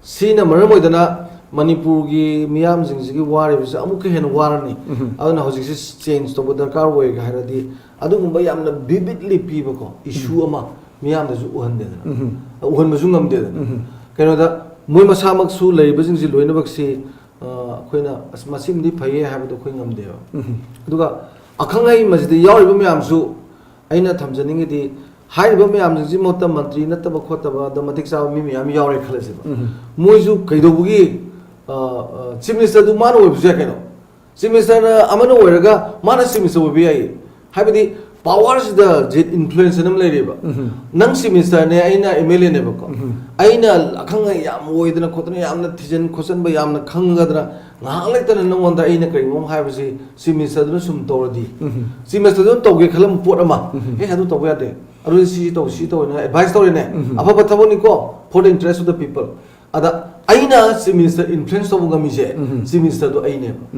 ꯁꯤꯅ ꯃꯔꯝ ꯑꯣꯏꯗꯅ ꯃꯅꯤꯄꯨꯔꯒꯤ ꯃꯤꯌꯥꯝꯁꯤꯡꯁꯤꯒꯤ ꯋꯥꯔꯤꯕꯁꯤ ꯑꯃꯨꯛꯀ ꯍꯦꯟꯅ ꯋꯥꯔꯅꯤ꯫ ꯑꯗꯨꯅ ꯍꯧꯖꯤꯛꯁꯤ ꯆꯦꯟꯖ ꯇꯧꯕ ꯗꯔꯀꯥꯔ ꯑꯣꯏꯒ ꯍꯥꯏꯔꯗꯤ ꯑꯗꯨꯒꯨꯝꯕ ꯌꯥꯝꯅ ꯚꯤꯕꯤꯠꯂꯤ ꯄꯤꯕꯀꯣ ꯏꯁꯨ ꯑꯃ ꯃꯤꯌꯥꯝꯗꯁꯨ ꯎꯍꯟꯗꯦꯗꯅ, ꯎꯍꯟꯕꯁꯨ ꯉꯝꯗꯦꯗꯅ꯫ ꯀꯩꯅꯣꯗ ꯃꯣꯏ ꯃꯁꯥꯃꯛꯁꯨ ꯂꯩꯔꯤꯕꯁꯤꯡꯁꯤ ꯂꯣꯏꯅꯃꯛꯁꯤ ꯑ, ꯑꯩꯈꯣꯏꯅ ꯑꯁ ꯃꯁꯤꯃꯗꯤ ꯐꯩꯌꯦ ꯍꯥꯏꯕꯗꯣ ꯑꯩꯈꯣꯏ ꯉꯝꯗꯦꯕ꯫ ꯑꯗꯨꯒ ꯑꯈꯪ ꯑꯍꯩ ꯃꯁꯤꯗ ꯌꯥꯎꯔꯤꯕ ꯃꯌꯥꯝꯁꯨ ꯑꯩꯅ ꯊꯝꯖꯅꯤꯡꯉꯤꯗꯤ ꯍꯥꯏꯔꯤꯕ ꯃꯌꯥꯝꯁꯤꯡꯁꯤ ꯃꯍꯨꯠꯇ ꯃꯟꯇ꯭ꯔꯤ ꯅꯠꯇꯕ ꯈꯣꯠꯇꯕꯗ ꯃꯇꯤꯛ ꯆꯥꯕ ꯃꯤ ꯃꯌꯥꯝ ꯌꯥꯎꯔꯦ ꯈꯜꯂꯁꯦꯕ꯫ ꯃꯣꯏꯁꯨ ꯀꯩꯗꯧꯕꯒꯤ ꯆꯤꯐ ꯃꯤꯅꯤꯁꯇꯔꯗꯨ ꯃꯥꯅ ꯑꯣꯏꯕꯁꯨ ꯌꯥꯏ ꯀꯩꯅꯣ? ꯆꯤꯐ ꯃꯤꯅꯤꯁꯇꯔꯅ ꯑꯃꯅ ꯑꯣꯏꯔꯒ ꯃꯥꯅ ꯆꯤꯐ ꯃꯤꯅꯤꯁꯇꯔ ꯑꯣꯏꯕ ꯌꯥꯏꯌꯦ꯫ ꯍꯥꯏꯕꯗꯤ ꯄꯋꯥꯔꯁꯤꯗ ꯖꯤꯠ ꯏꯟꯐ꯭ꯂꯨꯌꯦꯟꯁ ꯑꯃ ꯂꯩꯔꯦꯕ꯫ ꯅꯪ ꯆꯤꯐ ꯃꯤꯅꯤꯁꯇꯔꯅꯦ, ꯑꯩꯅ ꯑꯦꯝ ꯑꯦꯜ ꯑꯦꯅꯦꯕꯀꯣ꯫ ꯑꯩꯅ ꯑꯈꯪ ꯑꯍꯩ ꯌꯥꯝ ꯑꯣꯏꯗꯅ ꯈꯣꯠꯇꯅ ꯌꯥꯝꯅ ꯊꯤꯖꯤꯟ ꯈꯣꯠꯆꯤꯟꯕ ꯌꯥꯝꯅ ꯈꯪꯒꯗꯅ ꯉꯥꯏꯍꯥꯛ ꯂꯩꯇꯅ ꯅꯪꯉꯣꯟꯗ ꯑꯩꯅ ꯀꯔꯤꯒꯨꯝꯕ ꯑꯃ ꯍꯥꯏꯕꯁꯤ ꯆꯤꯐ ꯃꯤꯅꯤꯁꯇꯔꯗꯨꯅ ꯁꯨꯝ ꯇꯧꯔꯗꯤ, ꯆꯤꯐ ꯃꯤꯅꯤꯁꯇꯔꯗꯨꯅ ꯇꯧꯒꯦ ꯈꯜꯂꯝꯕ ꯄꯣꯠ ꯑꯃ, ꯑꯦ ꯑꯗꯨ ꯇꯧꯕ ꯌꯥꯗꯦ, ꯑꯗꯨꯗꯤ ꯁꯤ ꯇꯧ ꯁꯤ ꯇꯧꯅ ꯑꯦꯗꯚꯥꯏꯁ ꯇꯧꯔꯦꯅꯦ꯫ ꯑꯐꯕ ꯊꯕꯛꯅꯤꯀꯣ, for the interest of the people꯫ ꯑꯗ ꯑꯩꯅ ꯆꯤꯐ ꯃꯤꯅꯤꯁꯇꯔ ꯏꯟꯐ꯭ꯂꯨꯌꯦꯟꯁ ꯇꯧꯕ ꯉꯝꯃꯤꯁꯦ ꯆꯤꯐ ꯃꯤꯅꯤꯁꯇꯔꯗꯣ ꯑꯩꯅꯦꯕ꯫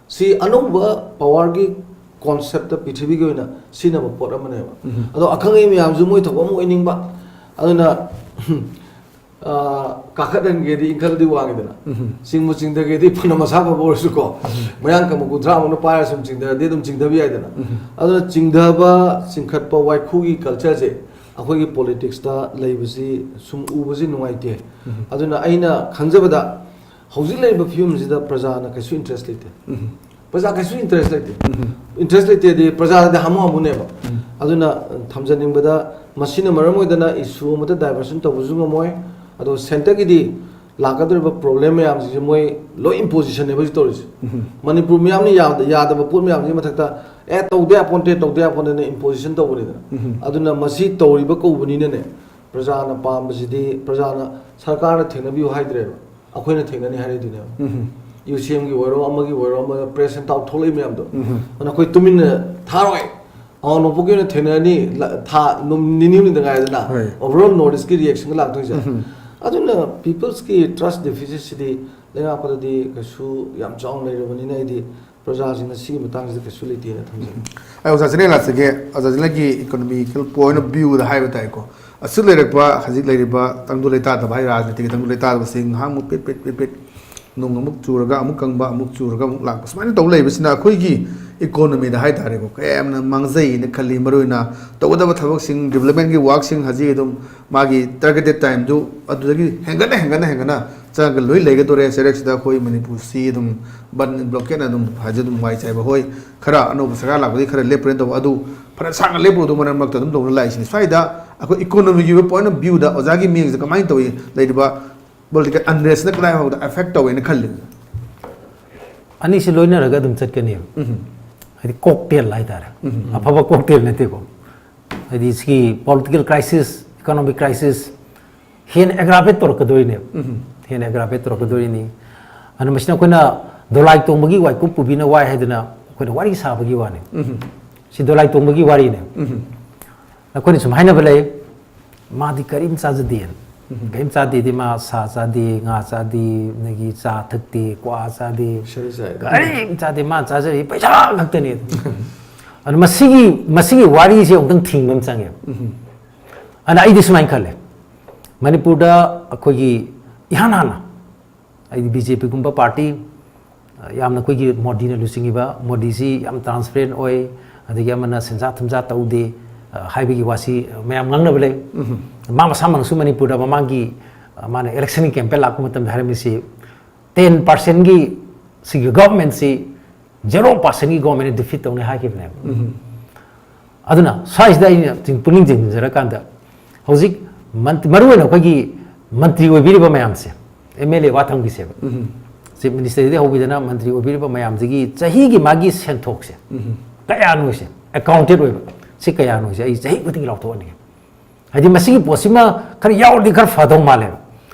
ꯁꯤ ꯑꯅꯧꯕ ꯄꯋꯥꯔꯒꯤ ꯀꯣꯟꯁꯦꯞꯇ ꯄ꯭ꯔꯤꯊꯤꯕꯤꯒꯤ ꯑꯣꯏꯅ ꯁꯤꯖꯤꯟꯅꯕ ꯄꯣꯠ ꯑꯃꯅꯦꯕ꯫ ꯑꯗꯣ ꯑꯈꯪ ꯑꯍꯩ ꯃꯌꯥꯝꯁꯨ ꯃꯣꯏ ꯊꯣꯛꯄ ꯑꯃ ꯑꯣꯏꯅꯤꯡꯕ꯫ ꯑꯗꯨꯅ ꯑ, ꯀꯥꯈꯠꯍꯟꯒꯦꯗꯤ ꯏꯟꯈꯠꯂꯗꯤ ꯋꯥꯡꯉꯤꯗꯅ, ꯆꯤꯡꯕꯨ ꯆꯤꯡꯊꯒꯦꯗꯤ ꯐꯅ ꯃꯁꯥ ꯐꯕ ꯑꯣꯏꯔꯁꯨꯀꯣ, ꯃꯌꯥꯡ ꯀꯝꯕ ꯀꯨꯟꯊ꯭ꯔꯥꯃꯨꯛꯅ ꯄꯥꯏꯔ ꯁꯨꯝ ꯆꯤꯡꯊꯔꯗꯤ ꯑꯗꯨꯝ ꯆꯤꯡꯊꯕ ꯌꯥꯏꯗꯅ꯫ ꯑꯗꯨꯅ ꯆꯤꯡꯊꯕ ꯆꯤꯡꯈꯠꯄ ꯋꯥꯏꯈꯨꯒꯤ ꯀꯜꯆꯔꯁꯦ ꯑꯩꯈꯣꯏꯒꯤ ꯄꯣꯂꯤꯇꯤꯛꯁꯇ ꯂꯩꯕꯁꯤ ꯁꯨꯝ ꯎꯕꯁꯤ ꯅꯨꯡꯉꯥꯏꯇꯦ꯫ ꯑꯗꯨꯅ ꯑꯩꯅ ꯈꯟꯖꯕꯗ ꯍꯧꯖꯤꯛ ꯂꯩꯔꯤꯕ ꯐꯤꯕꯝꯁꯤꯗ ꯄ꯭ꯔꯖꯥꯅ ꯀꯩꯁꯨ ꯏꯟꯇꯔꯦꯁ ꯂꯩꯇꯦ꯫ ꯄ꯭ꯔꯖꯥ ꯀꯩꯁꯨ ꯏꯟꯇꯔꯦꯁ ꯂꯩꯇꯦ꯫ ꯏꯟꯇꯔꯦꯁ ꯂꯩꯇꯦꯗꯤ ꯄ꯭ꯔꯖꯥꯗꯤ ꯍꯥꯃꯨ ꯍꯥꯃꯨꯅꯦꯕ꯫ ꯑꯗꯨꯅ ꯊꯝꯖꯅꯤꯡꯕꯗ ꯃꯁꯤꯅ ꯃꯔꯝ ꯑꯣꯏꯗꯅ ꯏꯁꯨ ꯑꯃꯠꯇ ꯗꯥꯏꯚꯔꯁꯟ ꯇꯧꯕꯁꯨ ꯉꯝꯃꯣꯏ꯫ ꯑꯗꯣ ꯁꯦꯟꯇꯔꯒꯤꯗꯤ ꯂꯥꯛꯀꯗꯧꯔꯤꯕ ꯄ꯭ꯔꯣꯕ꯭ꯂꯦꯝ ꯃꯌꯥꯝꯁꯤꯡꯁꯦ ꯃꯣꯏ ꯂꯣꯏ ꯏꯝꯄꯣꯖꯤꯁꯟꯅꯦꯕ ꯍꯧꯖꯤꯛ ꯇꯧꯔꯤꯁꯦ꯫ ꯃꯅꯤꯄꯨꯔ ꯃꯤꯌꯥꯝꯅ ꯌꯥꯗ-, ꯌꯥꯗꯕ ꯄꯣꯠ ꯃꯌꯥꯝꯁꯤꯒꯤ ꯃꯊꯛꯇ ꯑꯦ ꯇꯧꯗ ꯌꯥꯄꯣꯟꯇꯦ, ꯇꯧꯗ ꯌꯥꯄꯣꯟꯇꯦꯅ ꯏꯝꯄꯣꯖꯤꯁꯟ ꯇꯧꯕꯅꯤꯗꯅ꯫ ꯑꯗꯨꯅ ꯃꯁꯤ ꯇꯧꯔꯤꯕ ꯀꯧꯕꯅꯤꯅꯅꯦ, ꯄ꯭ꯔꯖꯥꯅ ꯄꯥꯝꯕꯁꯤꯗꯤ, ꯄ꯭ꯔꯖꯥꯅ, ꯁꯔꯀꯥꯔꯅ ꯊꯦꯡꯅꯕꯤꯌꯨ ꯍꯥꯏꯗ꯭ꯔꯦꯕ, ꯑꯩꯈꯣꯏꯅ ꯊꯦꯡꯅꯅꯤ ꯍꯥꯏꯔꯛꯏꯗꯨꯅꯦꯕ꯫ ꯎꯝ꯫ ꯌꯨ ꯁꯤ ꯑꯦꯝꯒꯤ ꯑꯣꯏꯔꯣ, ꯑꯃꯒꯤ ꯑꯣꯏꯔꯣ, ꯑꯃ press and talk ꯊꯣꯛꯂꯛꯏ ꯃꯌꯥꯝꯗꯣ, ꯎꯝ꯫ ꯑꯗꯨꯅ ꯑꯩꯈꯣꯏ ꯇꯨꯃꯤꯟꯅ ꯊꯥꯔꯣꯏ꯫ ꯑꯋꯥꯡ ꯅꯣꯡꯄꯣꯛꯀꯤ ꯑꯣꯏꯅ ꯊꯦꯡꯅꯔꯅꯤ, ꯂ-, ꯊꯥ, ꯅꯨꯃꯤꯠ ꯅꯤꯅꯤ ꯍꯨꯝꯅꯤꯗ ꯉꯥꯏꯗꯅ, ꯍꯣꯏ꯫ Overall North Eastꯀꯤ reactionꯒ ꯂꯥꯛꯇꯣꯏꯁꯦ꯫ ꯎꯝ꯫ ꯑꯗꯨꯅ people's ꯀꯤ trust deficit ꯁꯤꯗꯤ ꯂꯩꯉꯥꯛꯄꯗꯗꯤ ꯀꯩꯁꯨ ꯌꯥꯝ ꯆꯥꯎꯅ ꯂꯩꯔꯕꯅꯤꯅ, ꯑꯩꯗꯤ ꯄ꯭ꯔꯖꯥꯁꯤꯡꯅ ꯁꯤꯒꯤ ꯃꯇꯥꯡꯁꯤꯗ ꯀꯩꯁꯨ ꯂꯩꯇꯦꯅ ꯊꯝꯖꯒꯦ꯫ ꯑꯩ ꯑꯣꯖꯥ ꯖꯦꯅꯦꯔꯦꯜ ꯂꯥꯛꯆꯒꯦ꯫ ꯑꯣꯖꯥ ꯖꯦꯅꯦꯔꯦꯜꯒꯤ economical point of viewꯗ ꯍꯥꯏꯕ ꯇꯥꯏꯀꯣ, ꯑꯁꯨꯛ ꯂꯩꯔꯛꯄ ꯍꯧꯖꯤꯛ ꯂꯩꯔꯤꯕ ꯇꯪꯗꯨ ꯂꯩꯇꯥꯗꯕ ꯍꯥꯏ, ꯔꯥꯖꯅꯤꯇꯤꯒꯤ ꯇꯪꯗꯨ ꯂꯩꯇꯥꯗꯕꯁꯤ ꯉꯥꯏꯍꯥꯛꯃꯨꯛ ꯄꯤꯠ ꯄꯤꯠ ꯄꯤꯠ ꯄꯤꯠ, ꯅꯣꯡ ꯑꯃꯨꯛ ꯆꯨꯔꯒ ꯑꯃꯨꯛ ꯀꯪꯕ, ꯑꯃꯨꯛ ꯆꯨꯔꯒ ꯑꯃꯨꯛ ꯂꯥꯛꯄ, ꯁꯨꯃꯥꯏꯅ ꯇꯧ ꯂꯩꯕꯁꯤꯅ ꯑꯩꯈꯣꯏꯒꯤ economyꯗ ꯍꯥꯏ ꯇꯥꯔꯦꯀꯣ, ꯀꯌꯥ ꯌꯥꯝꯅ ꯃꯥꯡꯖꯩꯅ ꯈꯜꯂꯤ꯫ ꯃꯔꯨꯑꯣꯏꯅ ꯇꯧꯒꯗꯕ ꯊꯕꯛꯁꯤꯡ, developmentꯀꯤ workꯁꯤꯡ ꯍꯧꯖꯤꯛ ꯑꯗꯨꯝ ꯃꯥꯒꯤ targeted timeꯗꯨ ꯑꯗꯨꯗꯒꯤ ꯍꯦꯟꯒꯠꯅ ꯍꯦꯟꯒꯠꯅ ꯍꯦꯟꯒꯠꯅ ꯆꯪꯉꯒ ꯂꯣꯏ ꯂꯩꯒꯗꯣꯔꯦ꯫ ꯆꯩꯔꯛꯁꯤꯗ ꯑꯩꯈꯣꯏ ꯃꯅꯤꯄꯨꯔꯁꯤ ꯑꯗꯨꯝ ꯕꯟ blockade ꯑꯗꯨꯝ ꯍꯥꯏꯗꯤ ꯑꯗꯨꯝ ꯋꯥꯏ ꯆꯥꯏꯕ ꯍꯣꯏ, ꯈꯔ ꯑꯅꯧꯕ ꯁꯔꯀꯥꯔ ꯂꯥꯛꯄꯗꯤ ꯈꯔ ꯂꯦꯞꯄꯨꯔꯦ ꯇꯧꯕ, ꯑꯗꯨ ꯐꯅ ꯁꯥꯡꯅ ꯂꯦꯞꯄꯨꯔꯗꯨ ꯃꯔꯛ ꯃꯔꯛꯇ ꯑꯗꯨꯝ ꯇꯧꯅ ꯂꯥꯛꯏꯁꯤꯅꯤ꯫ ꯁ꯭ꯋꯥꯏꯗ ꯑꯩꯈꯣꯏ economyꯒꯤ ꯑꯣꯏꯕ point of viewꯗ ꯑꯣꯖꯥꯒꯤ ꯃꯤꯠꯌꯦꯡꯁꯦ ꯀꯃꯥꯏꯅ ꯇꯧꯏ? ꯂꯩꯔꯤꯕ political unrestꯅ ꯀꯗꯥꯏ ꯐꯥꯎꯗ affect ꯇꯧꯋꯦꯅ ꯈꯜꯂꯤ? ꯑꯅꯤꯁꯤ ꯂꯣꯏꯅꯔꯒ ꯑꯗꯨꯝ ꯆꯠꯀꯅꯦꯕ꯫ ꯎꯝ꯫ ꯍꯥꯏꯗꯤ cocktail ꯍꯥꯏꯇꯥꯔꯦ꯫ ꯎꯝ꯫ ꯑꯐꯕ cocktail ꯅꯠꯇꯦꯀꯣ꯫ ꯍꯥꯏꯗꯤ ꯁꯤꯒꯤ political crisis, economic crisis ꯍꯦꯟꯅ aggravate ꯇꯧꯔꯛꯀꯗꯣꯔꯤꯅꯦꯕ꯫ ꯎꯝ꯫ ꯍꯦꯟꯅ aggravate ꯇꯧꯔꯛꯀꯗꯣꯔꯤꯅꯤ꯫ ꯑꯗꯨꯅ ꯃꯁꯤꯅ ꯑꯩꯈꯣꯏꯅ ꯗꯣꯂꯥꯏ ꯇꯣꯡꯕꯒꯤ ꯋꯥꯏꯀꯨꯞ ꯄꯨꯕꯤꯅ ꯋꯥꯏ ꯍꯥꯏꯗꯅ ꯑꯩꯈꯣꯏꯅ ꯋꯥꯔꯤ ꯁꯥꯕꯒꯤ ꯋꯥꯅꯤ꯫ ꯎꯝ꯫ ꯁꯤ ꯗꯣꯂꯥꯏ ꯇꯣꯡꯕꯒꯤ ꯋꯥꯔꯤꯅꯦ꯫ ꯎꯝ꯫ ꯑꯩꯈꯣꯏꯅ ꯁꯨꯝ ꯍꯥꯏꯅꯕ ꯂꯩ, "ꯃꯥꯗꯤ ꯀꯔꯤꯝ ꯆꯥꯖꯗꯦꯅ"꯫ ꯎꯝ꯫ ꯀꯔꯤꯝ ꯆꯥꯗꯦꯗꯤ, ꯃꯥ ꯁꯥ ꯆꯥꯗꯦ, ꯉꯥ ꯆꯥꯗꯦ, ꯑꯗꯒꯤ ꯆꯥ ꯊꯛꯇꯦ, ꯀ꯭ꯋꯥ ꯆꯥꯗꯦ, ꯁꯔꯨ ꯆꯥꯏ꯫ ꯀꯔꯤꯝ ꯆꯥꯗꯦ, ꯃꯥ ꯆꯥꯖꯔꯤ ꯄꯩꯁꯥ ꯈꯛꯇꯅꯤ꯫ ꯑꯗꯨ ꯃꯁꯤꯒꯤ, ꯃꯁꯤꯒꯤ ꯋꯥꯔꯤꯁꯦ ꯑꯃꯨꯛꯇꯪ ꯊꯤꯡꯕ ꯑꯃ ꯆꯪꯉꯦꯕ꯫ ꯎꯝ꯫ ꯑꯗꯨꯅ ꯑꯩꯗꯤ ꯁꯨꯃꯥꯏꯅ ꯈꯜꯂꯦ, ꯃꯅꯤꯄꯨꯔꯗ ꯑꯩꯈꯣꯏꯒꯤ ꯏꯍꯥꯟ ꯍꯥꯟꯅ ꯑꯩꯗꯤ BJPꯒꯨꯝꯕ party, ꯑ, ꯌꯥꯝꯅ ꯑꯩꯈꯣꯏꯒꯤ ꯃꯣꯗꯤꯅ ꯂꯨꯆꯤꯡꯉꯤꯕ ꯃꯣꯗꯤꯁꯤ ꯌꯥꯝ transparent ꯑꯣꯏ, ꯑꯗꯒꯤ ꯑꯃꯅ ꯁꯦꯟꯖꯥ ꯊꯨꯝꯖꯥ ꯇꯧꯗꯦ, ꯑ, ꯍꯥꯏꯕꯒꯤ ꯋꯥꯁꯤ, ꯑ, ꯃꯌꯥꯝ ꯉꯥꯡꯅꯕ ꯂꯩ꯫ ꯎꯝ꯫ ꯃꯥ ꯃꯁꯥꯃꯛꯅꯁꯨ ꯃꯅꯤꯄꯨꯔꯗ ꯃꯃꯥꯡꯒꯤ, ꯑ, ꯃꯥꯅ electionꯒꯤ campaign ꯂꯥꯛꯄ ꯃꯇꯝꯗ ꯍꯥꯏꯔꯝꯃꯤꯁꯤ, ten percentꯒꯤ ꯁꯤꯒꯤ governmentꯁꯤ zero percentꯒꯤ governmentꯅ defeat ꯇꯧꯅꯤ ꯍꯥꯏꯈꯤꯕꯅꯦꯕ꯫ ꯎꯝ꯫ ꯑꯗꯨꯅ ꯁ꯭ꯋꯥꯏꯁꯤꯗ ꯑꯩꯅ ꯆꯤꯡ-, ꯄꯨꯛꯅꯤꯡ ꯆꯤꯡꯁꯤꯟꯖꯔꯀꯥꯟꯗ, ꯍꯧꯖꯤꯛ ꯃꯟ-, ꯃꯔꯨꯑꯣꯏꯅ ꯑꯩꯈꯣꯏꯒꯤ ꯃꯟꯇ꯭ꯔꯤ ꯑꯣꯏꯕꯤꯔꯤꯕ ꯃꯌꯥꯝꯁꯦ, MLA ꯋꯥ ꯊꯝꯈꯤꯁꯦꯕ꯫ ꯎꯝ꯫ Chief Ministerꯗꯒꯤ ꯍꯧꯕꯤꯗꯅ ꯃꯟꯇ꯭ꯔꯤ ꯑꯣꯏꯕꯤꯔꯤꯕ ꯃꯌꯥꯝꯁꯤꯒꯤ ꯆꯍꯤꯒꯤ ꯃꯥꯒꯤ ꯁꯦꯟꯊꯣꯛꯁꯦ ꯎꯝ꯫ ꯀꯌꯥꯅꯣꯁꯦ, accounted ꯑꯣꯏꯕ, ꯁꯤ ꯀꯌꯥꯅꯣꯁꯦ ꯑꯩ ꯆꯍꯤ ꯈꯨꯗꯤꯡꯒꯤ ꯂꯥꯎꯊꯣꯛꯍꯟꯅꯤꯡꯉꯦ꯫ ꯍꯥꯏꯗꯤ ꯃꯁꯤꯒꯤ ꯄꯣꯠꯁꯤꯃ ꯈꯔ ꯌꯥꯎꯔꯗꯤ ꯈꯔ ꯐꯗꯧ ꯃꯥꯜꯂꯦꯕ꯫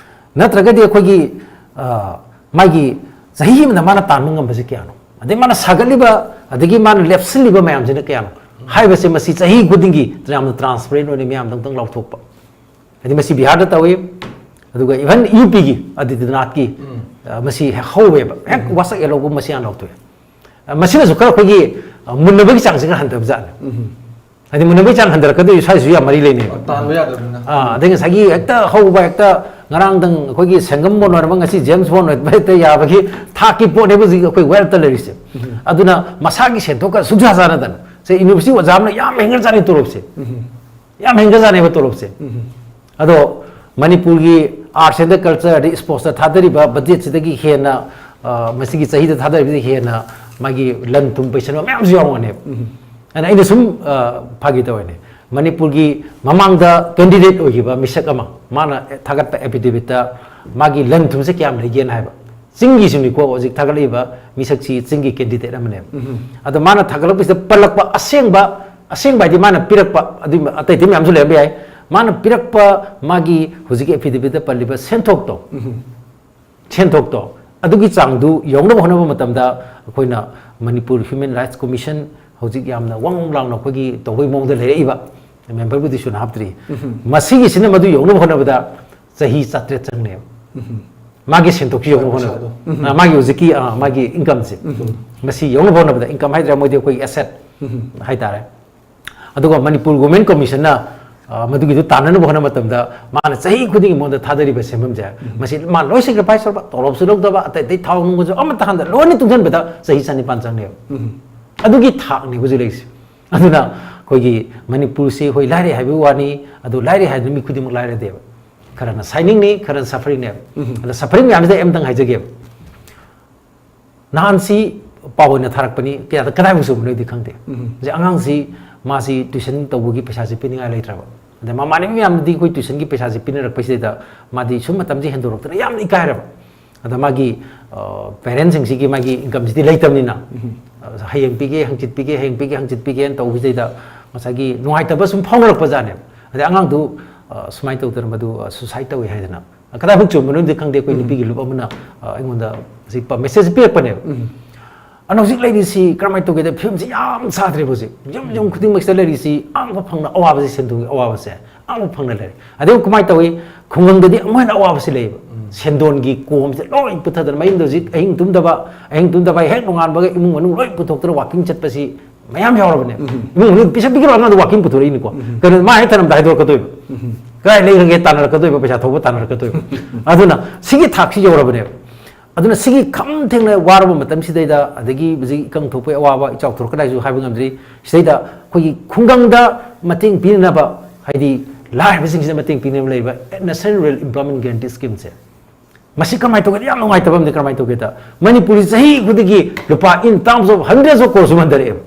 ꯅꯠꯇ꯭ꯔꯒꯗꯤ ꯑꯩꯈꯣꯏꯒꯤ, ꯑ, ꯃꯥꯒꯤ ꯆꯍꯤ ꯑꯃꯗ ꯃꯥꯅ ꯇꯥꯟꯕ ꯉꯝꯕꯁꯦ ꯀꯌꯥꯅꯣ, ꯑꯗꯩ ꯃꯥꯅ ꯁꯥꯒꯠꯂꯤꯕ, ꯑꯗꯒꯤ ꯃꯥꯅ ꯂꯦꯞꯁꯤꯜꯂꯤꯕ ꯃꯌꯥꯝꯁꯤꯅ ꯀꯌꯥꯅꯣ ꯍꯥꯏꯕꯁꯦ, ꯃꯁꯤ ꯆꯍꯤ ꯈꯨꯗꯤꯡꯒꯤ ꯌꯥꯝꯅ transparent ꯑꯣꯏꯅ ꯃꯤꯌꯥꯝꯗ ꯑꯃꯨꯛꯇꯪ ꯂꯥꯎꯊꯣꯛꯄ꯫ ꯍꯥꯏꯗꯤ ꯃꯁꯤ ꯕꯤꯍꯥꯔꯗ ꯇꯧꯏ, ꯑꯗꯨꯒ even UPꯒꯤ ꯑꯗꯤꯇ꯭ꯌꯅꯥꯊꯀꯤ, ꯎꯝ꯫ ꯑ, ꯃꯁꯤ ꯍꯦꯛ ꯍꯧꯋꯦꯕ, ꯍꯦꯛ ꯎꯝ꯫ ꯋꯥꯁꯛ ꯌꯦꯜꯍꯧꯕ ꯃꯁꯤ ꯍꯥꯟꯅ ꯂꯥꯎꯊꯣꯛꯑꯦ꯫ ꯑ, ꯃꯁꯤꯅꯁꯨ ꯈꯔ ꯑꯩꯈꯣꯏꯒꯤ, ꯑ, ꯃꯨꯟꯅꯕꯒꯤ ꯆꯥꯡꯁꯤ ꯈꯔ ꯍꯟꯊꯕ ꯖꯥꯠꯅꯤ꯫ ꯎꯝ꯫ ꯍꯥꯏꯗꯤ ꯃꯨꯟꯅꯕꯒꯤ ꯆꯥꯡ ꯍꯟꯊꯔꯛꯀꯗꯣꯏ ꯁ꯭ꯋꯥꯏꯁꯤꯁꯨ ꯌꯥꯝ ꯃꯔꯤ ꯂꯩꯅꯩꯕ꯫ ꯑ, ꯇꯥꯟꯕ ꯌꯥꯗꯕꯅꯤꯅ꯫ ꯑ, ꯑꯗꯩ ꯉꯁꯥꯏꯒꯤ ꯍꯦꯛꯇ ꯍꯧꯕ, ꯍꯦꯛꯇ ꯉꯔꯥꯡꯗꯪ ꯑꯩꯈꯣꯏꯒꯤ ꯁꯪꯒꯝ ꯕꯣꯟ ꯑꯣꯏꯔꯕ ꯉꯁꯤ ꯖꯦꯝꯁ ꯕꯣꯟ ꯑꯣꯏꯕ ꯍꯦꯛꯇ ꯌꯥꯕꯒꯤ ꯊꯥꯛꯀꯤ ꯄꯣꯠꯅꯦꯕ ꯍꯧꯖꯤꯛ ꯑꯩꯈꯣꯏ wealthꯇ ꯂꯩꯔꯤꯁꯦ꯫ ꯎꯝ꯫ ꯑꯗꯨꯅ ꯃꯁꯥꯒꯤ ꯁꯦꯟꯊꯣꯛꯀ ꯁꯨꯡꯆꯥ ꯆꯥꯟꯅꯗꯅ꯫ ꯁꯦ university ꯑꯣꯖꯥ ꯑꯃꯅ ꯌꯥꯝ ꯍꯦꯟꯒ꯭ꯔꯖꯥꯠꯅꯤ ꯇꯣꯂꯣꯞꯁꯦ꯫ ꯎꯝ꯫ ꯌꯥꯝ ꯍꯦꯟꯒ꯭ꯔꯖꯥꯠꯅꯦꯕ ꯇꯣꯂꯣꯞꯁꯦ꯫ ꯎꯝ꯫ ꯑꯗꯣ ꯃꯅꯤꯄꯨꯔꯒꯤ arts and culture ꯑꯗꯩ sportsꯇ ꯊꯥꯗꯔꯤꯕ budgetꯁꯤꯗꯒꯤ ꯍꯦꯟꯅ, ꯑ, ꯃꯁꯤꯒꯤ ꯆꯍꯤꯗ ꯊꯥꯗꯔꯤꯕꯗꯒꯤ ꯍꯦꯟꯅ ꯃꯥꯒꯤ ꯂꯟ ꯊꯨꯝ ꯄꯩꯁꯟꯕ ꯃꯌꯥꯝꯁꯨ ꯌꯥꯎꯔꯝꯒꯅꯦꯕ꯫ ꯎꯝ꯫ ꯑꯗꯨꯅ ꯑꯩꯅ ꯁꯨꯝ, ꯑ, ꯐꯥꯒꯤ ꯇꯧꯔꯤꯅꯦ꯫ ꯃꯅꯤꯄꯨꯔꯒꯤ ꯃꯃꯥꯡꯗ candidate ꯑꯣꯏꯈꯤꯕ ꯃꯤꯁꯛ ꯑꯃ, ꯃꯥꯅ ꯊꯥꯒꯠꯄ affidavitꯇ ꯃꯥꯒꯤ ꯂꯟ ꯊꯨꯝꯁꯦ ꯀꯌꯥꯝ ꯂꯩꯒꯦꯅ ꯍꯥꯏꯕ꯫ ꯆꯤꯡꯒꯤꯁꯤꯅꯤꯀꯣ ꯍꯧꯖꯤꯛ ꯊꯥꯒꯠꯂꯛꯏꯕ ꯃꯤꯁꯛꯁꯤ ꯆꯤꯡꯒꯤ candidate ꯑꯃꯅꯦꯕ꯫ ꯎꯝ꯫ ꯑꯗꯣ ꯃꯥꯅ ꯊꯥꯒꯠꯂꯛꯄꯁꯤꯗ ꯄꯜꯂꯛꯄ ꯑꯁꯦꯡꯕ, ꯑꯁꯦꯡꯕ ꯍꯥꯏꯗꯤ ꯃꯥꯅ ꯄꯤꯔꯛꯄ, ꯑꯗꯨꯏ ꯑꯇꯩ ꯑꯇꯩ ꯃꯌꯥꯝꯁꯨ ꯂꯩꯔꯝꯕ ꯌꯥꯏ꯫ ꯃꯥꯅ ꯄꯤꯔꯛꯄ ꯃꯥꯒꯤ ꯍꯧꯖꯤꯛꯀꯤ affidavitꯇ ꯄꯜꯂꯤꯕ ꯁꯦꯟꯊꯣꯛꯇꯣ, ꯎꯝ꯫ ꯁꯦꯟꯊꯣꯛꯇꯣ ꯑꯗꯨꯒꯤ ꯆꯥꯡꯗꯨ ꯌꯧꯅꯕ ꯍꯣꯠꯅꯕ ꯃꯇꯝꯗ ꯑꯩꯈꯣꯏꯅ ꯃꯅꯤꯄꯨꯔ Human Rights Commission ꯍꯧꯖꯤꯛ ꯌꯥꯝꯅ ꯋꯥꯡ ꯋꯥꯡ ꯂꯥꯎꯅ ꯑꯩꯈꯣꯏꯒꯤ ꯇꯧꯕꯒꯤ ꯃꯑꯣꯡꯗ ꯂꯩꯔꯛꯏꯕ, memberꯕꯨꯗꯤ ꯁꯨꯅ ꯍꯥꯞꯇ꯭ꯔꯤ꯫ ꯎꯝ꯫ ꯃꯁꯤꯒꯤꯁꯤꯅ ꯃꯗꯨ ꯌꯧꯅꯕ ꯍꯣꯠꯅꯕꯗ ꯆꯍꯤ ꯆꯥꯇ꯭ꯔꯦꯠ ꯆꯪꯅꯦꯕ꯫ ꯎꯝ꯫ ꯃꯥꯒꯤ ꯁꯦꯟꯊꯣꯛꯁꯤ ꯌꯧꯅꯕ ꯍꯣꯠꯅꯕꯗ꯫ ꯄꯩꯁꯥꯗꯣ꯫ ꯎꯝ꯫ ꯑ, ꯃꯥꯒꯤ ꯍꯧꯖꯤꯛꯀꯤ, ꯑ, ꯃꯥꯒꯤ incomeꯁꯦ꯫ ꯎꯝ꯫ ꯃꯁꯤ ꯌꯧꯅꯕ ꯍꯣꯠꯅꯕꯗ, income ꯍꯥꯏꯗ꯭ꯔꯥ, ꯃꯣꯏꯗꯤ ꯑꯩꯈꯣꯏꯒꯤ asset ꯎꯝ꯫ ꯍꯥꯏꯇꯥꯔꯦ꯫ ꯑꯗꯨꯒ ꯃꯅꯤꯄꯨꯔ Women Commissionꯅ, ꯑ, ꯃꯗꯨꯒꯤꯗꯨ ꯇꯥꯟꯅꯅꯕ ꯍꯣꯠꯅꯕ ꯃꯇꯝꯗ ꯃꯥꯅ ꯆꯍꯤ ꯈꯨꯗꯤꯡꯒꯤ ꯃꯉꯣꯟꯗ ꯊꯥꯗꯔꯤꯕ ꯁꯦꯟꯐꯝꯁꯦ, ꯎꯝ꯫ ꯃꯁꯤ ꯃꯥ ꯂꯣꯏ sacrifice ꯇꯧꯔꯕ, ꯇꯣꯂꯣꯞꯁꯨ ꯂꯧꯗꯕ, ꯑꯇꯩ ꯑꯇꯩ ꯊꯥꯎ ꯅꯨꯡꯒꯁꯨ ꯑꯃꯠꯇ ꯍꯟꯗ ꯂꯣꯏꯅ ꯇꯨꯡꯁꯤꯟꯕꯗ ꯆꯍꯤ ꯆꯅꯤꯄꯥꯟ ꯆꯪꯅꯦꯕ꯫ ꯎꯝ꯫ ꯑꯗꯨꯒꯤ ꯊꯥꯛꯅꯦ ꯍꯧꯖꯤꯛ ꯂꯩꯔꯤꯁꯦ꯫ ꯑꯗꯨꯅ ꯑꯩꯈꯣꯏꯒꯤ ꯃꯅꯤꯄꯨꯔꯁꯤ ꯍꯣꯏ ꯂꯥꯏꯔꯩ ꯍꯥꯏꯕꯒꯤ ꯋꯥꯅꯤ, ꯑꯗꯨ ꯂꯥꯏꯔꯩ ꯍꯥꯏꯗꯨꯅ ꯃꯤ ꯈꯨꯗꯤꯡꯃꯛ ꯂꯥꯏꯔꯗꯦꯕ꯫ ꯈꯔꯅ shiningꯅꯤ, ꯈꯔꯅ sufferingꯅꯦꯕ꯫ ꯎꯝ꯫ ꯑꯗ suffering ꯃꯌꯥꯝꯁꯤꯗ ꯑꯩ ꯑꯝꯇꯪ ꯍꯥꯏꯖꯒꯦꯕ꯫ ꯅꯍꯥꯟꯁꯤ ꯄꯥꯎ ꯑꯣꯏꯅ ꯊꯥꯔꯛꯄꯅꯤ, ꯀꯌꯥꯗ, ꯀꯗꯥꯏꯐꯥꯎ ꯆꯨꯝꯕꯅꯣꯗꯤ ꯈꯪꯗꯦ꯫ ꯎꯝ꯫ ꯍꯧꯖꯤꯛ ꯑꯉꯥꯡꯁꯤ ꯃꯥꯁꯤ tuition ꯇꯧꯕꯒꯤ ꯄꯩꯁꯥꯁꯤ ꯄꯤꯅꯤꯡꯉꯥꯏ ꯂꯩꯇ꯭ꯔꯕ, ꯑꯗ ꯃꯃꯥꯟꯅꯕꯤ ꯃꯌꯥꯝꯅꯗꯤ ꯑꯩꯈꯣꯏ tuitionꯒꯤ ꯄꯩꯁꯥꯁꯤ ꯄꯤꯅꯔꯛꯄꯁꯤꯗꯩꯗ ꯃꯥꯗꯤ ꯁꯨꯝ ꯃꯇꯝꯁꯤ ꯍꯦꯟꯗꯣꯔꯛꯇꯅ ꯌꯥꯝꯅ ꯏꯀꯥꯏꯔꯕ꯫ ꯑꯗ ꯃꯥꯒꯤ, ꯑ, parentsꯁꯤꯡꯁꯤꯒꯤ ꯃꯥꯒꯤ incomeꯁꯤꯗꯤ ꯂꯩꯇꯕꯅꯤꯅ, ꯎꯝ꯫ ꯑ, ꯍꯌꯦꯡ ꯄꯤꯒꯦ, ꯍꯪꯆꯤꯠ ꯄꯤꯒꯦ, ꯍꯌꯦꯡ ꯄꯤꯒꯦ, ꯍꯪꯆꯤꯠ ꯄꯤꯒꯦꯅ ꯇꯧꯕꯁꯤꯗꯩꯗ ꯉꯁꯥꯏꯒꯤ ꯅꯨꯡꯉꯥꯏꯇꯕ ꯁꯨꯝ ꯐꯥꯎꯅꯔꯛꯄꯖꯥꯠꯅꯦꯕ꯫ ꯑꯗꯩ ꯑꯉꯥꯡꯗꯨ ꯑ, ꯁꯨꯃꯥꯏꯅ ꯇꯧꯗꯅ ꯃꯗꯨ ꯁꯨꯁꯥꯏꯠ ꯇꯧꯏ ꯍꯥꯏꯗꯅ, ꯀꯗꯥꯏꯐꯥꯎ ꯆꯨꯝꯕꯅꯣꯗꯤ ꯈꯪꯗꯦ, ꯑꯩꯈꯣꯏ ꯅꯨꯄꯤꯒꯤ ꯂꯨꯞ ꯑꯃꯅ ꯑ, ꯑꯩꯉꯣꯟꯗ ꯍꯧꯖꯤꯛ ꯃꯦꯁꯦꯖ ꯄꯤꯔꯛꯄꯅꯦꯕ꯫ ꯑꯗꯨꯅ ꯍꯧꯖꯤꯛ ꯂꯩꯔꯤꯁꯤ ꯀꯔꯝꯍꯥꯏꯅ ꯇꯧꯒꯦꯗ, ꯐꯤꯕꯝꯁꯤ ꯌꯥꯝ ꯁꯥꯗ꯭ꯔꯦꯕ ꯍꯧꯖꯤꯛ꯫ ꯌꯨꯝ ꯌꯨꯝ ꯈꯨꯗꯤꯡꯃꯛꯁꯤꯗ ꯂꯩꯔꯤꯁꯤ ꯑꯉꯥꯡꯕ ꯐꯪꯅ ꯑꯋꯥꯕꯁꯤ, ꯁꯦꯟꯗꯣꯡꯒꯤ ꯑꯋꯥꯕꯁꯦ ꯑꯉꯥꯡꯕ ꯐꯪꯅ ꯂꯩꯔꯦ꯫ ꯑꯗꯩ ꯀꯃꯥꯏꯅ ꯇꯧꯏ, ꯈꯨꯡꯒꯪꯗꯗꯤ ꯑꯃꯨꯛ ꯍꯦꯟꯅ ꯑꯋꯥꯕꯁꯤ ꯂꯩꯌꯦꯕ꯫ ꯁꯦꯟꯗꯣꯟꯒꯤ ꯀꯣꯝꯁꯦ ꯂꯣꯏ ꯄꯨꯊꯗꯅ, ꯃꯌꯨꯝꯗ ꯍꯧꯖꯤꯛ ꯑꯍꯤꯡ ꯇꯨꯝꯗꯕ, ꯑꯍꯤꯡ ꯇꯨꯝꯗꯕ ꯍꯦꯛ ꯅꯣꯡꯉꯥꯟꯕꯒ ꯏꯃꯨꯡ ꯃꯅꯨꯡ ꯂꯣꯏ ꯄꯨꯊꯣꯛꯇꯅ ꯋꯥꯀꯤꯡ ꯆꯠꯄꯁꯤ ꯃꯌꯥꯝ ꯌꯥꯎꯔꯕꯅꯦ꯫ ꯏꯃꯨꯡ ꯃꯅꯨꯡ ꯄꯩꯁꯥ ꯄꯤꯒꯦꯔꯣ, ꯑꯉꯥꯡꯗ ꯋꯥꯀꯤꯡ ꯄꯨꯊꯣꯔꯛꯏꯅꯤꯀꯣ꯫ ꯀꯩꯅꯣ, ꯃꯥ ꯍꯦꯛ ꯊꯅꯝꯗ ꯍꯥꯏꯗꯣꯔꯛꯀꯗꯣꯏꯕ꯫ ꯀꯗꯥꯏ ꯂꯩꯈ꯭ꯔꯒꯦ ꯇꯥꯟꯅꯔꯛꯀꯗꯣꯏꯕ, ꯄꯩꯁꯥ ꯊꯧꯕ ꯇꯥꯟꯅꯔꯛꯀꯗꯣꯏꯕ꯫ ꯑꯗꯨꯅ ꯁꯤꯒꯤ ꯊꯥꯛꯁꯤ ꯌꯧꯔꯕꯅꯦꯕ꯫ ꯑꯗꯨꯅ ꯁꯤꯒꯤ ꯈꯝ ꯊꯦꯡꯅ ꯋꯥꯔꯕ ꯃꯇꯝꯁꯤꯗꯩꯗ, ꯑꯗꯒꯤ ꯍꯧꯖꯤꯛ ꯏꯀꯪ ꯊꯣꯛꯄꯒꯤ ꯑꯋꯥꯕ, ꯏꯆꯥꯎ ꯊꯣꯛꯂꯛꯀꯗꯥꯏꯁꯨ ꯍꯥꯏꯕ ꯉꯝꯗ꯭ꯔꯤ꯫ ꯁꯤꯗꯩꯗ ꯑꯩꯈꯣꯏꯒꯤ ꯈꯨꯡꯒꯪꯗ ꯃꯇꯦꯡ ꯄꯤꯅꯅꯕ, ꯍꯥꯏꯗꯤ ꯂꯥꯏꯔꯕꯁꯤꯡꯁꯤꯗ ꯃꯇꯦꯡ ꯄꯤꯅꯕ ꯂꯩꯔꯤꯕ National Rural Employment Guarantee Scheme ꯁꯦ, ꯃꯁꯤ ꯀꯔꯝꯍꯥꯏꯅ ꯇꯧꯒꯦꯗ, ꯌꯥꯝ ꯅꯨꯡꯉꯥꯏꯇꯕ ꯑꯃꯗꯤ ꯀꯔꯝꯍꯥꯏꯅ ꯇꯧꯒꯦꯗ, ꯃꯅꯤꯄꯨꯔꯁꯤ ꯆꯍꯤ ꯈꯨꯗꯤꯡꯒꯤ ꯂꯨꯄꯥ in terms of hundreds of crores ꯁꯨꯝ ꯍꯟꯊꯔꯛꯑꯦꯕ꯫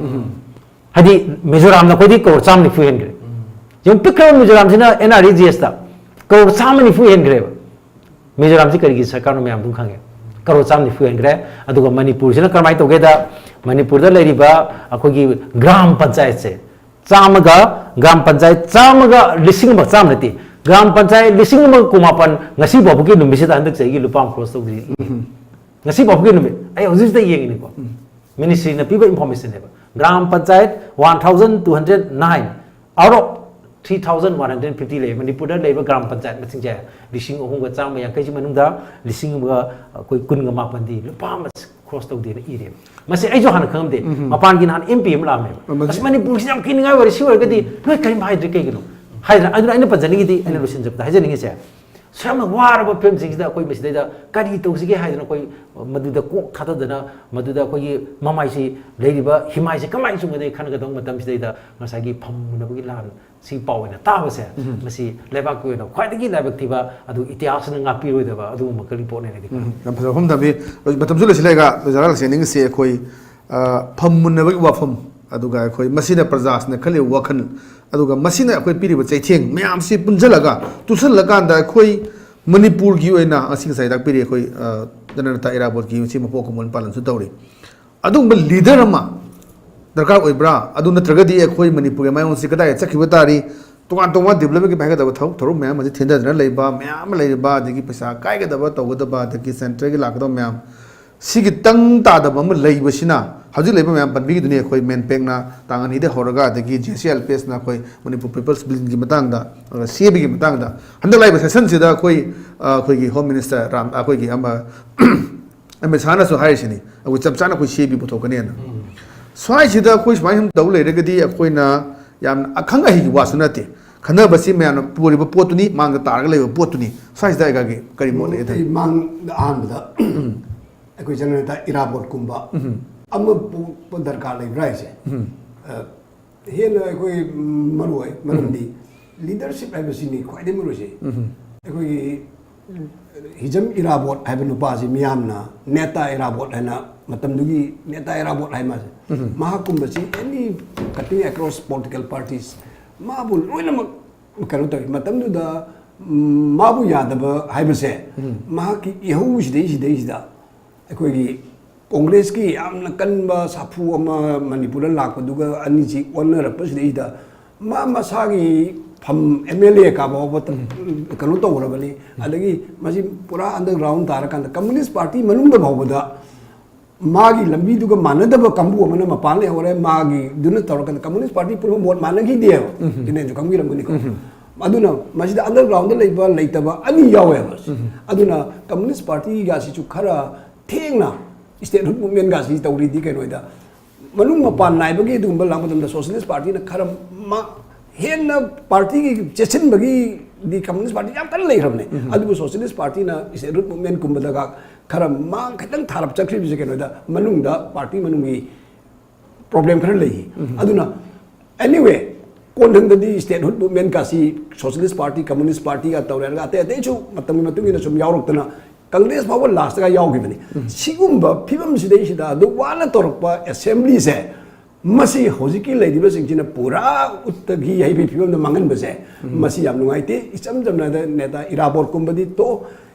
ꯍꯥꯏꯗꯤ ꯃꯤꯖꯣꯔꯥꯝꯅ ꯑꯩꯈꯣꯏꯗꯤ ꯀꯔꯣꯔ ꯆꯥꯝꯃ ꯅꯤꯐꯨ ꯍꯦꯟꯈ꯭ꯔꯦ꯫ ꯌꯦꯡꯉꯨ, ꯄꯤꯛꯈ꯭ꯔꯕ ꯃꯤꯖꯣꯔꯥꯝꯁꯤꯅ N R E G S ꯇ ꯀꯔꯣꯔ ꯆꯥꯝꯃ ꯅꯤꯐꯨ ꯍꯦꯟꯈ꯭ꯔꯦꯕ꯫ ꯃꯤꯖꯣꯔꯥꯝꯁꯤ ꯀꯔꯤꯒꯤ ꯁꯔꯀꯥꯔꯅꯣ ꯃꯌꯥꯝ ꯑꯗꯨꯝ ꯈꯪꯉꯦ꯫ ꯀꯔꯣꯔ ꯆꯥꯝꯃ ꯅꯤꯐꯨ ꯍꯦꯟꯈ꯭ꯔꯦ꯫ ꯑꯗꯨꯒ ꯃꯅꯤꯄꯨꯔꯁꯤꯅ ꯀꯔꯝꯍꯥꯏꯅ ꯇꯧꯒꯦꯗ, ꯃꯅꯤꯄꯨꯔꯗ ꯂꯩꯔꯤꯕ ꯑꯩꯈꯣꯏꯒꯤ ꯒ꯭ꯔꯥꯝ ꯄꯟꯆꯥꯌꯠꯁꯦ ꯆꯥꯝꯃꯒ, ꯒ꯭ꯔꯥꯝ ꯄꯟꯆꯥꯌꯠ ꯆꯥꯝꯃꯒ, ꯂꯤꯁꯤꯡ ꯑꯃ, ꯆꯥꯝꯃ ꯅꯠꯇꯦ, ꯒ꯭ꯔꯥꯝ ꯄꯟꯆꯥꯌꯠ ꯂꯤꯁꯤꯡ ꯑꯃꯒ ꯀꯨꯟꯃꯥꯄꯟ ꯉꯁꯤ ꯐꯥꯎꯕꯒꯤ ꯅꯨꯃꯤꯠꯁꯤꯗ ꯍꯟꯗꯛ ꯆꯍꯤꯒꯤ ꯂꯨꯄꯥ ꯑꯃ ꯀ꯭ꯔꯣꯁ ꯇꯧꯗ꯭ꯔꯤ꯫ ꯉꯁꯤ ꯐꯥꯎꯕꯒꯤ ꯅꯨꯃꯤꯠ ꯑꯩ ꯍꯧꯖꯤꯛ ꯍꯧꯖꯤꯛꯇ ꯌꯦꯡꯉꯤꯅꯤꯀꯣ꯫ ꯃꯤꯅꯤꯁꯇ꯭ꯔꯤꯅ ꯄꯤꯕ ꯏꯟꯐꯣꯔꯃꯦꯁꯟꯅꯦꯕ꯫ Gram panchayat one thousand two hundred nine out of three thousand one hundred fifty ꯂꯩ꯫ ꯃꯅꯤꯄꯨꯔꯗ ꯂꯩꯕ ꯒ꯭ꯔꯥꯝ ꯄꯟꯆꯥꯌꯠ ꯃꯁꯤꯡꯁꯦ ꯂꯤꯁꯤꯡ ꯑꯍꯨꯝꯒ ꯆꯥꯝꯃ ꯌꯥꯡꯈꯩꯁꯤ ꯃꯅꯨꯡꯗ ꯂꯤꯁꯤꯡ ꯑꯃꯒ, ꯑꯩꯈꯣꯏ, ꯀꯨꯟꯒ ꯃꯥꯄꯟꯗꯤ ꯂꯨꯄꯥ ꯑꯃ ꯀ꯭ꯔꯣꯁ ꯇꯧꯗꯦꯅ ꯏꯔꯦꯕ꯫ ꯃꯁꯤ ꯑꯩꯁꯨ ꯍꯥꯟꯅ ꯈꯪꯉꯝꯗꯦ꯫ ꯃꯄꯥꯟꯒꯤ ꯅꯍꯥꯟ M P ꯑꯃ ꯂꯥꯛꯑꯝꯃꯦꯕ꯫ ꯑꯁ, ꯃꯅꯤꯄꯨꯔꯁꯤ ꯌꯥꯝ ꯀꯤꯅꯤꯡꯉꯥꯏ ꯑꯣꯏꯔꯦ, ꯁꯤ ꯑꯣꯏꯔꯒꯗꯤ ꯅꯣꯏ ꯀꯔꯤꯝ ꯍꯥꯏꯗ꯭ꯔꯤ ꯀꯩꯒꯤꯅꯣ? ꯍꯥꯏꯗꯅ, ꯑꯗꯨꯅ ꯑꯩꯅ ꯄꯟꯖꯅꯤꯡꯉꯤꯗꯤ, ꯑꯩꯅ ꯂꯣꯏꯁꯤꯟꯖꯕꯗ ꯍꯥꯏꯖꯅꯤꯡꯉꯤꯁꯦ, ꯁꯨꯌꯥꯝꯅ ꯋꯥꯔꯕ ꯐꯤꯕꯝꯁꯤꯡꯁꯤꯗ ꯑꯩꯈꯣꯏ ꯃꯁꯤꯗꯩꯗ ꯀꯔꯤ ꯇꯧꯁꯤꯒꯦ ꯍꯥꯏꯗꯅ ꯑꯩꯈꯣꯏ ꯃꯗꯨꯗ ꯀꯣꯛ ꯊꯥꯗꯗꯅ, ꯃꯗꯨꯗ ꯑꯩꯈꯣꯏꯒꯤ ꯃꯃꯥꯏꯁꯤ, ꯂꯩꯔꯤꯕ ꯍꯤꯃꯥꯏꯁꯤ ꯀꯃꯥꯏꯅ ꯆꯨꯝꯒꯗꯒꯦ ꯈꯟꯒꯗꯧꯕ ꯃꯇꯝꯁꯤꯗꯩꯗ ꯉꯁꯥꯏꯒꯤ ꯐꯝ ꯃꯨꯟꯅꯕꯒꯤ ꯂꯥꯟ ꯁꯤ ꯄꯥꯎ ꯑꯣꯏꯅ ꯇꯥꯕꯁꯦ, ꯃꯁꯤ ꯂꯩꯕꯥꯛꯀꯤ ꯑꯣꯏꯅ ꯈ꯭ꯋꯥꯏꯗꯒꯤ ꯂꯥꯏꯕꯛ ꯊꯤꯕ, ꯑꯗꯨ ꯏꯇꯤꯍꯥꯁꯅ ꯉꯥꯛꯄꯤꯔꯣꯏꯗꯕ ꯑꯗꯨꯒꯨꯝꯕ ꯔꯤꯄꯣꯔꯠꯅꯦꯅ ꯑꯩꯗꯤ ꯈꯜꯂꯤ꯫ ꯎꯝ, ꯌꯥꯝ ꯐꯖꯕ ꯋꯥꯐꯝ ꯊꯝꯕꯤ꯫ ꯃꯇꯝꯁꯨ ꯂꯣꯏꯁꯤꯜꯂꯛꯑꯒ ꯑꯣꯖꯥ ꯂꯥꯜꯁꯦꯟꯅꯤꯡꯉꯤꯁꯤ ꯑꯩꯈꯣꯏ, ꯑ, ꯐꯝ ꯃꯨꯟꯅꯕꯒꯤ ꯋꯥꯐꯝ, ꯑꯗꯨꯒ ꯑꯩꯈꯣꯏ ꯃꯁꯤꯅ ꯄ꯭ꯔꯖꯥꯁꯤꯡꯅ ꯈꯜꯂꯤꯕ ꯋꯥꯈꯜ, ꯑꯗꯨꯒ ꯃꯁꯤꯅ ꯑꯩꯈꯣꯏ ꯄꯤꯔꯤꯕ ꯆꯩꯊꯦꯡ ꯃꯌꯥꯝꯁꯤ ꯄꯨꯟꯁꯤꯜꯂꯒ, ꯇꯨꯁꯤꯜꯂꯀꯥꯟꯗ ꯑꯩꯈꯣꯏ ꯃꯅꯤꯄꯨꯔꯒꯤ ꯑꯣꯏꯅ ꯉꯁꯤ ꯉꯁꯥꯏ ꯇꯥꯛꯄꯤꯔꯤ ꯑꯩꯈꯣꯏ, ꯑ, ꯖꯅꯅꯇꯥ ꯏꯔꯥꯕꯣꯠꯀꯤ ꯉꯁꯤ ꯃꯄꯣꯛ ꯀꯨꯝꯑꯣꯟ ꯄꯥꯂꯟꯁꯨ ꯇꯧꯔꯤ꯫ ꯑꯗꯨꯒꯨꯝꯕ ꯂꯤꯗꯔ ꯑꯃ ꯗꯔꯀꯥꯔ ꯑꯣꯏꯕ꯭ꯔꯥ? ꯑꯗꯨ ꯅꯠꯇ꯭ꯔꯒꯗꯤ ꯑꯩꯈꯣꯏ ꯃꯅꯤꯄꯨꯔꯒꯤ ꯃꯥꯏꯑꯣꯟꯁꯤ ꯀꯗꯥꯏꯗ ꯆꯠꯈꯤꯕ ꯇꯥꯔꯤ? ꯇꯣꯉꯥꯟ ꯇꯣꯉꯥꯟꯕ ꯗꯤꯕꯂꯞꯃꯦꯟꯒꯤ ꯄꯥꯏꯒꯗꯕ ꯊꯕꯛ ꯊꯧꯔꯝ ꯃꯌꯥꯝ ꯑꯃꯁꯤ ꯊꯤꯟꯊꯗꯨꯅ ꯂꯩꯕ ꯃꯌꯥꯝ ꯑꯃ ꯂꯩꯔꯤꯕ, ꯑꯗꯒꯤ ꯄꯩꯁꯥ ꯀꯥꯏꯒꯗꯕ ꯇꯧꯒꯗꯕ, ꯑꯗꯒꯤ ꯁꯦꯟꯇ꯭ꯔꯦꯜꯒꯤ ꯂꯥꯛꯀꯗꯕ ꯃꯌꯥꯝ, ꯁꯤꯒꯤ ꯇꯪ ꯇꯥꯗꯕ ꯑꯃ ꯂꯩꯕꯁꯤꯅ ꯍꯧꯖꯤꯛ ꯂꯩꯕ ꯃꯌꯥꯝ ꯄꯟꯕꯤꯈꯤꯗꯨꯅꯤ꯫ ꯑꯩꯈꯣꯏ ꯃꯦꯟꯄꯦꯛꯅ ꯇꯥꯡ ꯑꯅꯤꯗꯒꯤ ꯍꯧꯔꯒ, ꯑꯗꯒꯤ ꯖꯦ ꯁꯤ ꯑꯦꯜ ꯄꯤ ꯑꯦꯁꯅ ꯑꯩꯈꯣꯏ ꯃꯅꯤꯄꯨꯔ ꯄꯤꯄꯜꯁ ꯕꯤꯜꯒꯤ ꯃꯇꯥꯡꯗ, ꯑ, ꯁꯤ ꯑꯦ ꯕꯤꯒꯤ ꯃꯇꯥꯡꯗ ꯍꯟꯗꯛ ꯂꯥꯛꯏꯕ ꯁꯦꯁꯟꯁꯤꯗ ꯑꯩꯈꯣꯏ, ꯑ, ꯑꯩꯈꯣꯏꯒꯤ ꯍꯣꯝ ꯃꯤꯅꯤꯁꯇꯔ ꯔꯥꯝ, ꯑꯩꯈꯣꯏꯒꯤ ꯑꯃ ꯑꯃꯤꯠ ꯁꯥꯍꯅꯁꯨ ꯍꯥꯏꯔꯤꯁꯤꯅꯤ, ꯑꯩꯈꯣꯏ ꯆꯞ ꯆꯥꯅ ꯑꯩꯈꯣꯏ ꯁꯤ ꯑꯦ ꯕꯤ ꯄꯨꯊꯣꯛꯀꯅꯤꯅ꯫ ꯁ꯭ꯋꯥꯏꯁꯤꯗ ꯑꯩꯈꯣꯏ ꯁꯨꯃꯥꯏꯅ ꯁꯨꯝ ꯇꯧ ꯂꯩꯔꯒꯗꯤ ꯑꯩꯈꯣꯏꯅ ꯌꯥꯝꯅ ꯑꯈꯪ ꯑꯍꯩꯒꯤ ꯋꯥꯁꯨ ꯅꯠꯇꯦ, ꯈꯟꯅꯕꯁꯤ ꯃꯌꯥꯝꯅ ꯄꯨꯔꯤꯕ ꯄꯣꯠꯇꯨꯅꯤ, ꯃꯥꯡꯗ ꯇꯥꯔꯒ ꯂꯩꯕ ꯄꯣꯠꯇꯨꯅꯤ꯫ ꯁ꯭ꯋꯥꯏꯁꯤꯗ ꯑꯩꯒꯤ ꯀꯔꯤ ꯃꯣꯠ ꯂꯩ? ꯑꯩ ꯃꯥꯡ ꯑꯍꯥꯟꯕꯗ ꯑꯩꯈꯣꯏ ꯖꯅꯅꯦꯇꯥ ꯏꯔꯥꯕꯣꯠꯀꯨꯝꯕ ꯑꯃ ꯄꯨꯔꯛꯄ ꯗꯔꯀꯥꯔ ꯂꯩꯕ꯭ꯔꯥ ꯍꯥꯏꯁꯦ, ꯑ, ꯍꯦꯟꯅ ꯑꯩꯈꯣꯏ ꯃꯔꯨ ꯑꯣꯏ꯫ ꯃꯔꯝꯗꯤ ꯂꯤꯗꯔꯁꯤꯞ ꯍꯥꯏꯕꯁꯤꯅꯤ ꯈ꯭ꯋꯥꯏꯗꯒꯤ ꯃꯔꯨ ꯑꯣꯏꯁꯦ꯫ ꯑꯩꯈꯣꯏꯒꯤ ꯍꯤꯖꯝ ꯏꯔꯥꯕꯣꯠ ꯍꯥꯏꯕ ꯅꯨꯄꯥꯁꯤ ꯃꯤꯌꯥꯝꯅ ꯅꯦꯇꯥ ꯏꯔꯥꯕꯣꯠ ꯍꯥꯏꯅ, ꯃꯇꯝꯗꯨꯒꯤ ꯅꯦꯇꯥ ꯏꯔꯥꯕꯣꯠ ꯍꯥꯏ ꯃꯥꯁꯦ, ꯃꯍꯥꯛꯀꯨꯝꯕꯁꯤ any cutting across political parties, ꯃꯥꯕꯨ ꯂꯣꯏꯅꯃꯛ ꯀꯩꯅꯣ ꯇꯧꯏ꯫ ꯃꯇꯝꯗꯨꯗ, ꯎꯝ, ꯃꯥꯕꯨ ꯌꯥꯗꯕ ꯍꯥꯏꯕꯁꯦ, ꯃꯍꯥꯛꯀꯤ ꯏꯍꯧ ꯁꯤꯗꯩ ꯁꯤꯗꯩꯁꯤꯗ ꯑꯩꯈꯣꯏꯒꯤ ꯀꯣꯡꯒ꯭ꯔꯦꯁꯀꯤ ꯌꯥꯝꯅ ꯀꯟꯕ ꯁꯥꯐꯨ ꯑꯃ ꯃꯅꯤꯄꯨꯔꯗ ꯂꯥꯛꯄꯗꯨꯒ ꯑꯅꯤꯁꯤ ꯑꯣꯟꯅꯔꯛꯄꯁꯤꯗꯩꯗ ꯃꯥ ꯃꯁꯥꯒꯤ ꯐꯝ ꯑꯦꯝ ꯑꯦꯜ ꯑꯦ ꯀꯥꯕ ꯐꯥꯎꯕ ꯀꯩꯅꯣ ꯇꯧꯈ꯭ꯔꯕꯅꯤ꯫ ꯑꯗꯒꯤ ꯃꯁꯤ ꯄꯨꯔꯥ ꯑꯟꯗꯔꯒ꯭ꯔꯥꯎꯟ ꯇꯥꯔꯀꯥꯟꯗ ꯀꯝꯃꯨꯅꯤꯁ ꯄꯥꯔꯇꯤ ꯃꯅꯨꯡꯗ ꯐꯥꯎꯕꯗ ꯃꯥꯒꯤ ꯂꯝꯕꯤꯗꯨꯒ ꯃꯥꯟꯅꯗꯕ ꯀꯥꯡꯕꯨ ꯑꯃꯅ ꯃꯄꯥꯟ ꯂꯩꯍꯧꯔꯦ꯫ ꯃꯥꯒꯤꯗꯨꯅ ꯇꯧꯔꯀꯥꯟꯗ ꯀꯝꯃꯨꯅꯤꯁ ꯄꯥꯔꯇꯤ ꯄꯨꯝꯅꯃꯛ ꯃꯣꯠ ꯃꯥꯟꯅꯈꯤꯗꯦꯕ꯫ ꯀꯤꯅꯦꯟꯁꯨ ꯈꯪꯕꯤꯔꯝꯒꯅꯤꯀꯣ꯫ ꯑꯗꯨꯅ ꯃꯁꯤꯗ ꯑꯟꯗꯔꯒ꯭ꯔꯥꯎꯟꯗ ꯂꯩꯕ ꯂꯩꯇꯕ ꯑꯅꯤ ꯌꯥꯎꯋꯦꯕ꯫ ꯑꯗꯨꯅ ꯀꯝꯃꯨꯅꯤꯁ ꯄꯥꯔꯇꯤꯒꯁꯤꯁꯨ ꯈꯔ ꯊꯦꯡꯅ ꯏꯁꯇꯦꯠꯍꯨꯗ ꯃꯨꯞꯃꯦꯟꯒꯁꯤ ꯇꯧꯔꯤꯗꯤ ꯀꯩꯅꯣꯗ, ꯃꯅꯨꯡ ꯃꯄꯥꯟ ꯅꯥꯏꯕꯒꯤ ꯑꯗꯨꯒꯨꯝꯕ ꯂꯥꯛꯄ ꯃꯇꯝꯗ ꯁꯣꯁꯤꯌꯦꯂꯤꯁ ꯄꯥꯔꯇꯤꯅ ꯈꯔ ꯃꯥ ꯍꯦꯟꯅ ꯄꯥꯔꯇꯤꯒꯤ ꯆꯦꯠꯁꯤꯟꯕꯒꯤꯗꯤ ꯀꯝꯃꯨꯅꯤꯁ ꯄꯥꯔꯇꯤ ꯌꯥꯝ ꯀꯟꯅ ꯂꯩꯈ꯭ꯔꯕꯅꯦ꯫ ꯑꯗꯨꯕꯨ ꯁꯣꯁꯤꯌꯦꯂꯤꯁ ꯄꯥꯔꯇꯤꯅ ꯏꯁꯇꯦꯠꯍꯨꯗ ꯃꯨꯞꯃꯦꯟꯀꯨꯝꯕꯗꯒ ꯈꯔ ꯃꯥꯡ ꯈꯤꯇꯪ ꯊꯥꯔꯞ ꯆꯠꯈ꯭ꯔꯤꯕꯁꯦ ꯀꯩꯅꯣꯗ ꯃꯅꯨꯡꯗ ꯄꯥꯔꯇꯤ ꯃꯅꯨꯡꯒꯤ ꯄ꯭ꯔꯣꯕ꯭ꯂꯦꯝ ꯈꯔ ꯂꯩ꯫ ꯑꯗꯨꯅ anyway, ꯀꯣꯟꯊꯪꯗꯗꯤ ꯏꯁꯇꯦꯠꯍꯨꯗ ꯃꯨꯞꯃꯦꯟꯀꯥꯁꯤ ꯁꯣꯁꯤꯌꯦꯂꯤꯁ ꯄꯥꯔꯇꯤ, ꯀꯝꯃꯨꯅꯤꯁ ꯄꯥꯔꯇꯤꯒ ꯇꯧꯔꯦ, ꯑꯗꯨꯒ ꯑꯇꯩ ꯑꯇꯩꯁꯨ ꯃꯇꯝꯒꯤ ꯃꯇꯨꯡ ꯏꯟꯅ ꯁꯨꯝ ꯌꯥꯎꯔꯛꯇꯅ ꯀꯪꯒ꯭ꯔꯦꯁ ꯐꯥꯎꯕ ꯂꯥꯁꯇꯒ ꯌꯥꯎꯈꯤꯕꯅꯤ꯫ ꯁꯤꯒꯨꯝꯕ ꯐꯤꯕꯝꯁꯤꯗꯩꯁꯤꯗ ꯑꯗꯨ ꯋꯥꯅ ꯇꯧꯔꯛꯄ ꯑꯦꯁꯦꯝꯕ꯭ꯂꯤꯁꯦ ꯃꯁꯤ ꯍꯧꯖꯤꯛꯀꯤ ꯂꯩꯔꯤꯕꯁꯤꯡꯁꯤꯅ ꯄꯨꯔꯥ ꯎꯠꯇꯒꯤ ꯍꯩꯕꯒꯤ ꯐꯤꯕꯝꯗ ꯃꯥꯡꯍꯟꯕꯁꯦ, ꯃꯁꯤ ꯌꯥꯝ ꯅꯨꯡꯉꯥꯏꯇꯦ꯫ ꯏꯆꯝ ꯆꯝꯅ ꯅꯦꯇꯥ ꯏꯔꯥꯕꯣꯠꯀꯨꯝꯕꯗꯤ ꯇꯣ,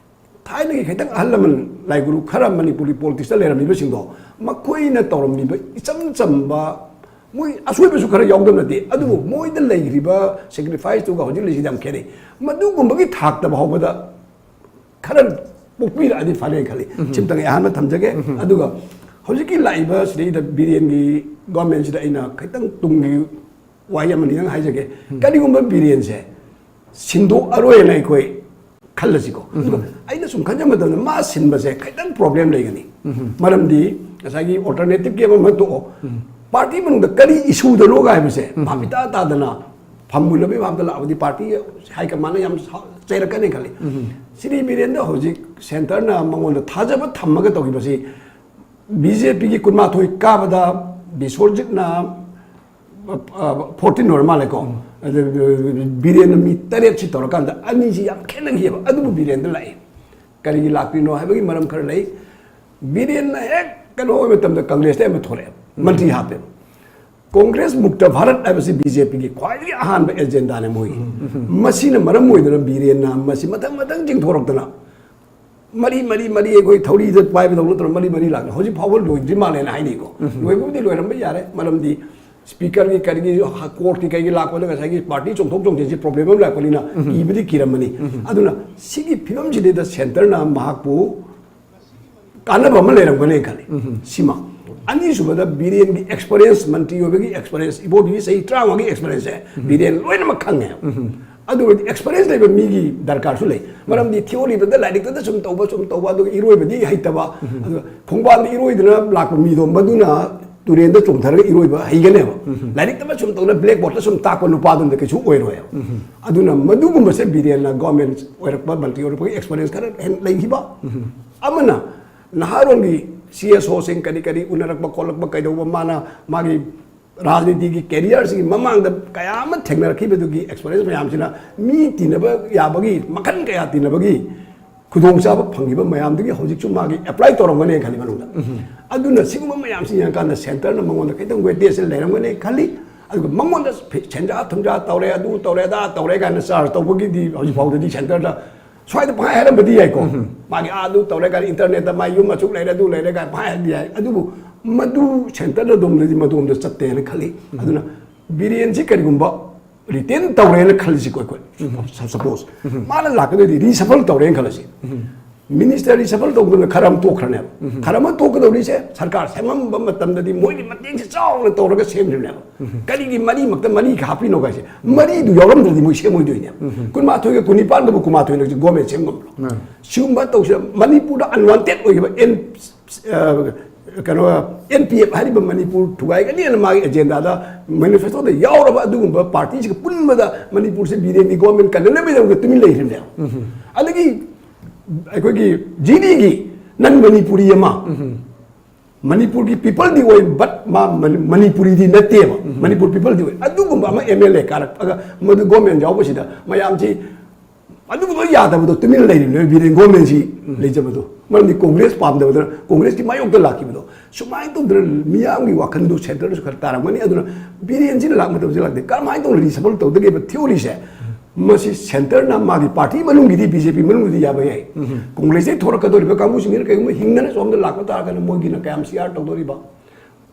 ꯊꯥꯏꯅꯒꯤ ꯈꯤꯇꯪ ꯑꯍꯜ ꯂꯃꯟ ꯂꯥꯏꯒꯨꯔꯨ ꯈꯔ ꯃꯅꯤꯄꯨꯔꯒꯤ ꯄꯣꯂꯤꯇꯤꯛꯁꯇ ꯂꯩꯔꯝꯃꯤꯕꯁꯤꯡꯗꯣ, ꯃꯈꯣꯏꯅ ꯇꯧꯔꯝꯃꯤꯕ ꯏꯆꯝ ꯆꯝꯕ ꯃꯣꯏ ꯑꯁꯣꯏꯕꯁꯨ ꯈꯔ ꯌꯥꯎꯗꯕ ꯅꯠꯇꯦ, ꯑꯗꯨꯕꯨ ꯃꯣꯏꯗ ꯂꯩꯈ꯭ꯔꯤꯕ ꯁꯦꯀ꯭ꯔꯤꯐꯥꯏꯁꯇꯨꯒ ꯍꯧꯖꯤꯛ ꯂꯩꯁꯤꯗꯤ ꯌꯥꯝ ꯈꯦꯠꯅꯩ꯫ ꯃꯗꯨꯒꯨꯝꯕꯒꯤ ꯊꯥꯛꯇ ꯐꯥꯎꯕꯗ ꯈꯔ ꯄꯣꯛꯄꯤꯔꯛꯑꯗꯤ ꯐꯔꯦꯅ ꯈꯜꯂꯤ꯫ ꯁꯤꯝꯇꯪ ꯑꯩ ꯑꯍꯥꯟꯕ ꯊꯝꯖꯒꯦ꯫ ꯑꯗꯨꯒ ꯍꯧꯖꯤꯛꯀꯤ ꯂꯥꯛꯏꯕ ꯁꯤꯗꯩꯗ ꯕꯤꯔꯦꯟꯒꯤ ꯒꯣꯔꯃꯦꯟꯁꯤꯗ ꯑꯩꯅ ꯈꯤꯇꯪ ꯇꯨꯡꯒꯤ ꯋꯥꯍꯩ ꯑꯃꯅꯤꯗꯪ ꯍꯥꯏꯖꯒꯦ꯫ ꯀꯔꯤꯒꯨꯝꯕ ꯕꯤꯔꯦꯟꯁꯦ ꯁꯤꯟꯗꯣꯛꯑꯔꯣꯏꯅ ꯑꯩꯈꯣꯏ ꯈꯜꯂꯁꯤꯀꯣ꯫ ꯑꯗꯨꯒ ꯑꯩꯅ ꯁꯨꯝ ꯈꯟꯖꯕ ꯃꯇꯝꯗ ꯃꯥ ꯁꯤꯟꯕꯁꯦ ꯈꯤꯇꯪ ꯄ꯭ꯔꯣꯕ꯭ꯂꯦꯝ ꯂꯩꯒꯅꯤ꯫ ꯃꯔꯝꯗꯤ ꯉꯁꯥꯏꯒꯤ ꯑꯣꯜꯇꯔꯅꯦꯇꯤꯚꯀꯤ ꯑꯃ ꯑꯃ ꯇꯣꯛꯑꯣ, ꯄꯥꯔꯇꯤ ꯃꯅꯨꯡꯗ ꯀꯔꯤ ꯏꯁꯨꯗꯅꯣꯒ ꯍꯥꯏꯕꯁꯦ ꯚꯥꯞ ꯏꯇꯥ ꯇꯥꯗꯅ ꯐꯝꯃꯨꯟꯅꯕꯒꯤ ꯚꯥꯞꯇ ꯂꯥꯛꯑꯕꯗꯤ ꯄꯥꯔꯇꯤ ꯍꯥꯏ ꯀꯃꯥꯟꯅ ꯌꯥꯝ ꯁꯥꯎ-, ꯆꯩꯔꯛꯀꯅꯤ ꯈꯜꯂꯤ꯫ ꯁꯤꯔꯤ ꯕꯤꯔꯦꯟꯗ ꯍꯧꯖꯤꯛ ꯁꯦꯟꯇꯔꯅ ꯃꯉꯣꯟꯗ ꯊꯥꯖꯕ ꯊꯝꯃꯒ ꯇꯧꯈꯤꯕꯁꯤ ꯕꯤ ꯖꯦ ꯄꯤꯒꯤ ꯀꯨꯟꯃꯥꯊꯣꯏ ꯀꯥꯕꯗ ꯕꯤꯁ꯭ꯋꯖꯤꯠꯅ ꯐꯣꯔꯇꯤꯟ ꯑꯣꯏꯔ ꯃꯥꯜꯂꯦꯀꯣ꯫ ꯑꯗꯨ ꯕꯤꯔꯦꯟꯅ ꯃꯤ ꯇꯔꯦꯠꯁꯤ ꯇꯧꯔꯀꯥꯟꯗ ꯑꯅꯤꯁꯤ ꯌꯥꯝ ꯈꯦꯠꯅꯈꯤꯑꯕ꯫ ꯑꯗꯨꯕꯨ ꯕꯤꯔꯦꯟꯗ ꯂꯥꯛꯏ꯫ ꯀꯔꯤꯒꯤ ꯂꯥꯛꯇ꯭ꯔꯤꯅꯣ ꯍꯥꯏꯕꯒꯤ ꯃꯔꯝ ꯈꯔ ꯂꯩ꯫ ꯕꯤꯔꯦꯟꯅ ꯍꯦꯛ ꯀꯩꯅꯣ ꯑꯣꯏꯕ ꯃꯇꯝꯗ ꯀꯪꯒ꯭ꯔꯦꯁꯇ ꯑꯃ ꯊꯣꯛꯂꯛꯑꯦ, ꯃꯟꯇ꯭ꯔꯤ ꯍꯥꯞꯄꯦꯕ꯫ ꯀꯣꯡꯒ꯭ꯔꯦꯁ ꯃꯨꯛꯇ ꯚꯥꯔꯠ ꯍꯥꯏꯕꯁꯤ ꯕꯤ ꯖꯦ ꯄꯤꯒꯤ ꯈ꯭ꯋꯥꯏꯗꯒꯤ ꯑꯍꯥꯟꯕ ꯑꯦꯖꯦꯟꯗꯥꯅꯦ ꯃꯣꯏꯒꯤ꯫ ꯃꯁꯤꯅ ꯃꯔꯝ ꯑꯣꯏꯗꯨꯅ ꯕꯤꯔꯦꯟꯅ ꯃꯁꯤ ꯃꯊꯪ ꯃꯊꯪ ꯆꯤꯡꯊꯣꯔꯛꯇꯅ ꯃꯔꯤ ꯃꯔꯤ ꯃꯔꯤ ꯑꯩꯈꯣꯏ ꯊꯧꯔꯤꯗ ꯄꯥꯏꯕꯗꯧꯅ ꯇꯧꯔ ꯃꯔꯤ ꯃꯔꯤ ꯂꯥꯛꯅ ꯍꯧꯖꯤꯛ ꯐꯥꯎꯕ ꯂꯣꯏꯗ꯭ꯔꯤ ꯃꯥꯜꯂꯦꯅ ꯍꯥꯏꯅꯩꯀꯣ꯫ ꯂꯣꯏꯕꯕꯨꯗꯤ ꯂꯣꯏꯔꯝꯕ ꯌꯥꯔꯦ, ꯃꯔꯝꯗꯤ ꯁ꯭ꯄꯤꯀꯔꯒꯤ ꯀꯔꯤꯒꯤ ꯀꯣꯔꯠꯀꯤ ꯀꯩꯒꯤ ꯂꯥꯛꯄꯗ ꯉꯁꯥꯏꯒꯤ ꯄꯥꯔꯇꯤ ꯆꯣꯡꯊꯣꯛ ꯆꯣꯡꯁꯤꯟꯁꯤ ꯄ꯭ꯔꯣꯕ꯭ꯂꯦꯝ ꯑꯃ ꯂꯥꯛꯄꯅꯤꯅ ꯀꯤꯕꯗꯤ ꯀꯤꯔꯝꯃꯅꯤ꯫ ꯑꯗꯨꯅ ꯁꯤꯒꯤ ꯐꯤꯕꯝꯁꯤꯗꯩꯗ ꯁꯦꯟꯇꯔꯅ ꯃꯍꯥꯛꯄꯨ ꯀꯥꯟꯅꯕ ꯑꯃ ꯂꯩꯔꯝꯒꯅꯤ ꯈꯜꯂꯤ꯫ ꯁꯤꯃ꯫ ꯑꯅꯤꯁꯨꯕꯗ ꯕꯤꯔꯦꯟꯒꯤ ꯑꯦꯛꯁꯄꯔꯤꯌꯦꯟꯁ, ꯃꯟꯇ꯭ꯔꯤ ꯑꯣꯏꯕꯒꯤ ꯑꯦꯛꯁꯄꯔꯤꯌꯦꯟꯁ, ꯏꯕꯣꯕꯤꯒꯤ ꯆꯍꯤ ꯇꯔꯥꯃꯉꯥꯒꯤ ꯑꯦꯛꯁꯄꯔꯤꯌꯦꯟꯁꯁꯦ ꯕꯤꯔꯦꯟ ꯂꯣꯏꯅꯃꯛ ꯈꯪꯉꯦ꯫ ꯑꯗꯨ ꯑꯣꯏꯔꯗꯤ ꯑꯦꯛꯁꯄꯔꯤꯌꯦꯟꯁ ꯂꯩꯕ ꯃꯤꯒꯤ ꯗꯔꯀꯥꯔꯁꯨ ꯂꯩ꯫ ꯃꯔꯝꯗꯤ ꯊꯤꯑꯣꯔꯤꯗ ꯂꯥꯏꯔꯤꯛꯇꯗ ꯁꯨꯝ ꯇꯧꯕ, ꯁꯨꯝ ꯇꯧꯕ, ꯑꯗꯨꯒ ꯏꯔꯣꯏꯕꯗꯤ ꯍꯩꯇꯕ, ꯑꯗꯨꯒ ꯈꯣꯡꯕꯥꯟꯗ ꯏꯔꯣꯏꯗꯅ ꯂꯥꯛꯄ ꯃꯤꯗꯣ ꯃꯗꯨꯅ ꯇꯨꯔꯦꯟꯗ ꯆꯣꯡꯊꯔꯒ ꯏꯔꯣꯏꯕ ꯍꯩꯒꯅꯦꯕ꯫ ꯂꯥꯏꯔꯤꯛꯇ ꯁꯨꯝ ꯇꯧꯅ ꯕ꯭ꯂꯦꯛ ꯕꯣꯔꯗꯇ ꯁꯨꯝ ꯇꯥꯛꯄ ꯅꯨꯄꯥꯗꯨꯅ ꯀꯩꯁꯨ ꯑꯣꯏꯔꯣꯏꯕ꯫ ꯑꯗꯨꯅ ꯃꯗꯨꯒꯨꯝꯕꯁꯦ ꯕꯤꯔꯦꯟꯅ ꯒꯣꯔꯃꯦꯟ ꯑꯣꯏꯔꯛꯄ, ꯃꯟꯇ꯭ꯔꯤ ꯑꯣꯏꯔꯛꯄꯒꯤ ꯑꯦꯛꯁꯄꯔꯤꯌꯦꯟꯁ ꯈꯔ ꯍꯦꯟꯅ ꯂꯩꯈꯤꯕ꯫ ꯑꯃꯅ ꯅꯍꯥꯔꯣꯟꯒꯤ ꯁꯤ ꯑꯦꯁ ꯑꯣꯁꯤꯡ ꯀꯔꯤ ꯀꯔꯤ ꯎꯅꯔꯛꯄ ꯈꯣꯠꯂꯛꯄ ꯀꯩꯗꯧꯕ, ꯃꯥꯅ ꯃꯥꯒꯤ ꯔꯥꯖꯅꯤꯇꯤꯒꯤ ꯀꯦꯔꯤꯌꯔꯁꯤꯒꯤ ꯃꯃꯥꯡꯗ ꯀꯌꯥ ꯑꯃ ꯊꯦꯡꯅꯔꯛꯈꯤꯕꯗꯨꯒꯤ ꯑꯦꯛꯁꯄꯔꯤꯌꯦꯟꯁ ꯃꯌꯥꯝꯁꯤꯅ ꯃꯤ ꯇꯤꯟꯅꯕ ꯌꯥꯕꯒꯤ, ꯃꯈꯜ ꯀꯌꯥ ꯇꯤꯟꯅꯕꯒꯤ ꯈꯨꯗꯣꯡꯆꯥꯕ ꯐꯪꯈꯤꯕ ꯃꯌꯥꯝꯗꯨꯒꯤ ꯍꯧꯖꯤꯛꯁꯨ ꯃꯥꯒꯤ ꯑꯦꯄ꯭ꯂꯥꯏ ꯇꯧꯔꯝꯒꯅꯤ ꯈꯜꯂꯤ ꯃꯅꯨꯡꯗ꯫ ꯑꯗꯨꯅ ꯁꯤꯒꯨꯝꯕ ꯃꯌꯥꯝꯁꯤ ꯌꯦꯡꯉꯀꯥꯟꯗ ꯁꯦꯟꯇꯔꯅ ꯃꯉꯣꯟꯗ ꯈꯤꯇꯪ ꯋꯦꯇꯦꯖꯁꯦ ꯂꯩꯔꯝꯒꯅꯤ ꯈꯜꯂꯤ꯫ ꯑꯗꯨꯒ ꯃꯉꯣꯟꯗ ꯐꯤ-, ꯁꯦꯟꯖꯥ ꯊꯨꯝꯖꯥ ꯇꯧꯔꯦ, ꯑꯗꯨ ꯇꯧꯔꯦ, ꯑꯗꯥ ꯇꯧꯔꯦ ꯀꯥꯏꯅ ꯆꯥꯔꯖ ꯇꯧꯕꯒꯤꯗꯤ ꯍꯧꯖꯤꯛ ꯐꯥꯎꯗꯗꯤ ꯁꯦꯟꯇꯔꯗ ꯁ꯭ꯋꯥꯏꯗ ꯄꯪꯍꯥꯏ ꯍꯥꯏꯔꯝꯕꯗꯤ ꯌꯥꯏꯀꯣ꯫ ꯃꯥꯒꯤ ꯑꯥ ꯑꯗꯨ ꯇꯧꯔꯦ ꯀꯥꯏꯅ, ꯏꯟꯇꯔꯅꯦꯠꯇ ꯃꯥꯏ ꯌꯨꯝ ꯑꯁꯨꯛ ꯂꯩꯔꯦ, ꯑꯗꯨ ꯂꯩꯔꯦ ꯀꯥꯏꯅ ꯄꯪꯍꯥꯏ ꯍꯥꯏꯕꯗꯤ ꯌꯥꯏ꯫ ꯑꯗꯨꯕꯨ ꯃꯗꯨ ꯁꯦꯟꯇꯔꯗ ꯑꯗꯣꯝꯗꯗꯤ ꯃꯗꯣꯝꯗ ꯆꯠꯇꯦꯅ ꯈꯜꯂꯤ꯫ ꯑꯗꯨꯅ ꯕꯤꯔꯦꯟꯁꯤ ꯀꯔꯤꯒꯨꯝꯕ ꯔꯤꯇꯦꯟ ꯇꯧꯔꯦꯅ ꯈꯜꯂꯤꯁꯤꯀꯣ ꯑꯩꯈꯣꯏ, ꯁꯄꯣꯁ ꯃꯥꯅ ꯂꯥꯛꯀꯗꯣꯏꯗꯤ ꯔꯤꯁꯐꯜ ꯇꯧꯔꯦꯅ ꯈꯜꯂꯁꯤ꯫ ꯃꯤꯅꯤꯁꯇꯔ ꯔꯤꯁꯐꯜ ꯇꯧꯗꯅ ꯈꯔ ꯑꯃ ꯇꯣꯛꯈ꯭ꯔꯅꯦꯕ꯫ ꯈꯔ ꯑꯃ ꯇꯣꯛꯀꯗꯧꯔꯤꯁꯦ ꯁꯔꯀꯥꯔ ꯁꯦꯝꯃꯝꯕ ꯃꯇꯝꯗꯗꯤ ꯃꯣꯏꯒꯤ ꯃꯇꯦꯡꯁꯦ ꯆꯥꯎꯅ ꯇꯧꯔꯒ ꯁꯦꯝꯈꯤꯕꯅꯦꯕ꯫ ꯀꯔꯤꯒꯤ ꯃꯔꯤꯃꯛꯇ ꯃꯔꯤ ꯍꯥꯞꯄꯤꯅꯣ ꯍꯥꯏꯁꯦ? ꯃꯔꯤꯗꯨ ꯌꯥꯎꯔꯝꯗ꯭ꯔꯗꯤ ꯃꯣꯏ ꯁꯦꯝꯃꯣꯏꯗꯣꯏꯅꯦꯕ꯫ ꯀꯨꯟꯃꯥꯊꯣꯏꯒ ꯀꯨꯟꯅꯤꯄꯥꯟꯗꯕꯨ ꯀꯨꯟꯃꯥꯊꯣꯏꯅ ꯒꯣꯔꯃꯦꯟ ꯁꯦꯝ ꯉꯝꯕ꯭ꯔꯣ? ꯁꯤꯒꯨꯝꯕ ꯇꯧꯁꯦ꯫ ꯃꯅꯤꯄꯨꯔꯗ ꯑꯟꯋꯥꯟꯇꯦꯗ ꯑꯣꯏꯈꯤꯕ ꯑꯦꯟ ꯑ, ꯀꯩꯅꯣ, ꯑꯦꯟ ꯄꯤ ꯑꯦꯐ ꯍꯥꯏꯔꯤꯕ ꯃꯅꯤꯄꯨꯔ ꯊꯨꯒꯥꯏꯒꯅꯤꯅ ꯃꯥꯒꯤ ꯑꯦꯖꯦꯟꯗꯥꯗ ꯃꯦꯅꯤꯐꯦꯁꯇꯣꯗ ꯌꯥꯎꯔꯕ ꯑꯗꯨꯒꯨꯝꯕ ꯄꯥꯔꯇꯤꯁꯤꯒ ꯄꯨꯟꯕꯗ ꯃꯅꯤꯄꯨꯔꯁꯦ ꯕꯤꯔꯦꯟꯒꯤ ꯒꯣꯔꯃꯦꯟ ꯀꯟꯅꯅꯕꯒꯤꯗꯃꯛꯇ ꯇꯨꯃꯤꯟ ꯂꯩꯔꯤꯕꯅꯦꯕ꯫ ꯑꯗꯒꯤ ꯑꯩꯈꯣꯏꯒꯤ ꯖꯤꯗꯤꯒꯤ ꯅꯟ ꯃꯅꯤꯄꯨꯔꯤ ꯑꯃ, ꯃꯅꯤꯄꯨꯔꯒꯤ ꯄꯤꯄꯜꯗꯤ ꯑꯣꯏ, ꯕꯠ ꯃꯥ ꯃꯅꯤ-, ꯃꯅꯤꯄꯨꯔꯤꯗꯤ ꯅꯠꯇꯦꯕ꯫ ꯃꯅꯤꯄꯨꯔ ꯄꯤꯄꯜꯗꯤ ꯑꯣꯏ꯫ ꯑꯗꯨꯒꯨꯝꯕ ꯑꯃ ꯑꯦꯝ ꯑꯦꯜ ꯑꯦ ꯀꯥꯔꯛꯑꯒ ꯃꯗꯨ ꯒꯣꯔꯃꯦꯟ ꯌꯥꯎꯕꯁꯤꯗ ꯃꯌꯥꯝꯁꯤ ꯑꯗꯨꯒꯨꯝꯕ ꯌꯥꯗꯕꯗꯣ ꯇꯨꯃꯤꯟꯅ ꯂꯩꯔꯤꯕꯅꯦ ꯕꯤꯔꯦꯟ ꯒꯣꯔꯃꯦꯟꯁꯤ ꯂꯩꯖꯕꯗꯣ꯫ ꯃꯔꯝꯗꯤ ꯀꯣꯡꯒ꯭ꯔꯦꯁ ꯄꯥꯝꯗꯕꯗꯅ ꯀꯣꯡꯒ꯭ꯔꯦꯁꯀꯤ ꯃꯥꯌꯣꯛꯇ ꯂꯥꯛꯈꯤꯕꯗꯣ꯫ ꯁꯨꯃꯥꯏꯅ ꯇꯧꯗꯅ ꯃꯤꯌꯥꯝꯒꯤ ꯋꯥꯈꯜꯗꯣ ꯁꯦꯟꯇꯔꯗꯁꯨ ꯈꯔ ꯇꯥꯔꯝꯒꯅꯤ꯫ ꯑꯗꯨꯅ ꯕꯤꯔꯦꯟꯁꯤꯅ ꯂꯥꯛ ꯃꯇꯝꯁꯤ ꯂꯥꯛꯇꯦ꯫ ꯀꯔꯝꯍꯥꯏꯅ ꯇꯧꯅ ꯔꯤꯁꯐꯜ ꯇꯧꯗꯒꯦꯕ ꯊꯤꯑꯣꯔꯤꯁꯦ? ꯃꯁꯤ ꯁꯦꯟꯇꯔꯅ ꯃꯥꯒꯤ ꯄꯥꯔꯇꯤ ꯃꯅꯨꯡꯒꯤꯗꯤ ꯕꯤ ꯖꯦ ꯄꯤ ꯃꯅꯨꯡꯒꯤꯗꯤ ꯌꯥꯕ ꯌꯥꯏ꯫ ꯀꯣꯡꯒ꯭ꯔꯦꯁꯇꯩ ꯊꯣꯔꯛꯀꯗꯧꯔꯤꯕ ꯀꯥꯡꯕꯨꯁꯤꯡꯁꯤꯅ ꯀꯩꯒꯨꯝꯕ ꯍꯤꯡꯗꯅ ꯁꯣꯝꯗ ꯂꯥꯛꯄ ꯇꯥꯔꯒꯅ ꯃꯣꯏꯒꯤꯅ ꯀꯌꯥꯝ ꯁꯤꯌꯥꯔ ꯇꯧꯗꯣꯔꯤꯕ?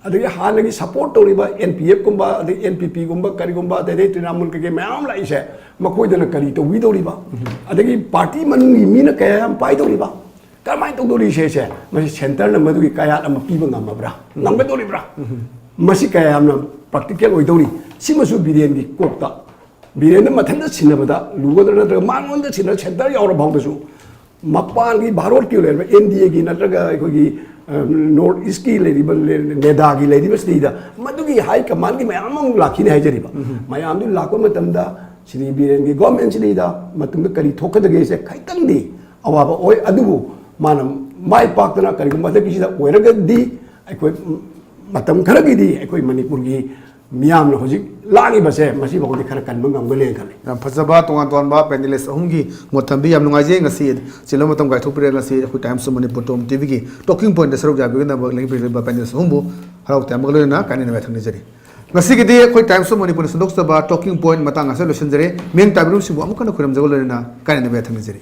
ꯑꯗꯒꯤ ꯍꯥꯟꯅꯒꯤ ꯁꯄꯣꯔꯠ ꯇꯧꯔꯤꯕ ꯑꯦꯟ ꯄꯤ ꯑꯦꯐ ꯀꯨꯝꯕ, ꯑꯗꯩ ꯑꯦꯟ ꯄꯤ ꯄꯤ ꯒꯨꯝꯕ, ꯀꯔꯤꯒꯨꯝꯕ, ꯑꯗꯩ, ꯑꯗꯩ ꯇ꯭ꯔꯤꯅꯥꯃꯨꯜ ꯀꯩꯀꯩ ꯃꯌꯥꯝ ꯑꯃ ꯂꯥꯛꯏꯁꯦ, ꯃꯈꯣꯏꯗꯅ ꯀꯔꯤ ꯇꯧꯕꯤꯗꯧꯔꯤꯕ? ꯑꯗꯒꯤ ꯄꯥꯔꯇꯤ ꯃꯅꯨꯡꯒꯤ ꯃꯤꯅ ꯀꯌꯥ ꯌꯥꯝ ꯄꯥꯏꯗꯧꯔꯤꯕ? ꯀꯔꯝꯍꯥꯏꯅ ꯇꯧꯗꯧꯔꯤꯁꯦ? ꯁꯦ, ꯃꯁꯤ ꯁꯦꯟꯇꯔꯅ ꯃꯗꯨꯒꯤ ꯀꯌꯥꯠ ꯑꯃ ꯄꯤꯕ ꯉꯝꯃꯕ꯭ꯔꯥ? ꯉꯝꯒꯗꯧꯔꯤꯕ꯭ꯔꯥ? ꯃꯁꯤ ꯀꯌꯥ ꯌꯥꯝꯅ ꯄ꯭ꯔꯥꯛꯇꯤꯀꯦꯜ ꯑꯣꯏꯗꯧꯔꯤ? ꯁꯤꯃꯁꯨ ꯕꯤꯔꯦꯟꯒꯤ ꯀꯣꯛꯇ, ꯕꯤꯔꯦꯟꯗ ꯃꯊꯟꯇ ꯁꯤꯟꯅꯕꯗ ꯂꯨꯒꯗ꯭ꯔꯥ, ꯅꯠꯇ꯭ꯔꯒ ꯃꯉꯣꯟꯗ ꯁꯤꯟꯅ ꯁꯦꯟꯇꯔ ꯌꯥꯎꯔ ꯐꯥꯎꯗꯁꯨ ꯃꯄꯥꯟꯒꯤ ꯚꯥꯔꯠꯀꯤ ꯂꯩꯔꯤꯕ ꯑꯦꯟ ꯗꯤ ꯑꯦꯒꯤ ꯅꯠꯇ꯭ꯔꯒ ꯑꯩꯈꯣꯏꯒꯤ, ꯑ, ꯅꯣꯔꯠ ꯏꯁꯀꯤ ꯂꯩꯔꯤꯕ ꯂꯦ-, ꯅꯦꯗꯥꯒꯤ ꯂꯩꯔꯤꯕꯁꯤꯗꯩꯗ ꯃꯗꯨꯒꯤ ꯍꯥꯏ ꯀꯃꯥꯟꯒꯤ ꯃꯌꯥꯝ ꯑꯃ ꯂꯥꯛꯈꯤꯅꯤ ꯍꯥꯏꯖꯔꯤꯕ꯫ ꯃꯌꯥꯝꯗꯨ ꯂꯥꯛꯄ ꯃꯇꯝꯗ ꯁꯤꯗꯤ ꯕꯤꯔꯦꯟꯒꯤ ꯒꯣꯔꯃꯦꯟꯁꯤꯗꯩꯗ ꯃꯇꯨꯡꯗ ꯀꯔꯤ ꯊꯣꯛꯀꯗꯒꯦꯁꯦ ꯈꯤꯇꯪꯗꯤ ꯑꯋꯥꯕ ꯑꯣꯏ꯫ ꯑꯗꯨꯕꯨ ꯃꯥꯅ ꯃꯥꯏ ꯄꯥꯛꯇꯅ ꯀꯔꯤꯒꯨꯝꯕ ꯍꯟꯗꯛꯀꯤꯁꯤꯗ ꯑꯣꯏꯔꯒꯗꯤ ꯑꯩꯈꯣꯏ ꯃꯇꯝ ꯈꯔꯒꯤꯗꯤ ꯑꯩꯈꯣꯏ ꯃꯅꯤꯄꯨꯔꯒꯤ ꯃꯤꯌꯥꯝꯅ ꯍꯧꯖꯤꯛ ꯂꯥꯡꯉꯤꯕꯁꯦ ꯃꯁꯤꯐꯥꯎꯗꯤ ꯈꯔ ꯀꯟꯕ ꯉꯝꯒꯅꯤ ꯈꯜꯂꯤ꯫ ꯌꯥꯝ ꯐꯖꯕ ꯇꯣꯉꯥꯟ ꯇꯣꯉꯥꯟꯕ ꯄꯦꯅꯦꯂꯤꯁ ꯑꯍꯨꯝꯒꯤ ꯃꯣꯠ ꯊꯝꯕꯤ꯫ ꯌꯥꯝ ꯅꯨꯡꯉꯥꯏꯖꯩ ꯉꯁꯤ ꯆꯤꯜꯂꯕ ꯃꯇꯝ ꯀꯥꯏꯊꯣꯛꯄꯤꯔꯦ꯫ ꯉꯁꯤ ꯑꯩꯈꯣꯏ Times of Manipur Tom T ꯚꯤꯒꯤ Talking Pointꯇ ꯁꯔꯨꯛ ꯌꯥꯕꯤꯒꯅꯕ ꯂꯦꯡꯕꯤꯔꯤꯕ ꯄꯦꯅꯦꯂꯤꯁ ꯑꯍꯨꯝꯕꯨ ꯍꯔꯥꯎ ꯇꯌꯥꯝꯕꯒ ꯂꯣꯏꯅꯅ ꯀꯥꯏꯅꯅꯕ ꯊꯝꯖꯔꯤ꯫ ꯉꯁꯤꯒꯤꯗꯤ ꯑꯩꯈꯣꯏ Times of Manipurꯅ ꯁꯟꯗꯣꯛꯆꯕ Talking Point ꯃꯇꯥꯡ ꯑꯁꯤꯗ ꯂꯣꯏꯁꯤꯟꯖꯔꯦ꯫ ꯃꯤꯠꯌꯦꯡ ꯇꯥꯕꯤꯔꯤꯕꯁꯤꯡꯕꯨ ꯑꯃꯨꯛ ꯍꯟꯅ ꯈꯨꯔꯨꯝꯖꯕ ꯂꯣꯏꯅꯅ ꯀꯥꯏꯅꯅꯕ ꯊꯝꯖꯔꯤ꯫